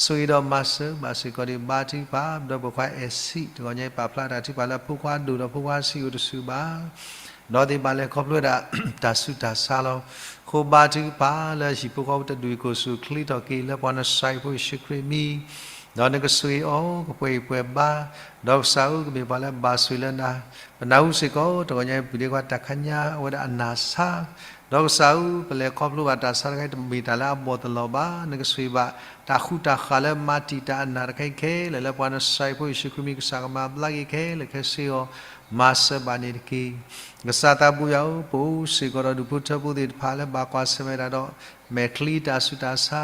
ဆိၣ်ဂ့ၤဒီးမၤစၢၤဘၣ်စ့ၢ်ကီးဒံးဘါထုကဖၣ် ပဒီပုၢ်ဝဲၢ်ခွါအဲၣ်ဆံး တဂီၤညါအံၤပာ်ဖျါတၢ်ထုကဖၣ်လၢအဖိခွါဒိၣ်ဒီးဖိခွါဆံးအိၣ်တဆူၣ်ဘၣ် ဒီးသ့ၣ်ဘၣ်လဲၤခီဖျိဝဲဒၣ် တၢ်ဆူးတၢ်ဆါလီၤ. ဃိဘါထုကဖၣ်လၢဟံၣ်ဖိဃီဖိတဒူၣ်အံၤ ကအိၣ်ဆူၣ်အိၣ်ချ့ထီၣ်က့ၤ လၢပှၤနစၢ်အဖိယ့ၣ်ၡူးခရံာ်အမံၤ, ဒီးနကဆိၣ်ဂ့ၤအီၤ ကပှဲၤအံၤပှဲၤဘါ, ဒီးကစၢ်ဧၢ ကမ့ၢ်ပှၤလၢအဘၣ်ဆိၣ်ဂ့ၤလၢနၤ, ပနၢ်ဟူစ့ၢ်ကီး တဂီၤညါအံၤ ပုၢ်ဒ့ခွါတၢ်ခညါ အဝဲဒၣ်အနၢ်ဆါ ဒီးကစၢ်ဧၢ ပလဲၤခီဖျိဘၣ်တၢ်ဆါတခါအံၤ တမ့ၢ်တၢ်လၢအဘီၣ်တလီၤဘၣ်, နကဆိၣ်ဂ့ၤဘၣ် တၢ်ဃူတၢ်ဃာ်လၢမၤတံာ်တာ်အနၢ်တခါအံၤခဲလၢာ် လၢပှၤနစၢ်အဖိယ့ၣ်ၡူးခရံာ်မံၤ ကစၢ်ကမၤဘျါက့ၤခဲလၢာ်ခဲဆ့အီၤ မၤစၢၤဘၣ်န့ၣ်တက့ၢ်. ကစၢ်သးဘိယွၤဧၢ, ပအိၣ်စ့ၢ်ကီးဒီးဒူၣ်ဖိထၢဖိသ့ၣ်တဖၣ်လၢဘၣ်ကွၢ်ဆၢၣ်မဲာ်တၢ်ဒီး မဲာ်ချံတၢ်ဆူးတၢ်ဆါ,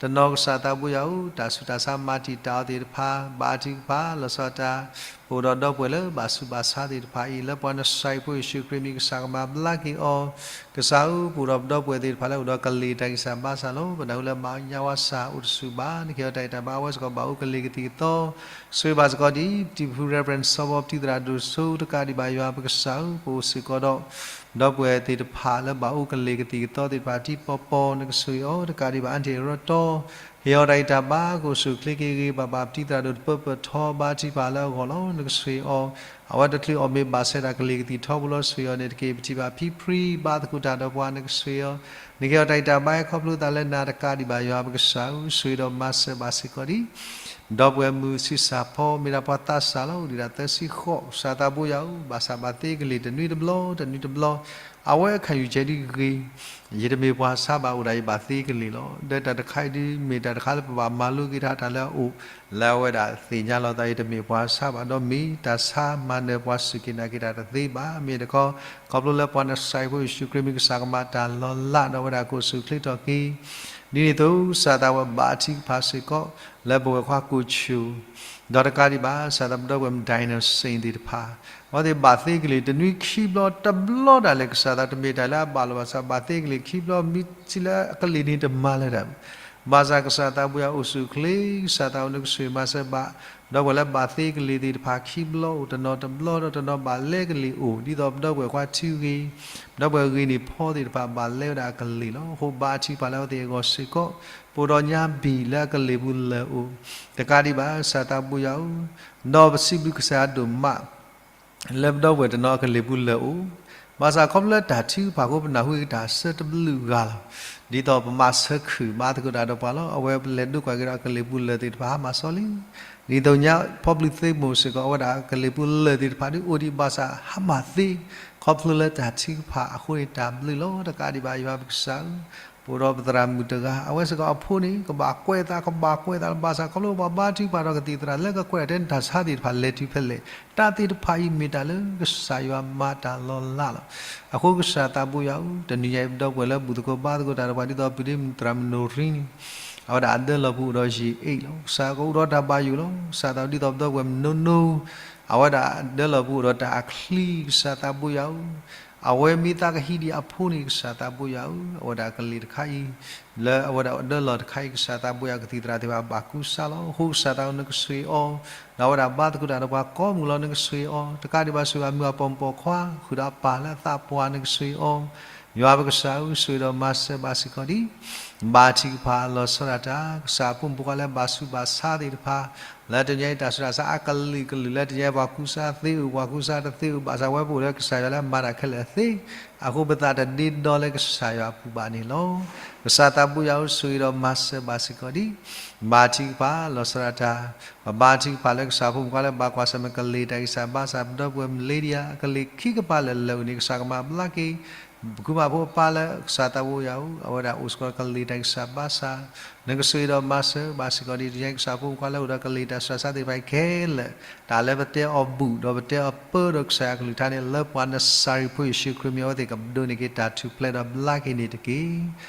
တနီၤကစၢ်သးဘိယွၤဧၢ, တၢ်ဆူးတၢ်ဆါမၤတံာ်တာ်အီၤသ့ၣ်တဖၣ် ဘါထုကဖၣ်လီၤဆီဒၣ်တၢ်, ပအိၣ်ဒီးဒီပုၢ်ဝဲၢ်လၢဘၣ်ဆူးဘၣ်ဆါသ့ၣ်တဖၣ်အံၤ လၢပှၤနစၢ်အဖိယ့ၣ်ၡူးခရံာ်မံၤ ကစၢ်ကမၤဘျါက့ၤအီၤ, ကစၢ်ဧၢ, ပအိၣ်ဒီးပဒီပုၢ်ဝဲၢ်သ့ၣ်တဖၣ်လၢအိၣ်ဒီးကလံၤတၢ်ဂံၢ်စၢ်ဘါစၢ်လီၤ. ပနၢ်ဟူလၢမၤညါဝါစၢ်အိၣ်တဆူၣ်ဘၣ်, နကဟ့ၣ်အီၤတၢ်ဂံၢ်တၢ်ဘါ အဝဲစ့ၢ်ကီးဘၣ်အိၣ်ကလံၤကသံၣ်ကသီ ဆိၣ်ဂ့ၤဘၣ်စ့ၢ်ကီးဒ် ပတံၤဖု Reverend စီၤဘီ ပတံၤသရၣ်ဒိၣ်စိ တကးဒံးဘၣ်ယွၤပကစၢ်ဧၢ, ပအိၣ်စ့ၢ်ကီးဒီး ဒီပုၢ်ဝဲၢ်သ့ၣ်တဖၣ်လၢဘၣ်အိၣ်ကလံၤကသံၣ်ကသီသ့ၣ်တဖၣ် တံၤပီၢ်ပီၢ် နကဆိၣ်ဂ့ၤအီၤ တကးဒံးဘၣ် အါတ့ၢ်ရီတီ ဟ့ၣ်အီၤတၢ်ဂံၢ်တၢ်ဘါ ကအိၣ်ဆူၣ်အိၣ်ချ့က့ၤဂ့ၤဂ့ၤဘၣ်ဘၣ် ပတံၤသရၣ်ဒိၣ်တပၢပၢၢ်ထီ ဘါထုကဖၣ်လၢအဂီၢ်လီၤ. နကဆိၣ်ဂ့ၤအီၤ အဝဲတချုးအီၣ်မ့ၤဘၣ်ဆၢတၢ်ကလံၤကသံၣ်ထီဘိလီၤ ဆိၣ်ဂ့ၤအီၤန့ၣ်တက့ၢ်. ပထံၣ်ဘၣ်ဖံဖု ဘါသကိးတၢ်ဒီးပှၤ နကဆိၣ်ဂ့ၤအီၤ, နကဟ့ၣ်အီၤတၢ်ဂံၢ်တၢ်ဘါ ဟဲခီဖျိသးလၢနၤ တကးဒံးဘၣ်ယွၤပကစၢ်ဧၢ, ဆိၣ်ဂ့ၤဒီးမၤစၢၤဘၣ်စ့ၢ်ကီးဒ် ဒီပုၢ်ဝဲၢ်မုၣ်ဆံးစၢ်ဖီ မ့ၢ်ဒၣ်ပှၤသးစၢ်လီၤ, အိၣ်ဒံးဒၣ်သၢဆံဃိး, ကစၢ်သးဘိယွၤဧၢ, ဘၣ်ဆၣ်ဘၣ်သ့ကလံၤတနွံတဘျီ တနွံတဘျီ, အဝဲအခါယူၢ်ကဲဒ်ဂ့ၤ, ယတမ့ၢ်ပှၤဆါဘၣ် အိၣ်ဒၣ်ယဘၣ်သ့ကလံၤလီၤ. ဒီးတၢ်တခါအံၤဒ်မ့ၢ်တၢ်တခါလၢပဘၣ်မၤလိက့ၤတၢ် တၢ်လၢအအိၣ် လၢအဝဲဒၣ်သ့ၣ်ညါလီၤသး ယတမ့ၢ်ပှၤဆါဘၣ် ဒီးမ့ၢ်တၢ်ဆါမၤနၢၤပှၤစူၢ်က့ၤနာ်က့ၤတၢ်တသ့ဘၣ်. မ့ၢ်တခီ ခီဖျိလၢပှၤနစၢ်ဖိယ့ၣ်ၡူးခရံာ်မံၤ ကစၢ်ကမၤတၢ်လီၤလး ဒီးအဝဲဒၣ်ကအိၣ်ဆူၣ်အိၣ်ချ့ထီၣ်က့ၤ ဒ်န့ၣ်အသိး ကစၢ်သးဝဲဘါထုကဖၣ်စ့ၢ်ကီး လၢပဝဲၢ်ခွါကိးဆူၣ်, ဒီးတကးဒံးဘၣ် ကစၢ်သးပဒီပုၢ်ဝဲၢ် ဒိၣ်နီၣ်စ့ၣ်သ့ၣ်တဖၣ်, အဝဲသ့ၣ်ဘၣ်သ့ကလံၤတနွံခံဘျီတဘျီဒၣ်လဲာ် ကစၢ်သးတမ့ၢ်တၢ်လၢအဘၣ်လိာ်ဘၣ်ဆၣ် ဘၣ်သ့ကလံၤခံဘျီမ့ၢ်စံးလၢအကလံၤန့ၣ်တမၤလၢၤတၢ် ဘၣ်ဆၣ်ကစၢ်သးဘိယွၤအိၣ်ဆူၣ်အိၣ်ချ့, ကစၢ်သးအိၣ်နကဆိၣ်ဂ့ၤမၤစၢၤဘၣ်, ဒီပုၢ်ဝဲၢ်လၢဘၣ်သ့ကလံၤသ့ၣ်တဖၣ်ခံဘျီအိၣ်တနီၤတဘျီ ဒီးတနီၤဘၣ်လဲကလံၤအိၣ် ဒ်သိးပဒီပုၢ်ဝဲၢ်ခွါထံဂ့ၤ, ပဒီပုၢ်ဝဲၢ်ဂ့ၤန့ၢ်ဖီသ့ၣ်တဖၣ်ဘၣ်လဲဝဲဒၣ်အကလံၤလီၤ. အဃိဘါထုကဖၣ်လၢအဝဲသ့ၣ်အဂီၢ်စ့ၢ်ကီး, ပအိၣ်ဒီးညါဘံၣ်လၢအကလံၤပူၤလၢာ်အိၣ်, တကးဒံးဘၣ် ကစၢ်သးဘိယွၤဧၢ, ဒီးပစံးဘျုးကစၢ်ယွၤဒိၣ်မး လၢပဒီပုၢ်ဝဲၢ်တနီၤအကလံၤပူၤလၢာ်အိၣ်, ဘၣ်ဆၣ်ခီဖျိလၢတၢ်ထုကဖၣ်အဃိ ပနၢ်ဟူက့ၤတၢ်ဆၢတဘျုးဂၤလီၤ. ဒ်သိးပမၤဆၢခုၣ်ဘါသကိးတၢ်ဒီးပှၤလီၤ. အဝဲပလဲၤဒိကွၢ်က့ၤဒီးအကလံၤပူၤလၢာ်သ့ၣ်တဖၣ်ဟါမၢ်စီလံ. ဒ်သိးညါ ဖီဘျုးသ့မိၢ်စ့ၢ်ကီး အဝဲဒၣ်အကလံၤပူၤလၢာ်သ့ၣ်တဖၣ်ဒ်အိၣ်ဒံးဘၣ်ဆၣ် ဟါမၢ်သ့, ခီဖျိလၢတၢ်ထုကဖၣ်အဃိန့ၣ်တၢ်ဘျုးလီၤ. တကးဒံးဘၣ်ယွၤပကစၢ်ဧၢ, ပအိၣ်ဒီးပသရၣ်မုၣ်တဂၤ အဝဲစ့ၢ်ကီးအဖိန့ၣ် ကဘၣ်ကွဲးသး ကဘၣ်ကွဲးသးလၢ ဘၣ်ဆၣ်ခီဖျိပှၤဘါထုကဖၣ်ဒီးကသံၣ်သရၣ်လၢကကွဲးတၢ်တဲန့ၣ် တၢ်ဆါသ့ၣ်တဖၣ်လဲၤတုၤဖဲလဲၣ်, တၢ်သ့ၣ်တဖၣ်အံၤမ့ၢ်တၢ်လၢကစၢ်ယွၤမၤတၢ်လီၤလးလီၤ. အဃိကစၢ်သးဘိယွၤဧၢ, တနံၤညါအံၤ ပဒီပုၢ်ဝဲၢ်လၢဘူၣ်သကိးဘါသကိးတၢ်ဒီးပှၤဒ်သိးပဒ့မုၣ်သရၣ်မုၣ်နိၣ်ရံန့ၣ်, အဝဲဒၣ်အဒၢလီၢ်ပူၤအိၣ်ဒီးယံာ်အ့ၣ်လီၤ. ကစၢ်ကအိၣ်ဒီးတၢ်ဘၣ်ယိၣ်လီၤ. ကစၢ်သးဒ်သိးပဒီပုၢ်ဝဲၢ်မုၣ်နိနိ, အဝဲဒၣ်အဒၢလီၢ်ပူၤအိၣ်ဒီးတၢ်အချံ ကစၢ်သးဘိယွၤဧၢ, အဝဲမ့ၢ်သးကဟံးဒံးအဖိန့ၣ် ကစၢ်သးဘိယွၤဧၢ, အဝဲဒၣ်ကလံၤတခါအံၤ လၢအဝဲဒၣ်အဒၢလီၢ်တခါအံၤ ကစၢ်သးဘိယွၤကသံၣ်သရၣ်သ့ၣ်တဖၣ်ဘၣ်ကူစါလီၤ. အဃိကစၢ်သးဧၢ နကဆိၣ်ဂ့ၤအီၤ, ဒီးအဝဲဒၣ်ဘါသကိးတၢ်ဒီးပှၤကိးမုၢ်လီၤ နကဆိၣ်ဂ့ၤအီၤ, တကးဒံးဘၣ်ဆိၣ်ဂ့ၤအမုၢ်အပိာ်မုၣ်ပိာ်ခွါ ဃုာ်ဒီးအပၢ်လၢအသးပှၢ် နကဆိၣ်ဂ့ၤအီၤ, ယွၤပကစၢ်ဧၢ ဆိၣ်ဂ့ၤဒီးမၤစၢၤဘၣ်စ့ၢ်ကီးဒ် ဘါထုကဖၣ်လီၤဆီဒၣ်တၢ် ကစၢ်အဖိမုၣ်ဖိခွါလၢဘၣ်ဆူးဘၣ်ဆါသ့ၣ်တဖၣ်, လၢတနံၤညါအံၤတၢ်ဆူးတၢ်ဆါအကလုာ်ကလုာ် လၢတနံၤညါအံၤပှၤကူစါသ့အိၣ် ပှၤကူစါတသ့အိၣ် ဘၣ်ဆၣ်ဝဲပအိၣ်လၢကစၢ်ယွၤလၢအမၤတၢ်ခဲလၢာ်သ့, အဃိပသးတဒ့ဒီလၢကစၢ်ယွၤအပူၤဘၣ်န့ၣ်လီၤ. ကစၢ်သးဘိယွၤဧၢ ဆိၣ်ဂ့ၤဒီးမၤစၢၤဘၣ်စ့ၢ်ကီးဒ် ဘါထုကဖၣ်လီၤဆီဒၣ်တၢ်, ပဘါထုကဖၣ်လၢကစၢ်အဖိမုၣ်ဖိခွါလၢဘၣ်ကွၢ်ဆၢၣ်မဲာ်ကလံၤတၢ်ဂံၢ်စၢ်ဘါစၢ် ပဒီပုၢ်ဝဲၢ် Melinda အကလံၤခံကပၤလၢာ်လၢာ်အိၣ်န့ၣ် ကစၢ်ကမၤဘျါက့ၤ ပကူၣ်ဘၣ်ဖိအပၢ်လၢကစၢ်သးဘိယွၤဧၢ, အဝဲဒၣ်အိၣ်စ့ၢ်ကီးကလ့ၤတၢ်ကစၢ်ဘါစၢ်, နကဆိၣ်ဂ့ၤဒီးမၤစၢၤဘၣ်စ့ၢ်ကီးဒ်တညါ ကစၢ်ဖိမုၣ်ဖိလၢအိၣ်ဒီးကလ့ၤတၢ်စှၤဆါသ့ၣ်တဖၣ်ခဲလၢာ်, တၢ်လၢပတဲအီၤဘူးဒီးပတဲအီၤပၢဒီးကစၢ်ယွၤကလုၢ်ကထါန့ၣ် လၢပှၤနစၤရ့းဖိယ့ၣ်ၡူးခရံာ်မံၤ အဝဲသ့ၣ်ကဒိးန့ၢ်က့ၤတၢ်ထူၣ်ဖျဲးဒီးဘျါက့ၤန့ၣ်တက့ၢ်.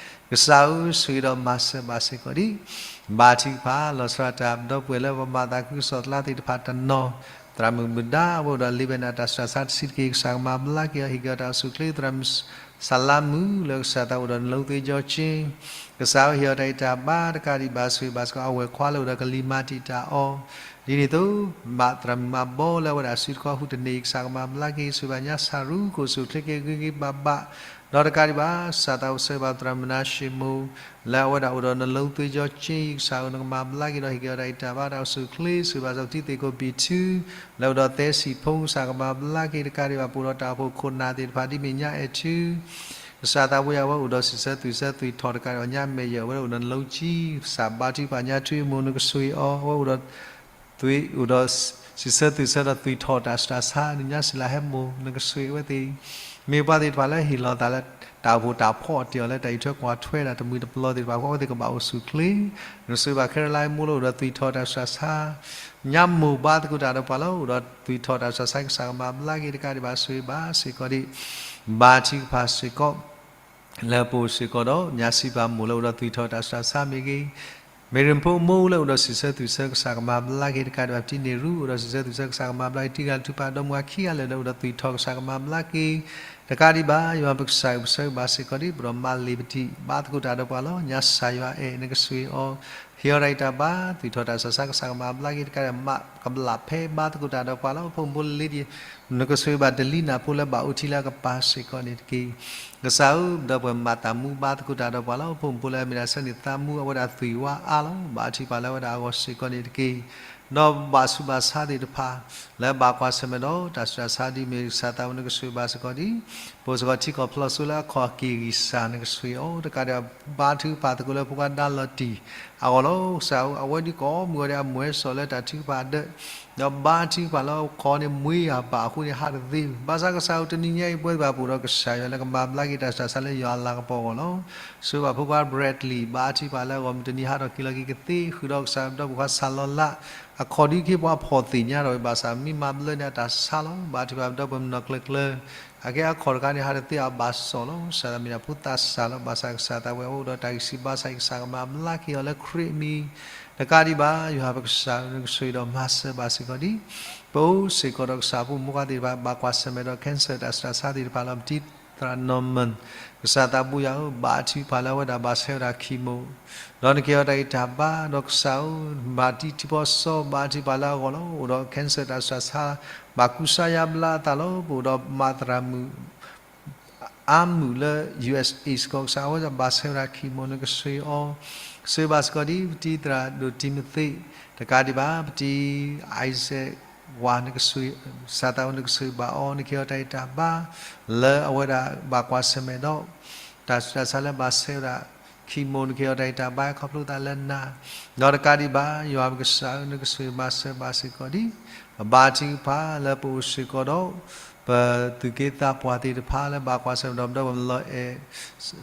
ကစၢ်ဧၢ, ဆိၣ်ဂ့ၤဒီးမၤစၢၤဘၣ်စ့ၢ်ကီးဒံး ဘါထုကဖၣ် လီၤဆီဒၣ်တၢ် ဒီပုၢ်ဝဲၢ်လၢပမၤသးခုကစီၣ်သးသ့ၣ်တဖၣ်တနီၤ, သရၣ်မုၣ်မုၢ်ဒါ အဝဲအိၣ်ဒီးလ့ဘဲနၣ်တၢ်စှၤဆါတဆံးတက့ၢ် ကစၢ်ကမၤဘျါက့ၤအီၤ ဟ့ၣ်က့ၤအီၤတၢ်အိၣ်ဆူၣ်အိၣ်ချ့ သရၣ်မုၣ်စလါမုၣ်လၢကစၢ်သးအိၣ်ဒီးနလိသ့ကၠီကၠ့, ကစၢ်ဧၢ ဟ့ၣ်အီၤတၢ်ဂံၢ်တၢ်ဘါတကးဒံးဘၣ် ဆိၣ်ဂ့ၤဘၣ်စ့ၢ်ကီးအဝဲၢ်ခွါလၢအိၣ်ဒီးကလံၤမၤတံာ်တာ်အီၤ, ဒ်န့ၣ်အသိး မးသရၣ်မုၣ်မၤဘီလၢအဝဲဒၣ်စုတခီဟူးတန့ၢ် ကစၢ်ကမၤဘျါက့ၤ ဆိၣ်ဂ့ၤဘၣ်ညါစၢ်ရူ ကအိၣ်ဆူၣ်အိၣ်ချ့က့ၤဂ့ၤဂ့ၤဘၣ်ဘၣ်, ဒီးတကးဒံးဘၣ် ကစၢ်သးအိၣ်ဆိၣ်ဂ့ၤဘၣ်သရၣ်မုၣ်နါၡ့ၣ်မိၤ လၢအဝဲဒၣ်အိၣ်ဒီးနလိသ့ကၠီကၠ့ ကစၢ်ဧၢ နကမၤဘျါက့ၤဒီးဟ့ၣ်က့ၤအီၤတၢ်ဂံၢ်တၢ်ဘါတၢ်အိၣ်ဆူၣ်အိၣ်ချ့ ဆိၣ်ဂ့ၤဘၣ်စီၤပတံသ့ၣ်ခိၣ်ဘံၣ်ထု လၢအိၣ်ဒီးသဲစံၣ်ဖိ ကစၢ်ကမၤဘျါက့ၤတကးဒံးဘၣ် ပအိၣ်ဒီးတၢ်အိၣ်ဖှိၣ်ခိၣ်နၢ်သ့ၣ်တဖၣ်ဒ်မ့ၢ်ညါအဲၣ်ထူ ကစၢ်သးဘိယွၤ အဝဲအိၣ်ဒီးစံးဆၢသွံၣ်ဆၢသွံၣ်ထီၣ်တကးဒံးဘၣ် ညါမဲာ်ယဲၢ် အဝဲအိၣ်ဒီးနလိကၠံ ကစၢ်ဘါထုကဖၣ်ညါထွံအမိၢ် နကဆိၣ်ဂ့ၤအီၤ အဝဲအိၣ်ဒီး သွံၣ်အိၣ်ဒီးစံးဆၢသွံၣ်ဆၢဒီးသွံၣ်ထီၣ်တၢ်စှၤဆါ ဒ်ညါစံးလၢဟဲမိၢ် နကဆိၣ်ဂ့ၤအဝဲသ့ၣ်, မ့ၢ်ပှၤသ့ၣ်တဖၣ်လၢဟ့ၣ်လီၤသးလၢ တၢ်အိၣ်ဖှိၣ်တၢ်ဖီအီၣ်တ့ၢ်အီၤလၢတၢ်အံးထွဲကွၢ်ထွဲဒၣ်တမှံၤတပျီၤသ့ၣ်တဖၣ်အဃိ အဝဲသ့ၣ်ကဘၣ်အိၣ်ဆူၣ်အိၣ်ချ့, နဆိၣ်ဂ့ၤဘၣ်ခဲရလါမိၢ်လၢအိၣ်ဒီးသွံၣ်ထီၣ်တၢ်စှၤဆါ ညါမိၢ်ဘါသကိးတၢ်ဒီးပှၤလၢအိၣ်ဒီးသွံၣ်ထီၣ်တၢ်စှၤဆါ ကစၢ်ကမၤဘျါက့ၤတကးဒံးဘၣ် ဆိၣ်ဂ့ၤဘၣ်စ့ၢ်ကီးဒံး ဘါထုကဖၣ်စ့ၢ်ကီး လၢပအိၣ်စ့ၢ်ကီးဒီး ညါစံးပာ်မိၢ်လၢအိၣ်ဒီးသွံၣ်ထီၣ်တၢ်စှၤဆါမ့ၢ်ဂ့ၤ, မ့ၢ်ရ့ၣ်ဖိမိၢ်လၢအိၣ်ဒီးစံးဆၢသွံၣ်ဆၢ ကစၢ်ကမၤဘျါက့ၤတကးဒံးဘၣ် ပတံန့ၢ်ရူ အိၣ်ဒီးစံးဆၢသွံၣ်ဆၢ ကစၢ်ကမၤဘျါက့ၤ တံၤဂၤလၢ်ထူပာ်ဒီမါခံဂၤလၢာ်လၢအိၣ်ဒီးသွံၣ်ထီၣ် ကစၢ်ကမၤဘျါက့ၤ တကးဒံးဘၣ် ယွၤပကစၢ်ဧၢ ပဆၢဂ့ၤဘၣ်စ့ၢ်ကီးဒံး ပဒီးမါလ့ၤပတံၢ် ဘါသကိးတၢ်ဒီးပှၤလီၤ. ညါစၢ်ယွၤအဲၣ်နကဆိၣ်ဂ့ၤအီၤ ဟ့ၣ်အီၤတၢ်ဂံၢ်တၢ်ဘါ သွံၣ်ထီၣ်တၢ်စှၤဆါ ကစၢ်ကမၤဘျါက့ၤတကးဒံးဘၣ် မးကဘျးဖဲဘါသကိးတၢ်ဒီးပှၤလီၤ. ဖိမုၣ်ဖိလံၤလံၤ နကဆိၣ်ဂ့ၤဘၣ်တလံၤနၢ်ဖိလၢဘၣ်အိၣ်ထံလၢအကပၤစ့ၢ်ကီးန့ၣ်တက့ၢ်. ကစၢ်ဧၢ ဒီပုၢ်ဝဲၢ်မၤသးမူဘါသကိးတၢ်ဒီးပှၤလီၤ. ဖိမုၣ်ဖိလၢအမ့ၢ်ဒၣ်ဆၢန့ၣ်သးမူအဝဲဒၣ်သွံၣ်ဝါအါလီၤ. ဘါထုကဖၣ်လၢအဝဲဒၣ်အဂီၢ်စ့ၢ်ကီးန့ၣ်တက့ၢ်. ဒီးဘၣ်ဆူးဘၣ်ဆါသ့ၣ်တဖၣ် လၢဘၣ်ကွၢ်ဆၢၣ်မဲာ်ဒီးတၢ်ဆူးတၢ်ဆါဒ်မ့ၢ်ကစၢ်သးဝဲ နကဆိၣ်ဂ့ၤဘၣ်စ့ၢ်ကီးဒံး ပအိၣ်စ့ၢ်ကီးထံကီၢ်ဖျီၣ်စိလၢအခီၣ်က့ၤဂံၢ်စၢ် နကဆိၣ်ဂ့ၤအီၤ တကးဒံးဘၣ် ဘါထုကဖၣ်သကိးလၢဖိခွါဒါလီၤတံၢ်အဂီၢ်လီၤ. ကစၢ်ဧၢ အဝဲဒၣ်ကိးမုၢ်ဂီၤဒဲး အမူးအဲစီၤလၢတၢ်ထုကဖၣ်ဒၢး ဒီးဘါထုကဖၣ်လၢခီန့ၣ် မွေးရာပါ အဃိန့ၣ် ဟးတသ့ဘၣ်. ဘၣ်ဆၣ်ကစၢ်ဧၢ တနံၤညါအံၤ ပဝဲသ့ၣ်တဖၣ်ပအိၣ်ဒီးကစၢ်ယွၤလၢကမၤဘျါက့ၤတၢ်ဆူးတၢ်ဆါလၢယွၤအလၤကပီၤအဂီၢ်လီၤ. ဆိၣ်ဂ့ၤဘၣ်ဖိခွါ Bradley ဘါထုကဖၣ်လၢအဂီၢ် မုၢ်တနံၤဟးထီၣ်က့ၤလီၤက့ၤကသ့ ဃုာ်ဒီးကစၢ်ဒီပုၢ်ဝဲၢ်ခွါစၢ်လီၤလး အခီၣ်ဒုးခ့ပှၤဖီၣ်သ့ၣ်ညါဒီး ဘၣ်ဆၣ်မ့ၢ်မၤဘျါန့ၣ်အတၢ်ဆါလီၤ. ဘါထုကဖၣ်ဒီပုၢ်ဝဲၢ်နီၢ်ကျၢၤကျၢၤ အကဲအခီၣ်တခါန့ၣ် ဟးတသ့အဘၣ်စီၣ်လီၤ. ကစၢ်သးမ့ၢ်ဒၣ်ဖိသးစၢ်လီၤ. ဘၣ်ဆၣ်ကစၢ်သးဝဲအအိၣ်ဒီးတၢ်ဂံၢ်ဆံးဘါဆၣ် ကစၢ်ကမၤဘျါက့ၤအီၤလၢခရံာ်အမံၤ တကးဒံးဘၣ် ယွၤပကစၢ်ဧၢ နကဆိၣ်ဂ့ၤဒီးမၤစၢၤဘၣ်စ့ၢ်ကီးဒံး ပအိၣ်စ့ၢ်ကီးဒီးကစၢ်ဖိမုၣ်ဖိခွါသ့ၣ်တဖၣ် ဘၣ်ကွၢ်ဆၢၣ်မဲာ်ဒီး cancer တၢ်ဆူးတၢ်ဆါသ့ၣ်တဖၣ်လီၤ. ပတံၤသရၣ်နီၢ်မၢၣ် ကစၢ်သးဘိယွၤဧၢ ဘါထုကဖၣ်လၢအဝဲဒၣ်ဘၣ်ဆဲးဝဲဒၣ် chemo ဒီးနကဟ့ၣ်အီၤတၢ်ဂံၢ်တၢ်ဘါ ဒီးကစၢ်ဧၢ မၤတံၤထံဖီစီ ဘါထုကဖၣ်လၢအဂီၢ်လီၤ. အိၣ်ဒီး cancer တၢ်ဆူးတၢ်ဆါ ဘၣ်ကူစါယါဘျါအသးလီၤ. ပအိၣ်ဒီးမးသရၣ်မုၣ် အါမုၣ်လၢ ယူၢ်အ့းအ့း စ့ၢ်ကီး ကစၢ်ဧၢ အဝဲဒၣ်ဘၣ်ဆဲးဝဲဒၣ် chemo နကဆိၣ်ဂ့ၤအီၤ ဆိၣ်ဂ့ၤဘၣ်စ့ၢ်ကီးဒံး ပတံၤသရၣ်ဒိၣ်တံၤမသ့း တကးဒံးဘၣ် ပတံၤ Isaac ဝၤ နကဆိၣ်ဂ့ၤ ကစၢ်သးဝဲ နကဆိၣ်ဂ့ၤဘၣ်အီၤ နကဟ့ၣ်အီၤတၢ်ဂံၢ်တၢ်ဘါ လၢအဝဲဒၣ်ဘၣ်ကွၢ်ဆၢၣ်မဲာ်ဒီး တၢ်ဆူးတၢ်ဆါလၢဘၣ်ဆဲးဝဲဒၣ် chemo နကဟ့ၣ်အီၤတၢ်ဂံၢ်တၢ်ဘါ ခီဖျိသးလၢနၤ ဒီးတကးဒံးဘၣ် ယွၤပကစၢ်ဧၢ နကဆိၣ်ဂ့ၤမၤစၢၤဘၣ်စ့ၢ်ကီးဒံး ဘါထုကဖၣ်လၢပအိၣ်စ့ၢ်ကီးဒီး ပသူၣ်က့သးပှၢ်သ့ၣ်တဖၣ်လၢဘၣ်ကွၢ်ဆၢၣ်မဲာ်ဒီး ပဒီပုၢ်ဝဲၢ်လီၤအဲၣ်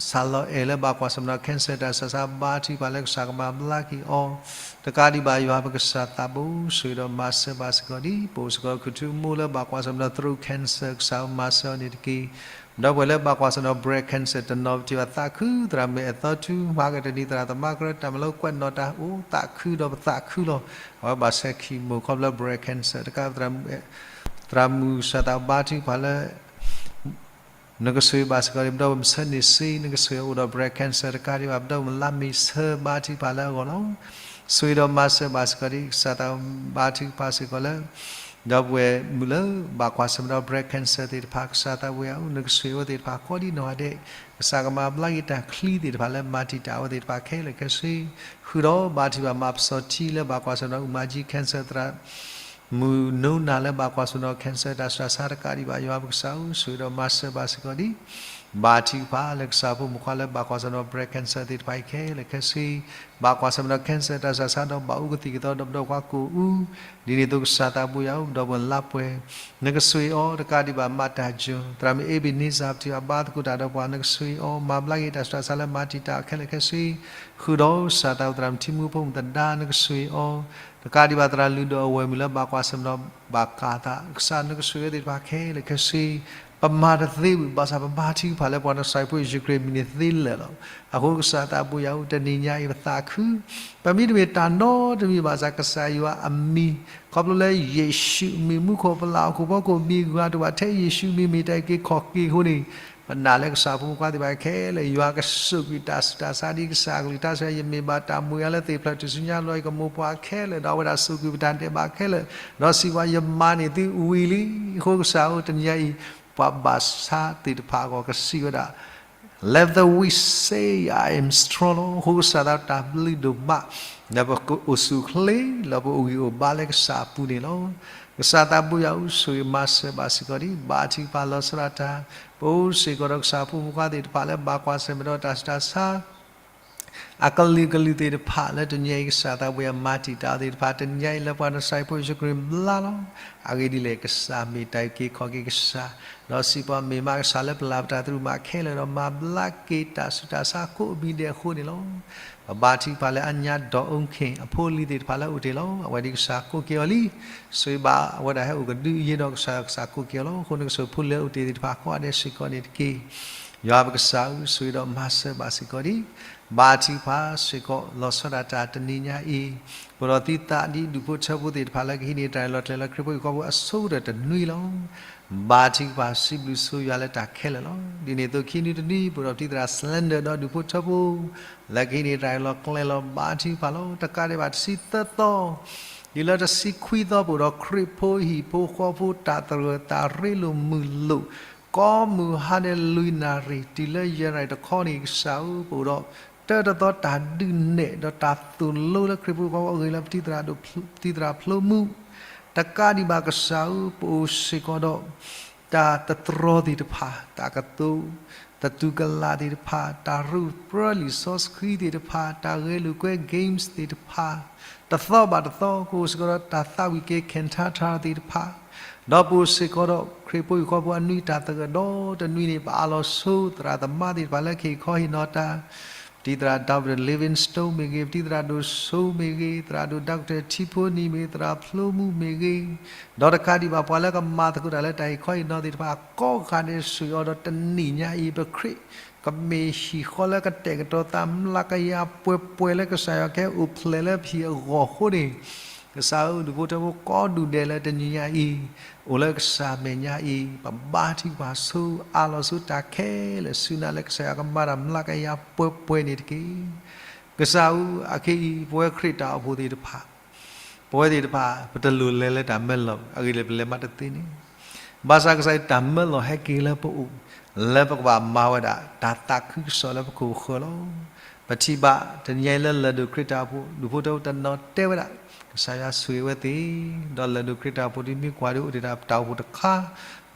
စၢ်လီၤအဲၣ်လၢဘၣ်ကွၢ်ဆၢၣ်မဲာ်ဒီး cancer တၢ်ဆူးတၢ်ဆါ ဘါထုကဖၣ်လၢကစၢ်ကမၤဘျါက့ၤအီၤ တကးဒံးဘၣ် ယွၤပကစၢ်သးဘိ ဆိၣ်ဂ့ၤဒီးမၤစၢၤဘၣ်စ့ၢ်ကီးဒံး ပအိၣ်စ့ၢ်ကီး ခူၣ်ထူအမိၢ်လၢဘၣ်ကွၢ်ဆၢၣ်မဲာ်ဒီး throat cancer ကစၢ်ဧၢ မၤစၢၤအီၤန့ၣ်တက့ၢ်. ဒီပုၢ်ဝဲၢ်လၢဘၣ်ကွၢ်ဆၢၣ်မဲာ်ဒီး breast cancer တနီၤ ပထံၣ်ဘၣ်သးခု သရၣ်မုၣ်အဲၣ်သီထူ မၤကတၢၢ်တနံၤ သရၣ်သမါကရၢ တၢ်မၤလိကွဲးနီၣ်တၢ်အိၣ်သးခုဒီးပသးခုလီၤ. အဝဲဘၣ်ဆဲး chemo ခီဖျိ breast cancer တကး သရၣ်မုၣ် သရၣ်မုၣ်စၢ်သးဘါထုကဖၣ်လၢ နကဆိၣ်ဂ့ၤဘၣ်စ့ၢ်ကီးဒံး ပဒီပုၢ်ဝဲၢ်မုၣ်ဆၢန့ၢ်စ့ နကဆိၣ်ဂ့ၤအိၣ်ဒီး breast cancer တကးဒံးဘၣ် ပဒီပုၢ်ဝဲၢ်မုၣ်လါမ့ၤဆၢ ဘါထုကဖၣ်လၢအဂီၢ်လီၤ. ဆိၣ်ဂ့ၤဒီးမၤစၢၤဘၣ်စ့ၢ်ကီးဒံး ကစၢ်သးဘါထုကဖၣ်စ့ၢ်ကီးလၢ ဒီပုၢ်ဝဲၢ်မုၣ်လၢဘၣ်ကွၢ်ဆၢၣ်မဲာ်ဒီး breast cancer သ့ၣ်တဖၣ် ကစၢ်သးဝဲအအိၣ် နကဆိၣ်ဂ့ၤအဝဲသ့ၣ်တဖၣ်ကိးဒံးနီၢ်ဂၤဒဲး ကစၢ်ကမၤဘျါက့ၤတၢ်ချံသ့ၣ်တဖၣ်လၢမၤတံာ်တာ်အဝဲသ့ၣ်တဖၣ်ခဲလၢာ်ခဲဆ့ ဃုာ်ဒီးဘါထုကဖၣ်မၤပစီၤထံလၢဘၣ်ကွၢ်ဆၢၣ်မဲာ်ဒီး အူမၤကၠံ cancer သရၣ် မုၢ်နိနၤလၢဘၣ်ကွၢ်ဆၢၣ်မဲာ်ဒီး cancer တၢ်ဆူးတၢ်ဆါတကးဒံးဘၣ် ယွၤပကစၢ်ဧၢ ဆိၣ်ဂ့ၤဒီးမၤစၢၤဘၣ်စ့ၢ်ကီးဒံး ဘါထုကဖၣ်လၢကစၢ်ဖိမုၣ်ခွါလၢဘၣ်ကွၢ်ဆၢၣ်မဲာ်ဒီး breast cancer သ့ၣ်တဖၣ်အံၤခဲလၢာ်ခဲဆ့, ဘၣ်ကွၢ်ဆၢၣ်မဲာ်ဒီး cancer တၢ်ဆူးတၢ်ဆါဒီးဘၣ်အူကသံၣ်ကသီဒီးပဒီးကွၢ်ကိၣ်အူ, ဒ်န့ၣ်အသိးကစၢ်သးဘိယွၤအိၣ်ဒီးပလါပှဲၤ, နကဆိၣ်ဂ့ၤအီၤ, တကးဒံးဘၣ်မၤတၢ်ယိာ်, သရၣ်မုၣ် Ebenezer ပထံၣ်ဘၣ်သကိးတၢ်ဒီးပှၤ နကဆိၣ်ဂ့ၤအီၤ, မၤဘျါက့ၤတၢ်ဆူးတၢ်ဆါလၢမၤတံာ်တာ်အီၤခဲလၢာ်ခဲဆ့, ဃုာ်ဒီးကစၢ်သးဘိယွၤသရၣ်မုၣ်ထံမူဖိမုၣ်သဒါ နကဆိၣ်ဂ့ၤအီၤ, တကးဒံးဘၣ်သရၣ်လုၢ်ဒိၣ်အဝဲၢ်မုၣ်လၢဘၣ်ကွၢ်ဆၢၣ်မဲာ်ဒီးဘၣ်ကၢ်သး ကစၢ်နကဆိၣ်ဂ့ၤသ့ၣ်တဖၣ်ခဲလၢာ်ခဲဆ့, ပမၤတသ့ဝံၤ ဘၣ်ဆၣ်ပဘါထုကဖၣ်လၢပှၤနကစၢ်ဖိယ့ၣ်ၡူးခရံာ်အမံၤန့ၣ်သ့လၢာ်လီၤ. အဃိကစၢ်သးဘိယွၤအိၣ်တနံၤညါအံၤပသးခု, ပမ့တမ့ၢ်တၢ်နီတမံၤဘၣ်ဆၣ် ကစၢ်ယွၤအမံၤ, ခီဖျိလၢယ့ၣ်ၡူးအမံၤမူခိၣ်ပလၢ်ဟီၣ်ခိၣ်ဖီခိၣ်မံၤဂၤတအိၣ်ဘၣ် ထဲယ့ၣ်ၡူးအမံၤမ့ၢ်တၢ်အုၣ်က့ၤခီၣ်က့ၤအဃိန့ၣ်, ပနာ်လၢကစၢ်ဖိမုၣ်ခွါသ့ၣ်တဖၣ်ခဲလၢာ် ယွၤကဆိၣ်ဂ့ၤတၢ်ဆူးတၢ်ဆါဒ်ကစၢ်အကလုၢ်ကထါစံး ယမ့ၢ်ဘၣ်တၢ်မူယၤလၢသ့ၣ်ဖျၢၣ်ထူၣ်စုညါလီၤ ယကမိၢ်ပှၢ်ခဲလၢာ် ဒီးအဝဲဒၣ်ဆိၣ်ဂ့ၤပတၢ်ဒဲးဘးခဲလၢာ်, ဒီးစံးဘၣ်ယမၤန့ၢ်သုဝံၤလံ. အဃိကစၢ်ဧၢ တနံၤညါအံၤ ပှၤဘၣ်ဆါသ့ၣ်တဖၣ်အဂီၢ်ကစံးဝဲဒၣ် Let the weak say, I am strong လီၤ. အဃိကစၢ်သးတၢ်ဘျုးဒိၣ်မး, လၢပကအိၣ်ဆူၣ်အိၣ်ချ့ လၢပအိၣ်ဂံၢ်အိၣ်ဘါလၢကစၢ်အပူၤန့ၣ်လီၤ. ကစၢ်သးဘိယွၤအိၣ်ဆိၣ်ဂ့ၤမၤစၢၤဘၣ်စ့ၢ်ကီးဒံး ဘါထုကဖၣ်လီၤဆီဒၣ်တၢ်, ပအိၣ်စ့ၢ်ကီးဒီးကစၢ်ဖိမုၣ်ခွါသ့ၣ်တဖၣ်လၢဘၣ်ကွၢ်ဆၢၣ်မဲာ်ဒီးတၢ်ဆူးတၢ်ဆါ အကလုာ်ကလုာ်သ့ၣ်တဖၣ်လၢတနံၤညါအံၤ ကစၢ်သးဘိယွၤမၤတံာ်တာ်အီၤသ့ၣ်တဖၣ် တနံၤညါအံၤလၢပှၤနကစၢ်ဖိယ့ၣ်ၡူးခရံာ်ဘျါလီၤ. အဂ့ၢ်ဒ်လဲၣ် ကစၢ်မ့ၢ်တၢ်အုၣ်က့ၤခီၣ်က့ၤကစၢ်, ဒီးစံးပှၤမ့ၢ်မးကစၢ်လၢပလၢ်ပတၢ်သရူးမးခဲလၢာ်ဒီး မၤဘျါက့ၤတၢ်ဆူးတၢ်ဆါကိးမံၤဒဲးအဃိန့ၣ်လီၤ. ပဘါထုကဖၣ်လၢအညါဒီးအုၣ်ခ့ၣ် အဖိအလံၤသ့ၣ်တဖၣ်လၢအအိၣ်တ့ၢ်လီၤ. အဝဲဒၣ်ကစၢ်ကိးက့ၤအီၤလံ, ဆိၣ်ဂ့ၤဘၣ်အဝဲဒၣ်ဟဲအိၣ်ကဒုအယ့ဒီးကစၢ်ယွၤ ကစၢ်ကိးက့ၤအီၤလီၤ. အဃိန့ၣ်ကစၢ်ဖိလၢအအိၣ်တ့ၢ်သ့ၣ်တဖၣ်ကိးဂၤဒဲးစ့ၢ်ကီးန့ၣ်တက့ၢ်. ယွၤပကစၢ်ဧၢ ဆိၣ်ဂ့ၤဒီးမၤစၢၤဘၣ်စ့ၢ်ကီးဒံး ဘါထုကဖၣ်စ့ၢ်ကီးလီၤဆီဒၣ်တၢ်တနံၤညါအံၤ, ပအိၣ်ဒီးသုသးဒ်ဒူၣ်ဖိထၢဖိသ့ၣ်တဖၣ်လၢကဟံးန့ၢ်တၢ်အၢၣ်လီၤကျဲၤလီၤခရံာ်ဖိဟံၣ်ဃီဖိအဆိကတၢၢ်တနွံလီၤ. ဘါထုကဖၣ်စံးဘျုးဆိၣ်ဂ့ၤယွၤလၢတၢ်ခဲလၢာ်လီၤ. ဒ်န့ၣ်အသိးခံနွံတနွံ ပအိၣ်ဒီးပတံၤသရၣ် Slender ဒီးဒူၣ်ဖိထၢဖိ လၢကဟံးန့ၢ်တၢ်အၢၣ်လီၤကျဲၤလီၤ ဘါထုကဖၣ်လီၤ. တကးဒံးဘၣ်တဆံသၢသီ တုၤလၢတဆံခွံသီ ပအိၣ်ဒီးခရံာ်ဖိဟံၣ်ဖိဃီဖိတၢ်သဂၢၢ်တၢ်ရ့လိာ်မုာ်လိာ် ကိးမုၢ်ဟါဒဲးလွံၢ်နၣ်ရံၣ် တုၤလၢယဲၢ်နၣ်ရံၣ်တခီန့ၣ် ကစၢ်ဧၢ ပအိၣ်ဒီး တၢတသီတၢ်ဒုးနဲၣ် ဒီးတၢ်သိၣ်လိလၢခရံာ်ဖိဃီဖိအဂ့ၢ်လၢပတံၤသရၣ်ဒိၣ် ပတံၤသရၣ်ဖျိမုၢ်, တကးဒံးဘၣ်ကစၢ်ဧၢ ပအိၣ်စ့ၢ်ကီးဒီး တၢ်တတြီသ့ၣ်တဖၣ် တၢ်ကသိး သတူၢ်ကလာ်သ့ၣ်တဖၣ် တၢ်ရူၢ်ပြၢလံာ်စီဆှံသ့ၣ်တဖၣ် တၢ်ဂဲၤလိာ်ကွဲ games သ့ၣ်တဖၣ် တသီဘၣ်တသီ ကအိၣ်စ့ၢ်ကီးဒီးတၢ်သးဝံၣ်က့ၤ ခ့ၣ်ထါထါသ့ၣ်တဖၣ်, ဒီးပအိၣ်စ့ၢ်ကီးဒီး ခရံာ်ဖိဟံၣ်ဃီဖိအနွံတၢ်သဂၢၢ်ဒီတနွံန့ၣ် ပအးလီၤဆိသရၣ်သမါသ့ၣ်တဖၣ်လၢကဟ့ၣ်ခီဟ့ၣ်နီၤတၢ် ပတံၤသရၣ် David Livingstone မ့ၢ်ဂ့ၤ, ပတံၤသရၣ်ဒိၣ်စိမ့ၢ်ဂ့ၤ, သရၣ်ဒိၣ် Doctor ထံဖိနံၤမ့ၢ်ဂ့ၤ, သရၣ်ဖျိမုၢ်မ့ၢ်ဂ့ၤ, ဒီးတကးဒံးဘၣ်ပှၤလၢကမၤသကိးတၢ်လၢတၢ်ဟ့ၣ်ခီဟ့ၣ်နီၤသ့ၣ်တဖၣ် ကိးဂၤဒဲး ဆိၣ်ဂ့ၤအီၤဒီးတနံၤညါအံၤ ပခရံာ်ကမ့ၢ်ဟံၣ်ဃီလၢကတဲာ်ကတီၤသးမျးကယၤပှဲၤပှဲၤလၢကစၢ်ယွၤကဟဲအိၣ်ဖျဲၣ်လၢပဟံၣ်အဂီၢ်အဃိန့ၣ် ကစၢ်ဧၢဒူၣ်ဖိထၢဖိကိးဒူၣ်ဒဲးလၢတနံၤညါအံၤ အိၣ်လၢကစၢ်မဲာ်ညါအံၤ ပဘါထုကဖၣ်ဆိအးလီၤဆိတၢ်ခဲလၢာ် စူၢ်နာ်လၢကစၢ်ယွၤကမၤတၢ်မျးကယၤပှဲၤပှဲၤန့ၣ်တက့ၢ်. ကစၢ်ဧၢ အခဲအံၤ ပဝဲခရံာ်တၢ်အိၣ်ဖှိၣ်သ့ၣ်တဖၣ် ပဝဲသ့ၣ်တဖၣ် ပတလိၣ်လဲၤလၢတၢ်မၢလီၤ အဂ့ၢ်လၢပလဲၤမးတသ့န့ၣ် ဘၣ်ဆၣ်ကစၢ်ယွၤတၢ်မၢလီၤဟဲက့ၤလၢပအိၣ် လၢပကဘၣ်မၤဝဲဒၣ် တၢ်သးခုကစီၣ်လၢပခိၣ်ပဃၢၤလီၤ. ပထံၣ်ဘၣ် တနံၤညါအံၤလၢလၢၢ်ဒိၣ်ခရံာ်တၢ်အိၣ်ဖှိၣ် ဒူၣ်ဖိထၢဖိတနီၤတဲဝဲဒၣ် ကစၢ်ယွၤဆိၣ်ဂ့ၤဝဲသ့ၣ် ဒီးလၢၢ်ဒိၣ်ခရံာ်တၢ်အိၣ်ဖှိၣ်ဒ်မ့ၢ်ကွၢ်ဒ်အိၣ်တ့ၢ်ဒၣ်တၢ်အိၣ်ဖှိၣ်တခါ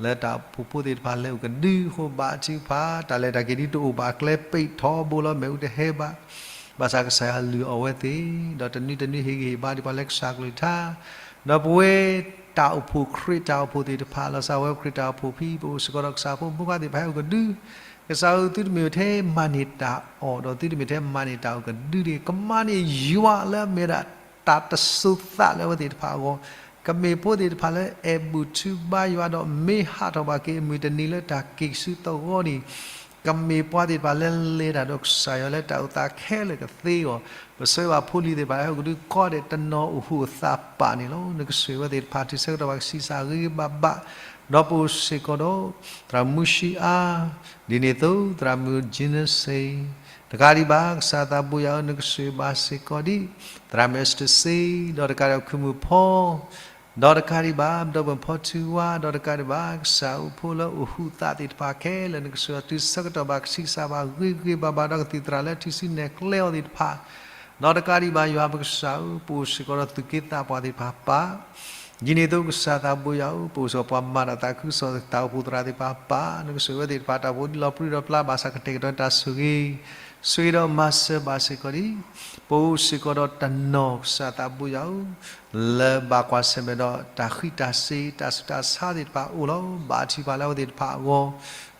လၢတၢ်အိၣ်ဖှိၣ်ဖိသ့ၣ်တဖၣ်လဲၤအိၣ်ကဒုအဃိ ဘါထုကဖၣ် တၢ်လဲၤတၢ်က့ၤဒ်တအိၣ်ဘၣ်ကျဲ ပံးထီဘိလီၤ မ့ၣ်အူတဟဲဘၣ် ဘၣ်ဆၣ်ကစၢ်ယွၤလုၢ်အီၣ်ဝဲသ့ၣ် ဒီးတနွံတနွံဟ့ၣ်ဂံၢ်ဟ့ၣ်ဘါဒံးပှၤလၢကစၢ်ကလုၢ်ကထါ ဒီးပဝဲတၢ်အိၣ်ဖှိၣ်ခရံာ်တၢ်အိၣ်ဖှိၣ်သ့ၣ်တဖၣ် လီၤစၢ်ဝဲခရံာ်တၢ်အိၣ်ဖှိၣ်ဖဲ ပအိၣ်စ့ၢ်ကီးဒီးကစၢ်ဖိမူခါသ့ၣ်တဖၣ်ဟဲအိၣ်ကဒု ကစၢ်ဧၢ သုတမ့ၢ်ထဲမၤန့ၢ်တၢ်အီၣ် ဒီးသုတမ့ၢ်ထဲမၤန့ၢ်တၢ်အိၣ်ကဒုန့ၣ် ကမၤန့ၢ်ယွၤလၢအမ့ၢ်ဒၣ်တၢ်တစိၤသးလၢအဝဲသ့ၣ်တဖၣ်အဂီၢ် ကမ့ၢ်ဖိသ့ၣ်တဖၣ်လၢအဲၣ်ဘူၣ်ထုဘါယွၤဒီးမ့ၢ်ဟးထီၣ်ဘၣ်က့ၤအမုၢ်တနံၤလၢတၢ်က့ၤဆူသဝီန့ၣ် ကမ့ၢ်ပှၤသ့ၣ်တဖၣ်လၢလဲၤတၢ်ဒီးကစၢ်ယွၤလၢတၢ်အိၣ်သးခဲလၢာ်ကသ့အဂီၢ် ပဆၢဘၣ်ဖိလံၤသ့ၣ်တဖၣ်လၢဟဲအိၣ်ကဒုကိးဂၤဒဲးတနီၤအိၣ်ဟူးအိၣ်သးပာ်န့ၣ်လီၤ. နကဆိၣ်ဂ့ၤဝဲသ့ၣ်တဖၣ် တုၤဆၢကတီၢ်ဘၣ်ကဆံးစၢ်ဂ့ၤဂ့ၤဘၣ်ဘၣ် ဒီးပအိၣ်စ့ၢ်ကီးဒီး သရၣ်မူၡံအါ ဒ်န့ၣ်အသိး သရၣ်မုၣ် Gina စ့ၢ် တကးဒံးဘၣ် ကစၢ်သးဘိယွၤဧၢ နကဆိၣ်ဂ့ၤဘၣ်စ့ၢ်ကီးဒ် သရၣ်မုၣ် Esther စ့ၢ် ဒီးတကးဒံးဘၣ် ခုၣ်မုၣ်ဖီ ဒီးတကးဒံးဘၣ် ပဒီပုၢ်ဝဲၢ်ဖီထူဝါ ဒီးတကးဒံးဘၣ် ကစၢ်အိၣ်ဖှိၣ်လၢအိၣ်ဟူးသးသ့ၣ်တဖၣ်ခဲလၢာ် နကဆိၣ်ဂ့ၤတုၤဆၢကတီၢ်ဘၣ်ကဆံးစၢ်ဘၣ်ဂ့ၤဂ့ၤဘၣ်ဘၣ် ဒီးကသံၣ်သရၣ်လၢထံၣ်စုနဲၣ်ကျဲအီၤသ့ၣ်တဖၣ် ဒီးတကးဒံးဘၣ် ယွၤပကစၢ်ဧၢ ပအိၣ်စ့ၢ်ကီးဒီးသူၣ်က့သးပှၢ်သ့ၣ်တဖၣ်ပာ် ဒ်န့ၣ်အသိးကစၢ်သးဘိယွၤဧၢ, ပအိၣ်စ့ၢ်ကီးပှၤမၤတၢ်သးခုကစီၣ်တၢ်အိၣ်ဖှိၣ်သရၣ်သ့ၣ်တဖၣ်အပၢ်, နကဆိၣ်ဂ့ၤဝဲသ့ၣ်တဖၣ် တၢ်အိၣ်ဖှိၣ်ဒ်လီၤပြံလီၤပြါဘၣ်ဆၣ်ကတဲာ်ကတီၤတၢ်ဆိၣ်ဂ့ၤ, ဆိၣ်ဂ့ၤဒီးမၤစၢၤဘၣ်စ့ၢ်ကီးဒံး ပအိၣ်စ့ၢ်ကီးဒီးတနီၤကစၢ်သးဘိယွၤဧၢ, လၢဘၣ်ကွၢ်ဆၢၣ်မဲာ်ဒီးတၢ်ဃံးတၢ်စ့ၤ တၢ်ဆူးတၢ်ဆါသ့ၣ်တဖၣ်အအိၣ်လီၤ. ဘါထုကဖၣ်လၢအဝဲသ့ၣ်တဖၣ်အဂီၢ်,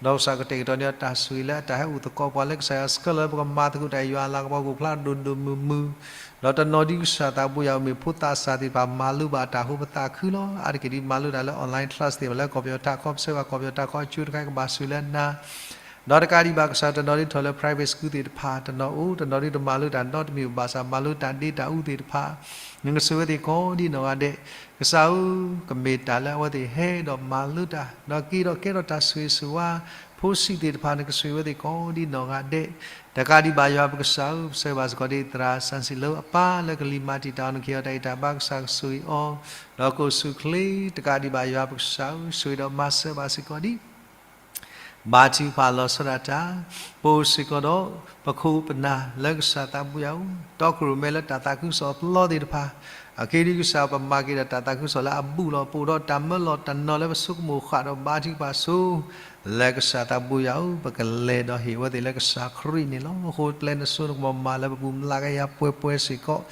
ဒီးကစၢ်ကတဲာ်ကတီၤန့ၢ်တၢ်ဆိၣ်ဂ့ၤလၢအတၢ်ဟဲအိၣ်သကိးပှၤလၢကစၢ်ယွၤဆှၢလီၤလၢပကမၤသကိးတၢ်ယွၤအလၤကပီၤကအိၣ်ဖျါဒိၣ်ဒိၣ်မုၢ်မုၢ်, ဒီးတနီၤဒ်ကစၢ်သးဘိယွၤဧၢ မ့ၢ်ဖိသးစၢ်သ့ၣ်တဖၣ်မၤလိဘၣ်တၢ်အဃိပသးခုလီၤ. အါတက့ၢ်ဒ်မၤလိတၢ်လၢ online class သ့ၣ်တဖၣ်လၢကီၢ်ပယီၤတၢ်ခီ ပဆၢဘၣ်ကီၢ်ပယီၤတၢ်ခီအကၠိတခါ ကဘၣ်ဆိၣ်ဂ့ၤလၢနၤ ဒီးတကးဒံးဘၣ်ကစၢ်တနီၤဒ်ထီၣ်လၢ private school သ့ၣ်တဖၣ် တနီၤအိၣ် တနီၤဒ်တမၤလိတၢ်နီတမံၤဘၣ်ဆၣ် မၤလိတၢ်ဒ့တၢ်အူသ့ၣ်တဖၣ်, နကဆိၣ်ဂ့ၤဝဲသ့ၣ်ကိးဒ်နီၢ်ဂၤဒဲး, ကစၢ်ဧၢ, ကမ့ၢ်တၢ်လၢအဝဲသ့ၣ်ဟဲဒီးမၤလိတၢ် ဒီးက့ၤဒီးကဲထီၣ်တၢ်ဆိၣ်ဂ့ၤဆိၣ်ဝါ ဖိဆံးသ့ၣ်တဖၣ် နကဆိၣ်ဂ့ၤဝဲသ့ၣ်ကိးဒ်နီၢ်ဂၤဒဲး, တကးဒံးဘၣ်ယွၤပကစၢ်ဧၢ, ပဆၢဘၣ်စ့ၢ်ကီးဒ်သရၣ်စၣ်စံလၢအပၢ်လၢကလံၤမၤတံာ်တာ်အီၤ နကဟ့ၣ်အီၤတၢ်ဂံၢ်တၢ်ဘါ ကစၢ်ကဆိၣ်ဂ့ၤအီၤ, ဒီးကအိၣ်ဆူၣ်အိၣ်ချ့ တကးဒံးဘၣ်ယွၤပကစၢ်ဧၢ, ဆိၣ်ဂ့ၤဒီးမၤစၢၤဘၣ်စ့ၢ်ကီးဒံး ဘါထုကဖၣ်လီၤဆီဒၣ်တၢ်, ပအိၣ်စ့ၢ်ကီးဒီးပခိၣ်ပနၢ်လၢကစၢ်သးဘိယွၤဧၢ, တီခိၣ်ရိၣ်မဲလၢတၢ်သးခုကစီၣ်အပျီသ့ၣ်တဖၣ်, အက့ဒ်ကစၢ်ပမၤက့ၤဒီးတၢ်သးခုကစီၣ်လၢအဘူးလီၤ ပအိၣ်ဒီးတၢ်မၢလီၤတၢ်နီၤလၢပဆိကမိၣ်ဃာ်ဒီးဘါထုကဖၣ်ဆိ လၢကစၢ်သးဘိယွၤဧၢ, ပကလဲၤဒီးဟ့ၣ်အဝဲသ့ၣ်လၢကစၢ်ခရံာ်န့ၣ်လီၤ. အဃိပျဲနစိနကမီၤမၤလၢပပူၤမျးကယၤပှဲၤပှဲၤစ့ၢ်ကီး,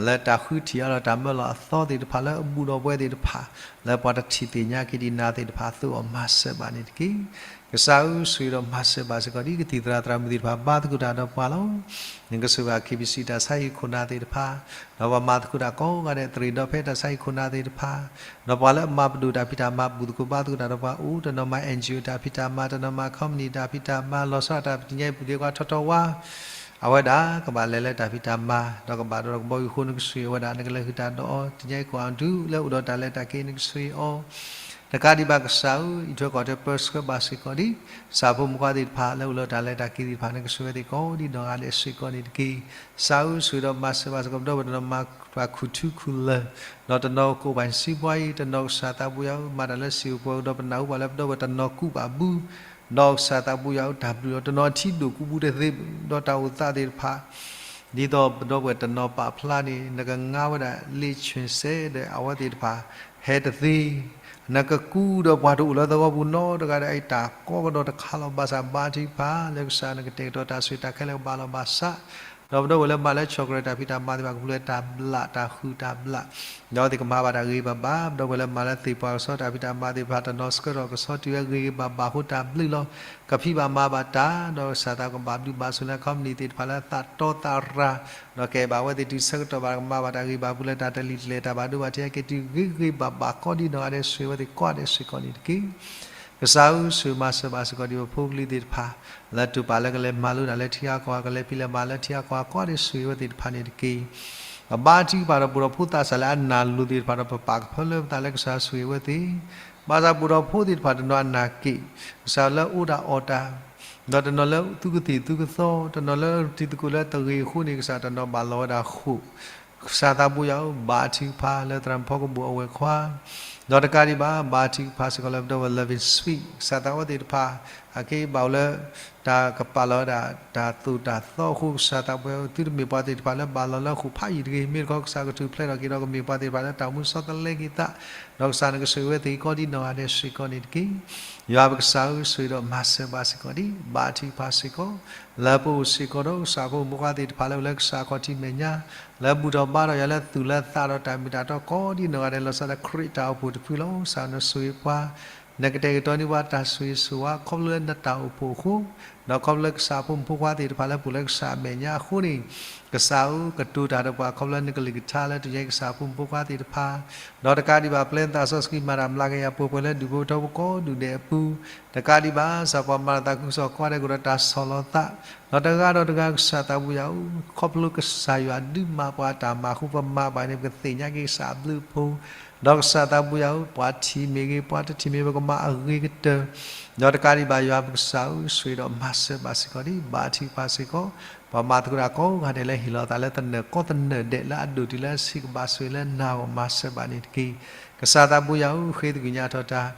လၢတၢ်ဃုထံၣ်အါဒီးတၢ်မၢလီၤအသီသ့ၣ်တဖၣ်လၢအဘူးဒီးပဝဲသ့ၣ်တဖၣ်, လၢပှၤတထံၣ်သ့ၣ်ညါက့ၤဒံးနၤသ့ၣ်တဖၣ်အသိးအီၤ မၤစၢၤဘၣ်န့ၣ်တက့ၢ်. ကစၢ်ဧၢ, ဆိၣ်ဂ့ၤဒီးမၤစၢၤဘၣ်စ့ၢ်ကီးဒ်ကသံၣ်သရၣ်သရၣ်မုၣ်သ့ၣ်တဖၣ် ဘါသကိးတၢ်ဒီးပှၤလီၤ. နကဆိၣ်ဂ့ၤ KBC တၢ်ဆါဟံၣ်ခိၣ်နၢ်သ့ၣ်တဖၣ်, ဒီးပှၤမၤသကိးတၢ်ကိးဂၤဒဲး သရ့ဒီဖဲတၢ်ဆါဟံၣ်ခိၣ်နၢ်သ့ၣ်တဖၣ်, ဒီးပှၤလၢအမၤပဒိၣ်တၢ်ဖံးတၢ်မၤ ဘူၣ်သကိးဘါသကိးတၢ်ဒီးပှၤအိၣ်, တနီၤမၤ NGO တၢ်ဖံးတၢ်မၤ, တနီၤမၤ company တၢ်ဖံးတၢ်မၤ, လီၤဆီဒၣ်တၢ်ပတံၤညါအံၤ ပူၤဒ့ကွၢ်ထီထီဝါ အဝဲဒၣ်ကဘၣ်လဲၤလၢတၢ်ဖံးတၢ်မၤ, ဒီးကဘၣ်ဒိဒီးကဘီယူၤအဃိ နကဆိၣ်ဂ့ၤဝဲဒၣ် နကလဲၤဃုာ်တၢ်ဒီးအီၤ တံၤညါအံၤကိးအဒုလၢအိၣ်ဒီးတၢ်လဲၤတၢ်က့ၤ နကဆိၣ်ဂ့ၤအီၤ, တကးဒံးဘၣ်ကစၢ်ဧၢ, အံးထွဲကွၢ်ထွဲပၢဆှၢဘၣ်စ့ၢ်ကီးဒံး ကစၢ်ဖိမုၣ်ဖိခွါသ့ၣ်တဖၣ်လၢအိၣ်လၢတၢ်လဲၤတၢ်က့ၤသ့ၣ်တဖၣ် နကဆိၣ်ဂ့ၤဝဲသ့ၣ်ကိးဒ်နီၢ်ဂၤဒဲးစ့ၢ်ကီးန့ၣ်တက့ၢ်. ကစၢ်ဧၢ, ဆိၣ်ဂ့ၤဒီးမၤစၢၤဘၣ်စ့ၢ်ကီး ပဒီပုၢ်ဝဲၢ်တနီၤမၤပှၤခူၣ်ထူခူၣ်လၢၢ်, ဒီးတနီၤကအိၣ်ဘၣ်စံးပှၤအံၤ, တနီၤကစၢ်သးဘိယွၤဧၢ, မၤတၢ်လၢစံာ်အိၣ်ပှဲၤအိၣ်ဒီးပနၢ်ဟူပှၤလၢပဒီပုၢ်ဝဲၢ်တနီၤကူးဘၣ်ဘု ဒီးကစၢ်သးဘိယွၤဧၢ, တၢ်ဘျုးလီၤ. တနီၤထံဒိၣ်ကူးဘုတသ့ ဒီးတၢ်အိၣ်သးသ့ၣ်တဖၣ် ဒ်သိးပဒီပုၢ်ဝဲၢ်တနီၤပာ်ဖျါန့ၣ် နကငါဝဲဒၣ်လ့ၣ်ဆၢၣ်စဲးဒီး အဝဲသ့ၣ်တဖၣ်ဟဲတသ့, နကကူးဒီးပှၤတအိၣ်လၢသဝီပူၤနီတဂၤဒီး အတၢ်ကိးကဒီးတခါလီၤ. ဘၣ်ဆၣ်ဘါထုကဖၣ်လၢကစၢ်နကတဲာ်ကတီၤတၢ်ဆိၣ်ဂ့ၤတၢ်ခဲလၢာ်ကဘၣ်လီၤဘၣ်စး, ဒီးပဒီပုၢ်ဝဲၢ်လၢမၤလၢ chocolate တၢ်ဖံးတၢ်မၤသ့ၣ်တဖၣ် ကပူၤလၢတၢ်ဘျးတၢ်ဃုာ်တၢ်ဘျး ဒီးအဝဲသ့ၣ်ကမၤဘၣ်တၢ်ဂ့ၤဂ့ၤဘၣ်ဘၣ်, ပဒီပုၢ်ဝဲၢ်လၢမၤလၢသ့ၣ်ပှၤကဆီတၢ်ဖံးတၢ်မၤသ့ၣ်တဖၣ် တနီၤဆှၢထီၣ်ကဆီတုၤဝဲဂ့ၤဂ့ၤဘၣ်ဘၣ်အဃိတၢ်ဘျုးလီၤ. ကဖံးဘၣ်မၤဘၣ်တၢ် ဒီးကစၢ်သးကဘၣ်ဘျုးဘၣ်ဆိၣ်လၢ company သ့ၣ်တဖၣ်လၢသးတီသးရၤ, ဒီးကဲဘၣ်အဝဲသ့ၣ်တုၤဆၢကတီၢ်ဘၣ် ကမၤဘၣ်တၢ်ဂ့ၤဘၣ်ဘုလၢတၢ်တလံၣ်တလဲၢ် တၢ်ဘၣ်ဒိဘၣ်ထံး ကဲတုၤဂ့ၤဂ့ၤဘၣ်ဘၣ်ကိးဒ်နီၢ်ဂၤဒဲး ဆိၣ်ဂ့ၤဝဲသ့ၣ်ကိးဂၤဒဲးစ့ၢ်ကီးန့ၣ်တက့ၢ်. ကစၢ်ဧၢ, ဆိၣ်ဂ့ၤမၤစၢၤဘၣ်စ့ၢ်ကီးဒံးပဖိပလံၤသ့ၣ်တဖၣ် လၢတူၢ်ပာ်လၢကလဲၤမၤလိတၢ်လၢထံဂၤကီၢ်ဂၤ ကလဲၤဖံးလဲၤမၤလၢထံဂၤကီၢ်ဂၤ ကိးဂၤဒဲးစ့ၢ်ကီးဝဲသ့ၣ်တဖၣ်န့ၣ်တက့ၢ်. ပဘါထုကဖၣ်ဒီးပအိၣ်ဒီးဖိသးစၢ်လၢအနာ်လိၤသ့ၣ်တဖၣ်ဒီး ပပာ်ကဖၢလၢပသးလၢကစၢ်ဆိၣ်ဂ့ၤဝဲသ့ၣ်, ဘၣ်ဆၣ်ပအိၣ်ဒီးဖိသ့ၣ်တဖၣ်တနီၤအနာ်က့ၣ်, ကစၢ်လၢအအိၣ်တၢ်အီၣ်တၢ် ဒီးတနီၤလၢသူကသ့ၣ်သူကသီ, တနီၤလၢတံၤသကိးလၢတဂ့ၤအဃိန့ၣ် ကစၢ်တနီၤဘၣ်လီၤဝဲဒၣ်ဃိာ်, ကစၢ်သးဘိယွၤဧၢ, ဘါထုကဖၣ်လၢသရၣ်မုၣ်ဖီကဘိၣ်အဝဲၢ်ခွါ, ဒီးတကးဒံးဘၣ် ဘါထုကဖၣ်စ့ၢ်ကီးလၢပဒီပုၢ်ဝဲၢ် Loving Sweet ကစၢ်သးဝဲသ့ၣ်တဖၣ်, အက့ဘၣ်အိၣ်လၢ တၢ်ကပာ်လီၤဝဲဒၣ် တၢ်သိၣ်တၢ်သီအဃိ ကစၢ်သးဘိယွၤဧၢ, သုတမ့ၢ်ပှၤသ့ၣ်တဖၣ်လၢဘၣ်လီၤလၢဃိာ်ဖးယံာ်တဂ့ၤ, မ့ၢ်တခီကစၢ်ကထူၣ်ဖျဲးထီၣ်က့ၤဒီးကမ့ၢ်ပှၤသ့ၣ်တဖၣ်လၢတၢ်မူစီသလဲက့ၤသး, ဒီးကစၢ်နကဆိၣ်ဂ့ၤဝဲသ့ၣ်ကိးဒ်နီၢ်ဂၤဒဲးစ့ၢ်ကီးန့ၣ်တက့ၢ်. ယွၤပကစၢ်ဧၢ, ဆိၣ်ဂ့ၤဒီးမၤစၢၤဘၣ်စ့ၢ်ကီးဒံး ဘါထုကဖၣ်စ့ၢ်ကီး, လၢပအိၣ်စ့ၢ်ကီးဒီးကစၢ်ဖိမုၣ်ဖိခွါသ့ၣ်တဖၣ်လၢအိၣ်လၢကစၢ်အခီၣ်ထံးမဲာ်ညါ, လၢဘူၣ်ထီၣ်ဘါထီၣ်ယွၤလၢသူၣ်လၢသးဒီးတၢ်မ့ၢ်တၢ်တီကိးဒ်နီၢ်ဂၤဒဲး လီၤဆီဒၣ်တၢ်ခရံာ်တၢ်အိၣ်ဖှိၣ်တဖုလီၤ. ကစၢ်နဆိၣ်ဂ့ၤပှၤ, နကတဲာ်ကတီၤန့ၢ်ပှၤတၢ်ဆိၣ်ဂ့ၤဆိၣ်ဝါ ခီဖျိလၢနတၢ်အိၣ်ဖှိၣ်အဃိ, ဒီးခီဖျိလၢကစၢ်ဖိမုၣ်ဖိခွါသ့ၣ်တဖၣ်လၢပအိၣ်လၢကစၢ်အမဲာ်ညါအဃိန့ၣ်, ကစၢ်ဧၢ, ကတိၤတၢ်ဒီးပှၤခီဖျိလၢနကလုၢ်ကထါလၢတယဲကစၢ်ဖိမုၣ်ဖိခွါသ့ၣ်တဖၣ်, ဒီးတကးဒံးဘၣ် ပျဲနသးစီဆှံမၤတၢ်မျးကယၤပှဲၤပှဲၤလၢဒူၣ်ဖိထၢဖိကိးဒူၣ်ဒဲးအပူၤ, တကးဒံးဘၣ် ကစၢ်ပှၤမၤတၢ်သးခုကစီၣ်ကိးဂၤဒဲးကဒီးတၢ်ဆီၣ်လီၤသး, ဒီးတဂၤဒီးတဂၤကစၢ်သးဘိယွၤဧၢ, ခီဖျိကစၢ်ယွၤဒုးမၤပှၤတၢ်မၤအဃိ ပမၤဘၣ်န့ၣ် ပကသ့ၣ်ညါက့ၤကစၢ်အဘျုးအဖှိၣ်, ဒီးကစၢ်သးဘိယွၤဧၢ, ပှၤထံၣ်မ့ၢ်ဂ့ၤ ပှၤတထံၣ်မ့ၢ် ပကမၤအဂ့ၤကတၢၢ်, ဒီးတကးဒံးဘၣ်ယွၤပကစၢ်ဧၢ, ဆိၣ်ဂ့ၤဒီးမၤစၢၤဘၣ်စ့ၢ်ကီးဒံး ဘါထုကဖၣ်စ့ၢ်ကီး, ပှၤမၤသကိးတၢ်ကိးဂၤဒဲးလၢဟ့ၣ်လီၤသးလၢသနၢၣ်ကိးသနၢၣ်ဒဲးလၢအဒိၣ်တုၤလၢအဆံးကဘၣ်ဆိၣ်ဂ့ၤလၢနၤအဂီၢ် မၤစၢၤဘၣ်န့ၣ်တက့ၢ်. ကစၢ်သးဘိယွၤဧၢ, ဃ့သကွံာ်ညါထီၣ်တၢ်,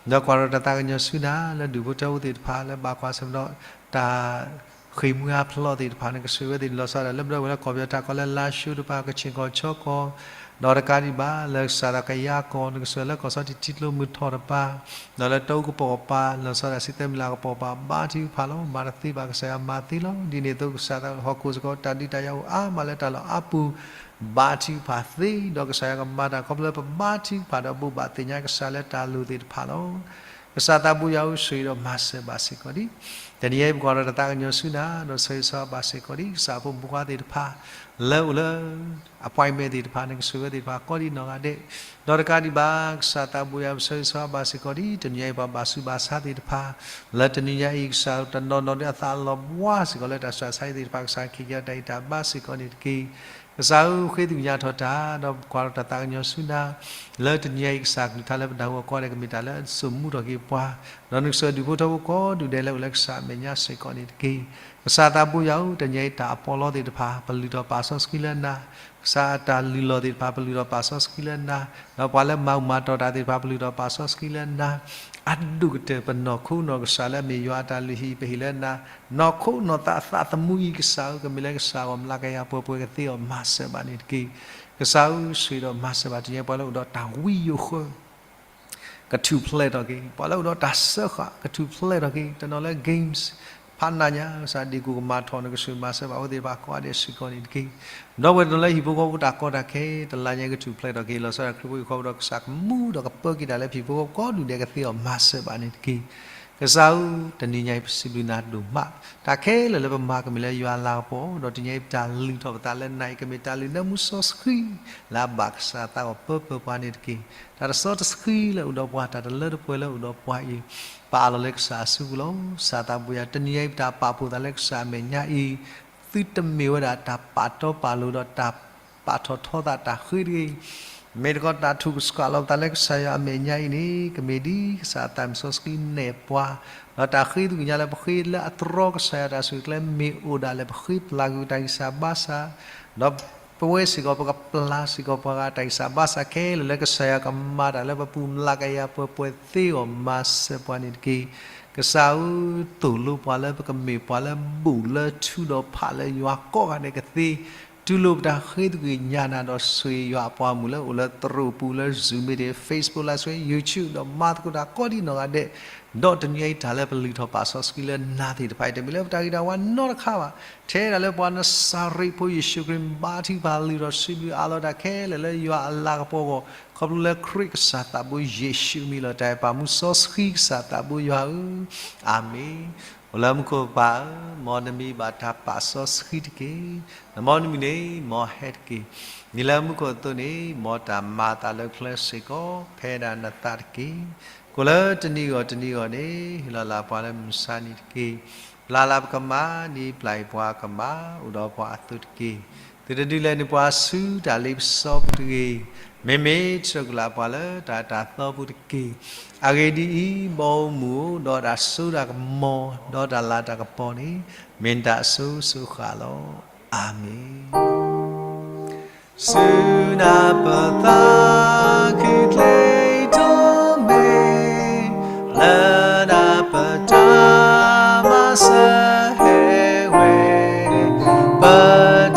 ဒီးကွၢ်ထီၣ်တၢ်သးကညီၤဆူနၤလၢဒူၣ်ဖိထၢဖိသ့ၣ်တဖၣ်လၢဘၣ်ကွၢ်ဆၢၣ်မဲာ်ဒီးတၢ် ဃ့ၢ်မှံဟးဖျိးသ့ၣ်တဖၣ် နကဆိၣ်ဂ့ၤဝဲသ့ၣ်န့ၣ် လီၤဆီဒၣ်တၢ်လၢပဒီပုၢ်ဝဲၢ်လၢကီၢ်ပယီၤတၢ်ကီလၢ လါၡိတဖၣ် ကခ့ၣ်ကီၢ်ခၠီကီၢ်, ဒီးတကးဒံးဘၣ် လၢကစၢ်သးကယၤကီၢ် နကစၢ်လၢကီၢ်စီၤတံၢ်ထံကျိမုၢ်ထီၣ်တပၤ, ဒီးလၢတၢ်အူကပိာ်ကပၤ လီၤဆီဒၣ်တၢ်စံးသၢမံၤလၢ်ကပီၤပၤ ဘါထုကဖၣ်လီၤ. မၤတသ့ဘၣ်ကစၢ်ယွၤမၤသ့လီၤ. ဒ်န့ၣ်အသိးကစၢ်သးဟီၣ်ခိၣ်စ့ၢ်ကီး တၢ်ဒုးတၢ်ယၤအိၣ်အါမးလၢတၢ်လီၢ်အါပူၤ, ဘါထုကဖၣ်သ့ ဒီးကစၢ်ယွၤကမၤတၢ်ခီဖျိလၢပဘါထုကဖၣ်ဒီးဘိးဘၣ်သ့ၣ်ညါကစၢ်လၢတၢ်လိၣ်သ့ၣ်တဖၣ်လီၤ. ကစၢ်သးဘိယွၤဧၢ ဆိၣ်ဂ့ၤဒီးမၤစၢၤဘၣ်စ့ၢ်ကီးဒံး. တနံၤအံၤ ပကွၢ်ဒီးတၢ်သးကညီၤဆူနၤ ဒီးဆၢဂ့ၤဆၢဝါဘၣ်စ့ၢ်ကီးဒံး ကစၢ်အဖိမုၣ်ဖိခွါသ့ၣ်တဖၣ် လၢအိၣ်လၢ appointment သ့ၣ်တဖၣ် နကဆိၣ်ဂ့ၤသ့ၣ်တဖၣ် ကိးဒံးနီၢ်ဂၤဒဲး, ဒီးတကးဒံးဘၣ် ကစၢ်သးဘိယွၤ ပဆၢဂ့ၤဆၢဝါဘၣ်စ့ၢ်ကီးဒံး တနံၤအံၤပှၤဘၣ်ဆူးဘၣ်ဆါသ့ၣ်တဖၣ် လၢတနံၤညါအံၤ ကစၢ်တနီၤနီၤဒ်အသးလီၤဘှါစ့ၢ်ကီးလၢတၢ်ဆူးတၢ်ဆါသ့ၣ်တဖၣ် ကစၢ်ခ့ၣ်ကဲတၢ်အံးတၢ်ဘါစ့ၢ်ကီးန့ၣ်တက့ၢ်. ကစၢ်ဧၢ ဃ့သကွံၢ်ညါထီၣ်တၢ် ဒီးကွၢ်ဒီးတၢ်သးကညီၤဆူနၤ လၢတနံၤအံၤ ကစၢ်ကလုၢ်ကထါလၢပဒၢးဝဲအဃိန့ၣ် ကမ့ၢ်တၢ်လၢအစိာ်မူထီၣ်က့ၤပှၤ, ဒီးနကစၢ်ဒူၣ်ဖိထၢဖိကိးဒူၣ်ဒဲးလၢအိၣ်လၢကစၢ်အမဲာ်ညါစ့ၢ်ကီးန့ၣ်တက့ၢ်. ကစၢ်သးဘိယွၤဧၢ တနံၤအံၤတၢ်အပီးလီသ့ၣ်တဖၣ် ပလုၢ်ထီၣ်ပာ်စီဆှံလၢနၤ, ကစၢ်အတၢ်လုၢ်လီၢ်သ့ၣ်တဖၣ် ပလုၢ်ထီၣ်ပာ်စီဆှံလၢနၤ, ဒီးပှၤလၢမၤဘူၣ်မၤတီၢ်တၢ်သ့ၣ်တဖၣ် ပလုၢ်ထီၣ်ပာ်စီဆှံလၢနၤ, အဒိၣ်ကတၢၢ်ပနီၢ်ခိနီၢ်ကစၢ်လၢအမ့ၢ်ယွၤအတၢ်လုၢ်ဟံၣ် ပဟ့ၣ်လၢနၤ, နီၢ်ခိနီၢ်သးအသးသမူအံၤ ကစၢ်ဧၢ ကမ့ၢ်လၢကစၢ်ဂီၢ်မျးကယၤပှဲၤပှဲၤကသ့အီၤ မၤစၢၤဘၣ်န့ၣ်တက့ၢ်. ကစၢ်ဧၢ ဆိၣ်ဂ့ၤဒီးမၤစၢၤဘၣ် တနံၤအံၤပှၤလၢအိၣ်ဒီးတၢ်ဝံယိာ်ဃၢ ကထူၣ်ဖျဲးထီၣ်က့ၤ, ပှၤလၢအိၣ်ဒီးတၢ်စၢဃာ် ကထူၣ်ဖျဲးထီၣ်က့ၤ, တနီၤလၢ games ဖးနးညါ ကစၢ်ဒ့ၣ်ကူၣ်ကမၤထီၣ် နကဆိၣ်ဂ့ၤမၤစၢၤဘၣ်အဝဲသ့ၣ်တဖၣ်ကိးဂၤဒဲးစ့ၢ်ကီးန့ၣ်တက့ၢ်. ဒီပုၢ်ဝဲၢ်တနီၤလၢဟံၣ်ဖိဃီဖိတၢ်ကီတၢ်ခဲ တလါညါကထူၣ်ဖျဲးထီၣ်က့ၤ လီၤဆီဒၣ်ခရံာ်ဖိဟံၣ်ဖိဃီဖိဒီး ကစၢ်ကမူဒီးကပၢက့ၤတၢ်လၢဟံၣ်ဖိဃီဖိကိးဒူၣ်ဒဲးကသ့အီၤ မၤစၢၤဘၣ်န့ၣ်တက့ၢ်. ကစၢ်ဧၢ တနံၤညါအံၤပစံးဘျုးနၤဒိၣ်မး, တၢ်ခဲလၢာ်လၢပမၤကမ့ၢ်လၢယွၤအလၤကပီၤ, ဒီးတနံၤအံၤပတၢ်လုၢ်ထီၣ်ပသးလၢနၤအံၤ ကမ့ၢ်တၢ်လုၢ်လၢမူစီဆှံ လၢအဘၣ်ကစၢ်သးဂီၢ်ပၢပၢပှၤန့ၣ်တက့ၢ်. တၢ်တစီတဆှံလၢအိၣ်ဒီးပှၤ တၢ်တလၢတပှဲၤလၢအိၣ်ဒီးပှၤအံၤ ပအးလီၤလၢကစၢ်အစုပူၤလီၤ. ကစၢ်သးဘိယွၤ တနံၤညါအံၤပတၢ်ပာ်ဖှိၣ်သးလၢကစၢ်အမဲာ်ညါအံၤ သုတမ့ၢ်ဝဲဒၣ်တၢ်ပာ်တီပာ်လိၤဒီးတၢ် ပာ်ထီၣ်ထီသးတၢ်ဃ့တဂ့ၤ, မ့ၢ်တခီတၢ်ထူၣ်ကဆှၣ်လီၤပသးလၢကစၢ်ယွၤအမဲာ်ညါအံၤန့ၣ် ကမ့ၢ်ဒ်ကစၢ်အသးမုၣ်စီဆှံနဲၣ်ပှၤ, ဒီးတၢ်ဃ့သကွံၢ်ညါလၢပဃ့လၢအတြီ ကစၢ်ယွၤတၢ်ဆိၣ်ဂ့ၤကျဲမ့ၢ်အိၣ်ဒၣ်လဲာ် ပဃ့ပျၢ်ကွံာ်တၢ်ဂံၢ်စၢ်ဘါစၢ်, ဒီးပဝဲစ့ၢ်ကီး ပကပျၢ်စ့ၢ်ကီးပှၤဂၤတၢ်ဂံၢ်စၢ်ဘါစၢ်ခဲလၢာ်လၢကစၢ်ယွၤကမၤတၢ်လၢပပူၤ မျးကယၤပှဲၤပှဲၤသ့အီၤ မၤစၢၤပှၤန့ၣ်တက့ၢ်. ကစၢ်ဧၢ, သိၣ်လိပှၤလၢပကမ့ၢ်ပှၤလၢဘူၣ်လၢထူဒီးဖးလၢယွၤကိးဂၤဒဲးကသ့, တူၢ်လိာ်ပတၢ်ဃ့သကွံၢ်ညါနၤဒီးဆိၣ်ဂ့ၤယွၤအပှၤမုၣ်လၢအိၣ်လၢသရိာ်ပူၤလၢ Zoom meeting, Facebook Live Stream, YouTube ဒီးမၤသကိးတၢ်ကိးဒံးနီၢ်ဂၤဒဲး, ဒီးတနံၤအံၤတၢ်လၢပလုၢ်ထီၣ်ပာ်စီဆှံလၢနၤသ့ၣ်တဖၣ်အံၤ တမ့ၢ်လၢပတၢ်ဂံၢ်တၢ်ဘါနီတခါဘၣ်, ထဲဒၣ်လၢပှၤနစၤရ့းဖိယ့ၣ်ၡူးခရံာ် ဘါထုကဖၣ်လုၢ်ထီၣ်စံးဘျုးအးလီၤတၢ်ခဲလၢာ်လၢယွၤအလၤကပီၤအဂီၢ် ခီဖျိလၢခရံာ်ကစၢ်သးဘိယ့ၣ်ၡူးအမံၤလီၤ. တၢ်အဲၣ်ပာ်မူစီဆှံကစၢ်သးဘိယွၤဧၢ, အၤမ့ၣ်. အိၣ်လၢမူခိၣ်ပၢ်ဧၢ, မ်နမံၤဘၣ်တၢ်ပာ်စီဆှံတက့ၢ်. နမ်နမံၤန့ၣ် မ်ဟဲတက့ၢ်. နံၤလၢမူခိၣ်အသိးန့ၣ် မ်တၢ်မၤအသးလၢပချၢစ့ၢ်ကီး ဖဲဒၣ်နသးတက့ၢ်. ကိၣ်လၢတနံၤဂီၢ်တနံၤဂီၢ်န့ၣ် ဟ့ၣ်လီၤလၢပှၤလၢမုၢ်ဆါနံၤတက့ၢ်. ပျၢ်လၢပကမၤန့ၣ် ပျၢ်အံၤပှၤကမၤ အိၣ်ဒီးပှၤအသိးတက့ၢ်. သုတဒုးလဲၤနုာ်ပှၤဆူတၢ်လ့ပစီပူၤတဂ့ၤ. မ့မ့ၢ်ဆှၢကလာ်ပှၤလၢတၢ်တၢ်သီပူၤတက့ၢ်. အဂ့ၢ်ဒ်အံၤ, ဘီမုၢ်ဧိၤ, ဒီးတၢ်စိတၢ်ကမီၤ, ဒီးတၢ်လၤတၢ်ကပီၤန့ၣ် မ့ၢ်နတၢ်အစိၤစိၤဃၣ်လီၤ. အၤမ့ၣ်. ဆူနၤပသးခုချ့ထီၣ်မ့ၢ်, လၢနၤပတၢ်မၤစၢၤဟဲဝဲ, ပ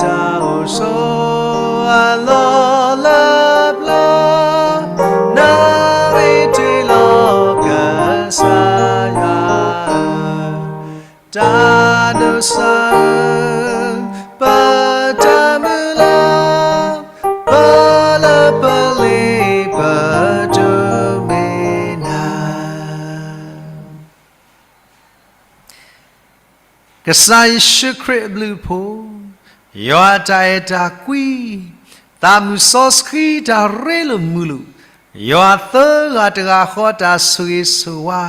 တၢ်အိၣ်ဆိးအလီၢ်လၢပျၢၤ, နၤမ့ၢ်တ့လီၤကစၢ်ယွၤဧၢ, တၢ်ဒိးစၢ်ဧၢ, ပတၢ်မုၢ်လၢ်, ပလၢပလ့ပဒိးမ့ၢ်နၤ. ကစၢ်ယ့ၣ်ၡူးခရံာ်အဘျုးအဖှိၣ်, ယွၤတၢ်အဲၣ်တၢ်ကွံ, သးမုၢ်စီဆှံတၢ်ရ့လိာ်မုာ်လိာ်, ယွၤသၢဂၤတဂၤဃီတၢ်ဆိၣ်ဂ့ၤဆိၣ်ဝါ,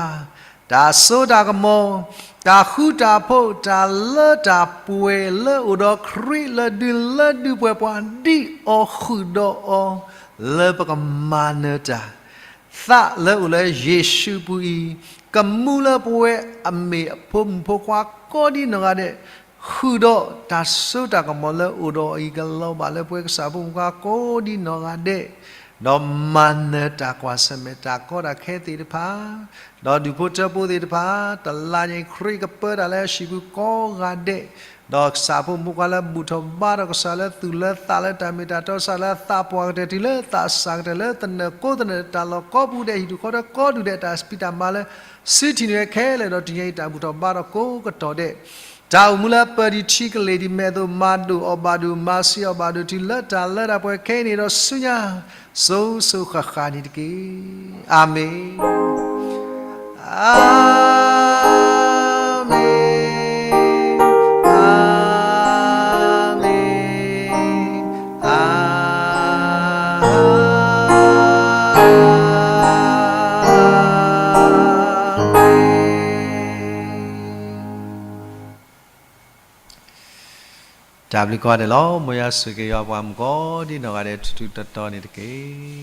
တၢ်စိတၢ်ကမီၤ, တၢ်ဃူတၢ်ဖိး, တၢ်လၢတၢ်ပှဲၤလၢအိၣ်ဒီးခရံာ်လၢဒုးလၢဒုးပှဲၤပှၤ ဒ်အီၤဃုာ်ဒီးအီၤ, လၢပကမၤနၢၤတၢ် သးလၢအိၣ်လၢယ့ၣ်ၡူးပူၤအံၤ, ကမူလၢပဝဲအမ့ၢ်အဖိမုၣ်ဖိခွါကိးဒံးနီၢ်ဂၤဒဲး, ဃုာ်ဒီးတၢ်စိတၢ်ကမီၤလၢအိၣ်ဒီးအံၤ ကလီၤဘၣ်လၢပဝဲကစၢ်ဖိမုၣ်ဖိခွါကိးဒံးနီၢ်ဂၤဒဲး, ဒီးမၤနၢၤတၢ်ကွၢ်ဆၢၣ်မဲာ်တၢ်ကီတၢ်ခဲသ့ၣ်တဖၣ်, ဒီးဒူၣ်ဖိထၢဖိသ့ၣ်တဖၣ်, တလါညါအံၤခရံာ်ကပၢတၢ်လၢအဟံၣ်ပူၤကိးဂၤဒဲး, ဒီးကစၢ်ဖိမုၣ်ဖိခွါလၢဘူၣ်ထီၣ်ဘါထီၣ်ကစၢ်လၢသူၣ်လၢသးလၢတၢ်မ့ၢ်တၢ်တီကစၢ်လၢအသးပှၢ်ကတၢၢ်တုၤလၢသးစၢ်ကတၢၢ်လၢသနၢၣ်ကိးသနၢၣ်တၢ်လီၢ်ကိးပူၤဒဲး ဟံၣ်ဒူၣ်ဃီဒီးကိးဒူၣ်ဒဲးတၢ်စပံးတၢ်မၤလၢ စုထံၣ်န့ၢ်ဝဲခဲလၢာ်ဒီးတုၤညါအံၤတၢ်ဘူၣ်ထီၣ်ဘါထီၣ်ကိးကတီၢ်ဒဲး တၢ်အိၣ်မူလၢပၢၢ်ဒံးထံကလ့ၢ်ဒံးမဲာ်အသိးမၤဒိၣ်အီၣ်ဘၣ်ဒိၣ် မၤဆံးအီၣ်ဘၣ်ဒိၣ်တုၤလၢတၢ်လၢတၢ်ပှဲၤခဲအံၤန့ၣ်ဒီးဆူညါ စိၤစိၤဃၣ်ဃၣ်န့ၣ်တက့ၢ်. အၤမ့ၣ်, အၤမ့ၣ်, အၤမ့ၣ်, အၤမ့ၣ်. တၢ်ဘျုးကိးဂၤဒဲးလီၤ. မ်ယွၤဆိၣ်ဂ့ၤက့ၤယွၤပှၤမုၣ်ကိးဒံနီၢ်ဂၤဒဲး ထူးထူးတီၤတီၤန့ၣ်တက့ၢ်.